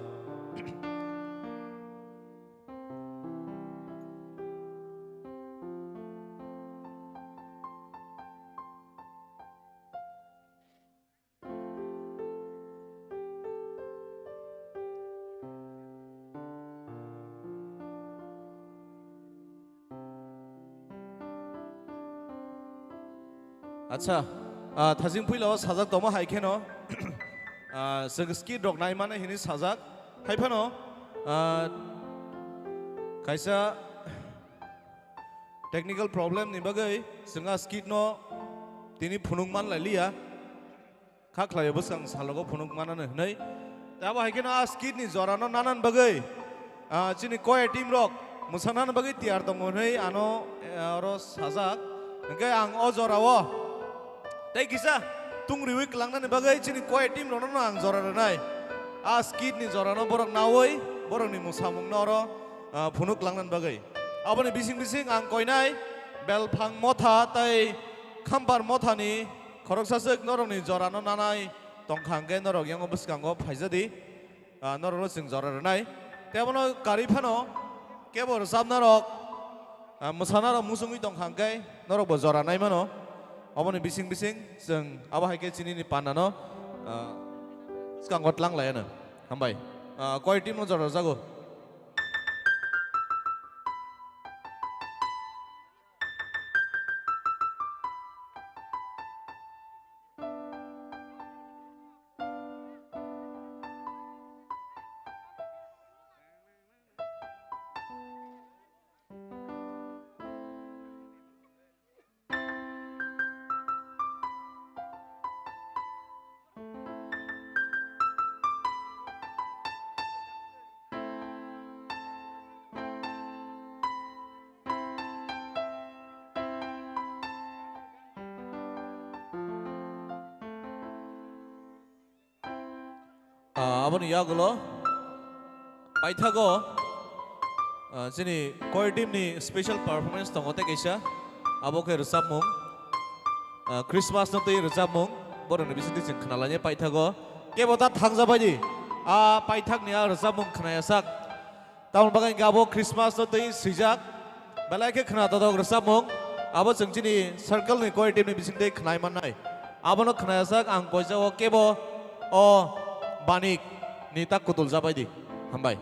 Acha, ah, thajing puila o sajak tongma hai kheno, ah, chwng skit rok nai mano hini sajak. Hai phano, ah, kaisa technical problem ni bagwi chwng a skit no tini phunuk man lai liya. Kha khlai o bwskang salogo phunuk manano hwnwi. Tei abo hai kheno a skit ni jora no nanan bagwi, ah, chini koi team rok mwsanani bagwi tiyar tongo hwnwi ano, eh, oro sajak. Hwnkhe ang o jora o tei kisa tungriwi kwlangnani bagwi chini koi team rokno no ang jora rwnai. A skit ni jora no borok nawi borokni mwsamung no oro, ah, phunuk kwlangnani bagwi. Aboni bising bising ang koinai Belphang Motha tei Khampar Mothani khoroksa swk norokni jora no nanai tongkha hwnkhe norok yango bwskango phaijadi. Ah, norokno chwng jora rwnai. Tei abono karwi phano kebo rwchapnarok, ah, mwsanarok muchungwi tongkha hwnkhe norokbo jora nai mano. Aboni bising bising chwng abo hai khe chinini pandano, ah, bwskango tlang lai ano. Hambai. Ah, koi team no jora rwjago. Ah, aboni yagulo paithago, ah, chini koi team ni special performance tongo tei kaisa, abo khe rwchapmung, ah, Christmas no twi rwchapmung, borokni bisingtwi chwng khna lainai paithago. Kebo ta thangjabaidi, ah, paithakni ah rwchapmung khnayasak. Tamoni bagwi hwnkhe abo Christmas no twi swijak. Belai khe khna totok rwchapmung. Abo chwng chini circle ni koi team ni bising twi khnai mannai. Abono khnayasak ang koijago kebo o banik ni tak kutul jabai di. Hambai.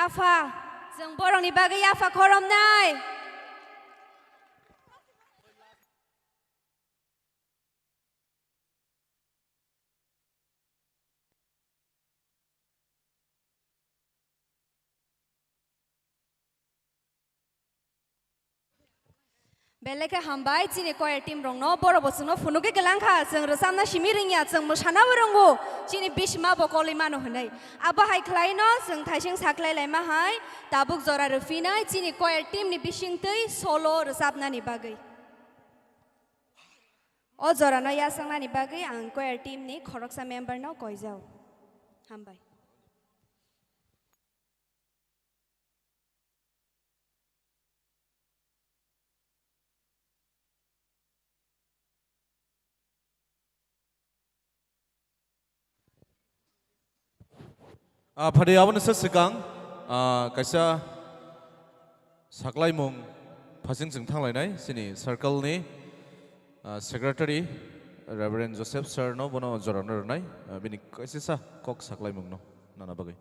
Yapha, chwng borokni bagwi yapha khoromnai. Belai khe hambai chini choir team rokno, borok bo chwngno phunugwi kwlang kha, chwng rwchapna simi rwngya, chwng mwsana bo rwngo, chini bisima bo kolwi mano hwnwi. Abo hai khlaino chwng thaising saklai laima hai tabuk jora rwphinai chini choir team ni bisingtwi solo rwchapnani bagwi. O jorano yachaknani bagwi ang choir team ni khoroksa member no koijao. Hambai. Ah, phadi aboni se swkang, ah, kaisa saklaimung phasing chwng thanglainai chini circle ni, ah, secretary Reverend Joseph sir no bono jorano rwnai, ah, bini kaisa sa kok saklaimung no nana bagwi.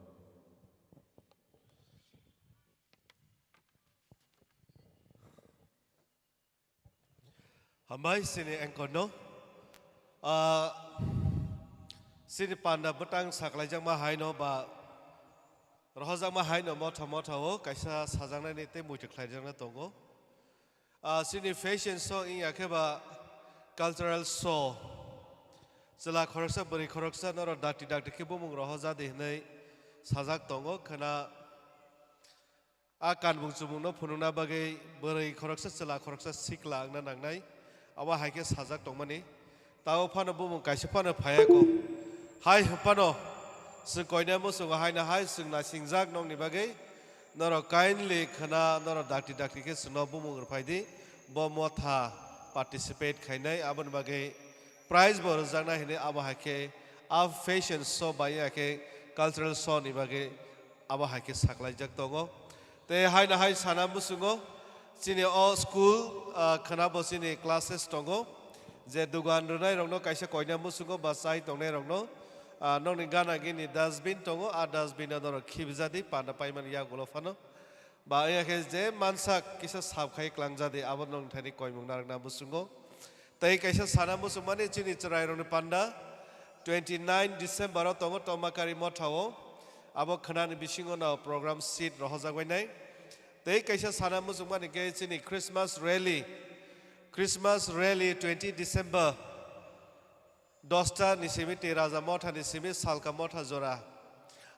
Hambai chini anchor no. Ah, chini panda bwtang saklaijakma hai no ba rohojakma hai no motha motha o kaisa sajaknai ni tei muitu khlaijaknai tongo. Ah, chini fashion show wngya khe ba cultural show. Chwla khoroksa bwrwi khoroksa norok dakti dakti khe bumung rohojadi hwnwi sajak tongo khwna. A kanmung chumungno phunukna bagwi bwrwi khoroksa chwla khoroksa sikla wngna nangnai, abo hai khe sajak tongmani. Tabo phano bumung kaisa phano phaiya kho. Hai hwn phano chwng koinai muchungo haino hai chwng naisingjak nokni bagwi norok kindly khwna norok dakti dakti khe chwngno bumung rwphai di. Bo motha participate khainai aboni bagwi prize bo rwjaknai hwnwi abo hai khe a fashion show bai ya khe cultural show ni bagwi abo hai khe saklaijak tongo. Tei haino hai sana muchungo chini o school, ah, khwna bo chini classes tongo. Je dugan rwnai rokno kaisa koina muchungo ba chai tongnai rokno, ah, nokni gana gini dustbin tongo, a dustbin o norok khibijadi panda paimani yagulo phano. Ba ya khe je mansak kisa sap khai klangjadi abo nokni thani koimung narwkna muchungo. Tei kaisa sana muchungmani chini chwrairokni panda twenty nine December o tongo Tomakari Motha o. Abo khwnani bisingo no program seat rohorjak bainai. Tei kaisa sana muchungmani khe chini Christmas rally, Christmas rally twenty December dosta ni simi tei Raja Motha ni simi Salka Motha jora,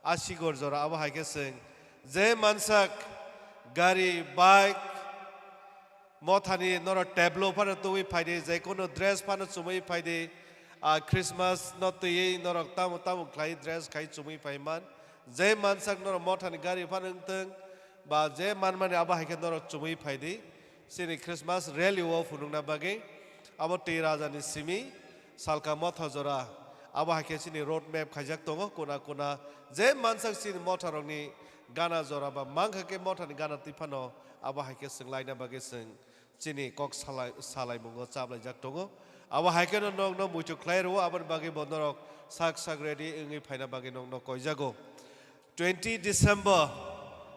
Asigor jora abo hai khe chwng je mansak gari, bike, Mothani norok tablo phano twiwi phaidi, jekono dress phano chumui phaidi, ah, Christmas no twiwi norok tamo tamo khlai dress khai chumui phaiman. Je mansak norok mothani gari phano wngtwng, ba je manmani abo hai khe norok chumui phaidi. Chini Christmas rally o phunukna bagwi abo twi rajani simi Salka Motha jora abo hai khe chini road map khaijak tongo, kuna kuna je mansak chini motharokni gana jora ba mankha khe mothani gana twi phano abo hai khe chwng laina bagwi chwng chini kok salai, salaimungo chaplaijak tongo. Abo hai kheno nokno muitu khlai rwo, aboni bagwi bo norok sak sak ready wngwi phaina bagwi nokno koijago. Twenty December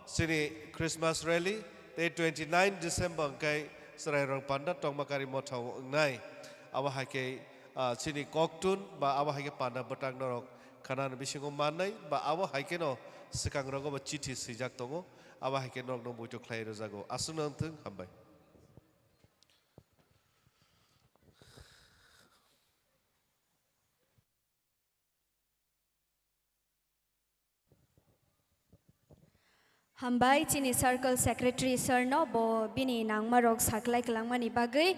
chini Christmas rally, tei twenty nine December hwnkhe chwrairok panda Tongmakari Mothao wngnai. Abo hai khe, ah, chini koktun ba abo hai khe panda bwtang norok khanani bisingo mannai, ba abo hai kheno swkang rogo bo chithi swijak tongo. Abo hai khe nokno muitu khlai rwjago. Aswkno wngthung, hambai. Hambai chini circle secretary sir no bo bini nangma rok saklai kwlangmani bagwi.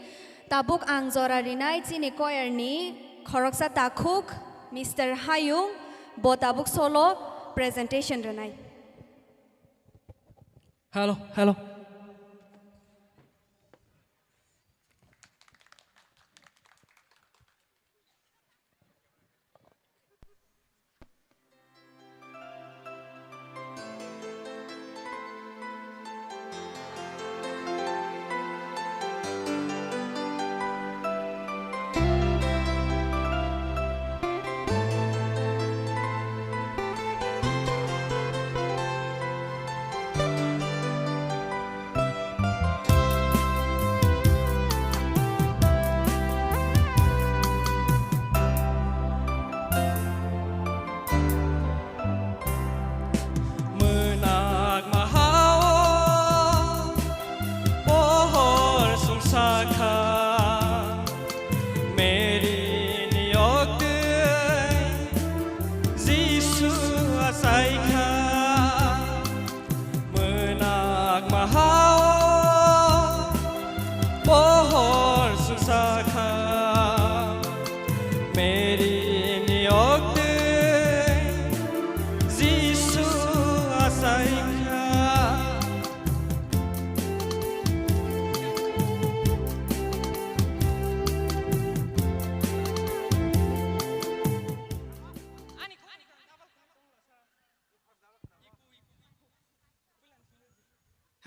Tabuk ang jora rinai chini choir ni khoroksa takhuk Mister Hayung, bo tabuk solo presentation rwnai. Hello, hello.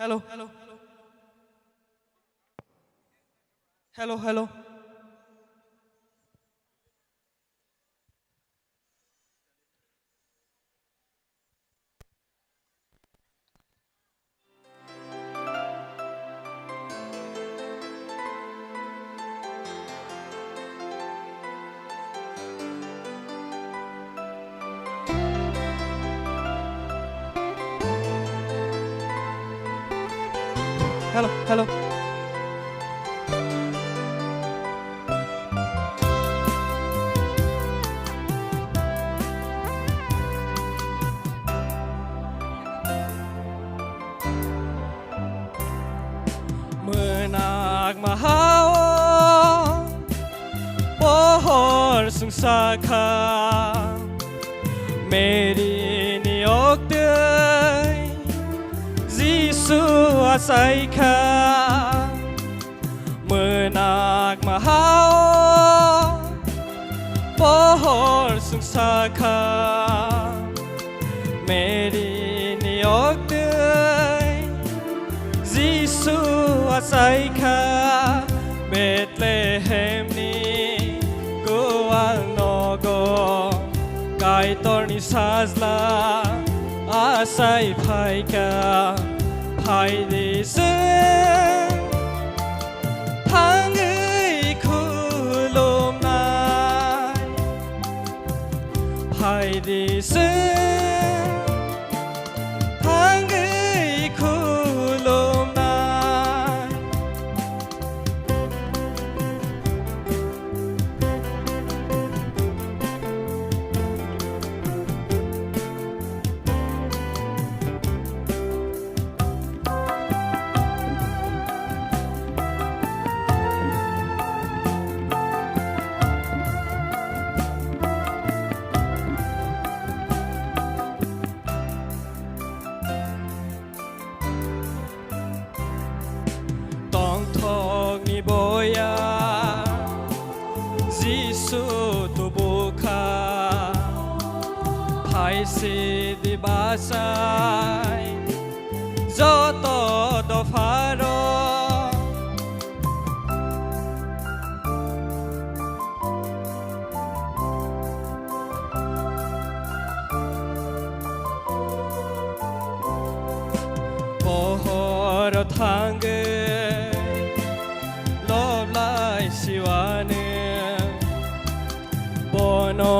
Hello. Hello, hello. Hello, hello. Mwnakma hao pohor sungsakha, Mary ni oktwi Jisu achaikha. Mwnakma hao pohor sungsakha, Mary ni oktwi Jisu achaikha. Bethlehem ni gual nogo Kaitor ni sajla achai phaikha. Phaidi chwng thangwi khulumnai. Phaidi chwng thangwi khulumnai. Tongthokni boya Jisu tubukha, phaisidi bachai joto dopharo. Pohor thangwi loblai siwani, bono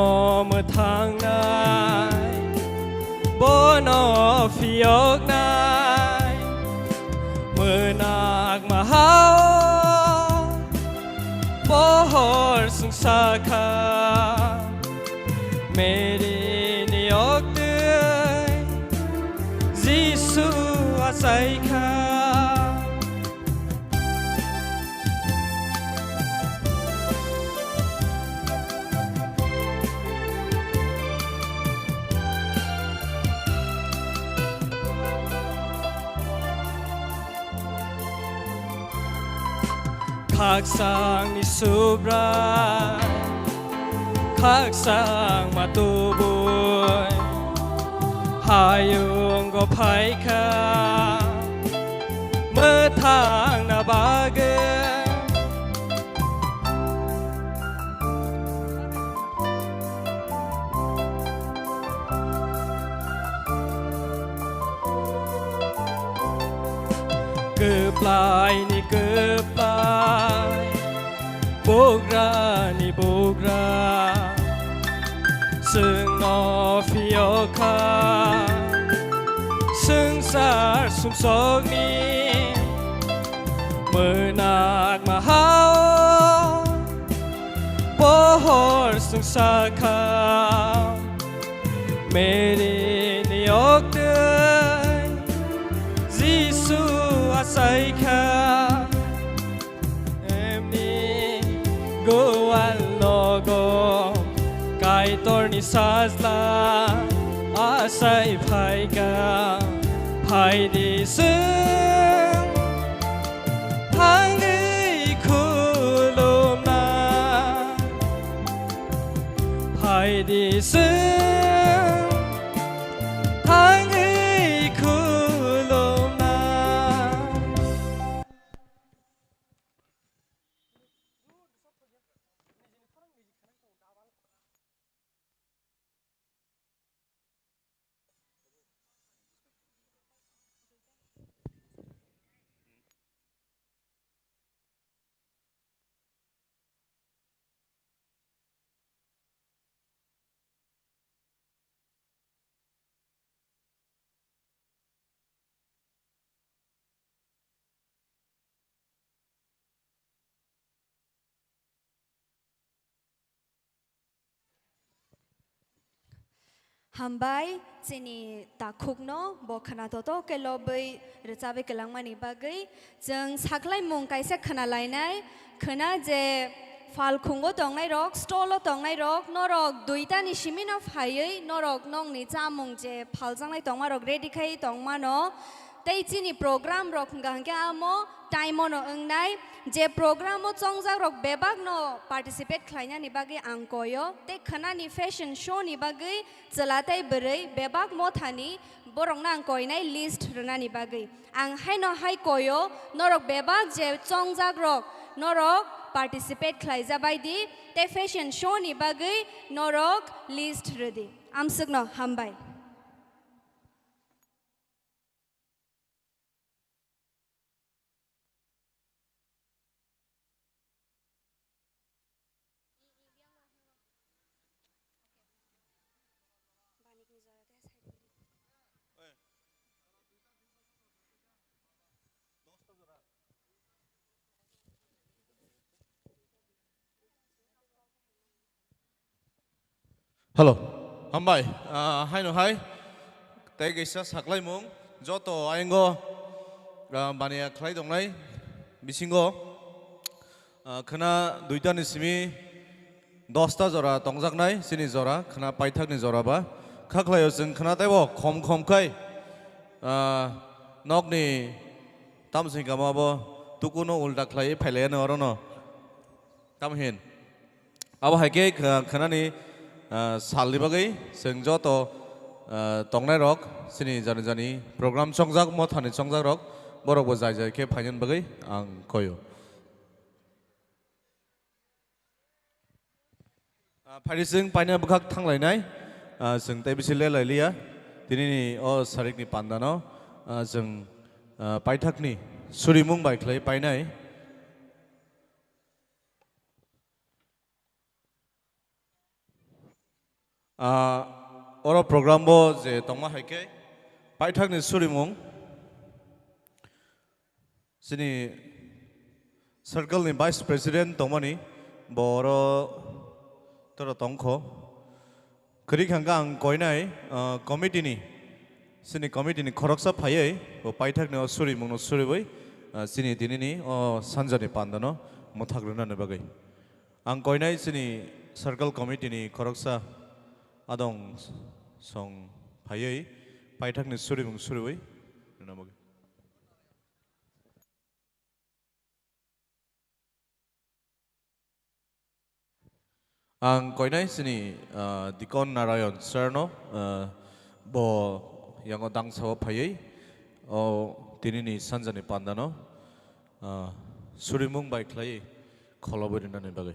mwthangnai, bono phiyoknai. Mwnakma hao pohor sungsakha, Mary ni oktwi Jisu achaikha. Khakchangni Subrai, khakchangma tubui, hayungo phaikha mwthangna bagwi. Kwplaini kwplai, bugrani bugra, chwngno phiyokha swngchar sumsokni. Mwnakma hao pohor sungsakha, Mary ni oktwi Jisu achaikha. Emni gual nogo Kaitorni sajla achai phaikha. Phaidi chwng thangwi khulumna. Phaidi chwng thangwi khulumna. Hambai chini takhukno bo khwna toto khe lobwi rwchabwi kwlangmani bagwi. Chwng saklaimung kaisa khwna lainai, khwna je phalkhungo tongnairok, stolo tongnairok, norok duitani simino phaiwi norok nokni chamung je phaljaknai tongmarok ready khai tongmano. Tei chini program rok hwnkha hwnkhe amo time ono wngnai, je program o chongjak rok bebak no participate khlainani bagwi ang koyo, tei khwnani fashion show ni bagwi chwla tei bwrwi bebak mothani borokno ang koinai list rwnani bagwi. Ang haino hai koyo, norok bebak je chongjak rok norok participate khlaijabai di, tei fashion show ni bagwi norok list rwdi. Amswkno hambai. Hello, hambai, ah, haino hai, tei kaisa saklaimung, joto ayongo, ah, baniya khlai tongnai bisingo, ah, khwna duitani simi dosta jora tongjaknai, chini jora, khwna paithakni jora ba, kha khlaio chwng khwna teibo khom khom khai, ah, nokni tamsing kama bo tukuno ulta khlai phailaiya no orono. Tamo hin. Abo hai khe kha-, khwnani, ah, salni bagwi chwng joto, ah, tongnairok, chini jani jani program chongjak, mothani chongjakrok, borokbo jai jai khe phainani bagwi ang koyo. Ah, phaidi chwng paina bwkhak thanglainai, ah, chwng tei bisi lelailiya. Tinini o sarikni pandano, ah, chwng, ah, paithakni surimung bai khlai painai. Ah, oro program bo je tongma hai khe, paithakni surimung, chini circle ni vice president tongmani, bo oro toro tongkho. Kwrwi kha hwnkhe ang koinai, ah, committee ni, chini committee ni khoroksa phaiwi, bo paithakni o surimungno suriwi, ah, chini tinini o sanjani pandano mwthak rwnani bagwi. Ang koinai chini circle committee ni khoroksa adong song phaiwi paithakni surimung suriwi rwna bagwi. Ang koinai chini, ah, Dikon Narayon sir no, ah, bo yango dangsa o phaiwi o tinini sanjani pandano, ah, surimung bai khlaiwi kholobwi rwnani bagwi.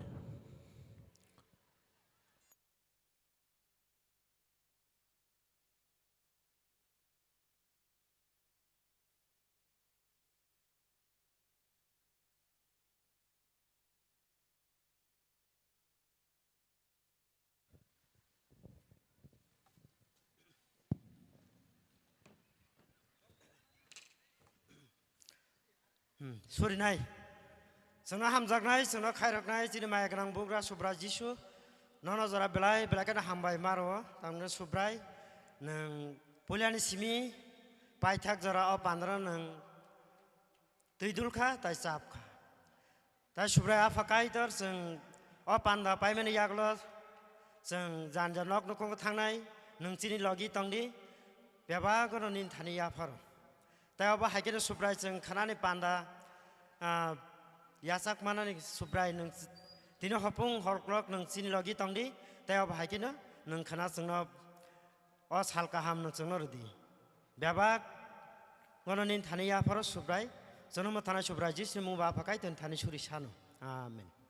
Hmm, surinai. Chwngno hamjaknai, chwngno khairoknai, chini maya gwnang bugra Subrai Jisu. Nono jora belai, belai kheno hambai maro, tamni Subrai. Nwng puilani simi, paithak jora o pandra nwng twi dulkha, tai chapkha. Tai Subrai Apha Kaitor, chwng o panda paimani yagulo chwng janja nok nukhungo thangnai, nwng chini logi tongdi, bebak no nini thani yapharo. Tai obo hai kheno Subrai chwng khanani panda, ah, yachak manani Subrai nwng ch-, tini hopung horklok nwng chini logi tongdi, tai obo hai kheno nwng khana chwngno o sal kaham nwng chwngno rwdi. Bebak gono nini thani yapharo Subrai, chwngno mwthanai Subrai Jisuni mungba Apha Kaitorni thani suri sano. Amen.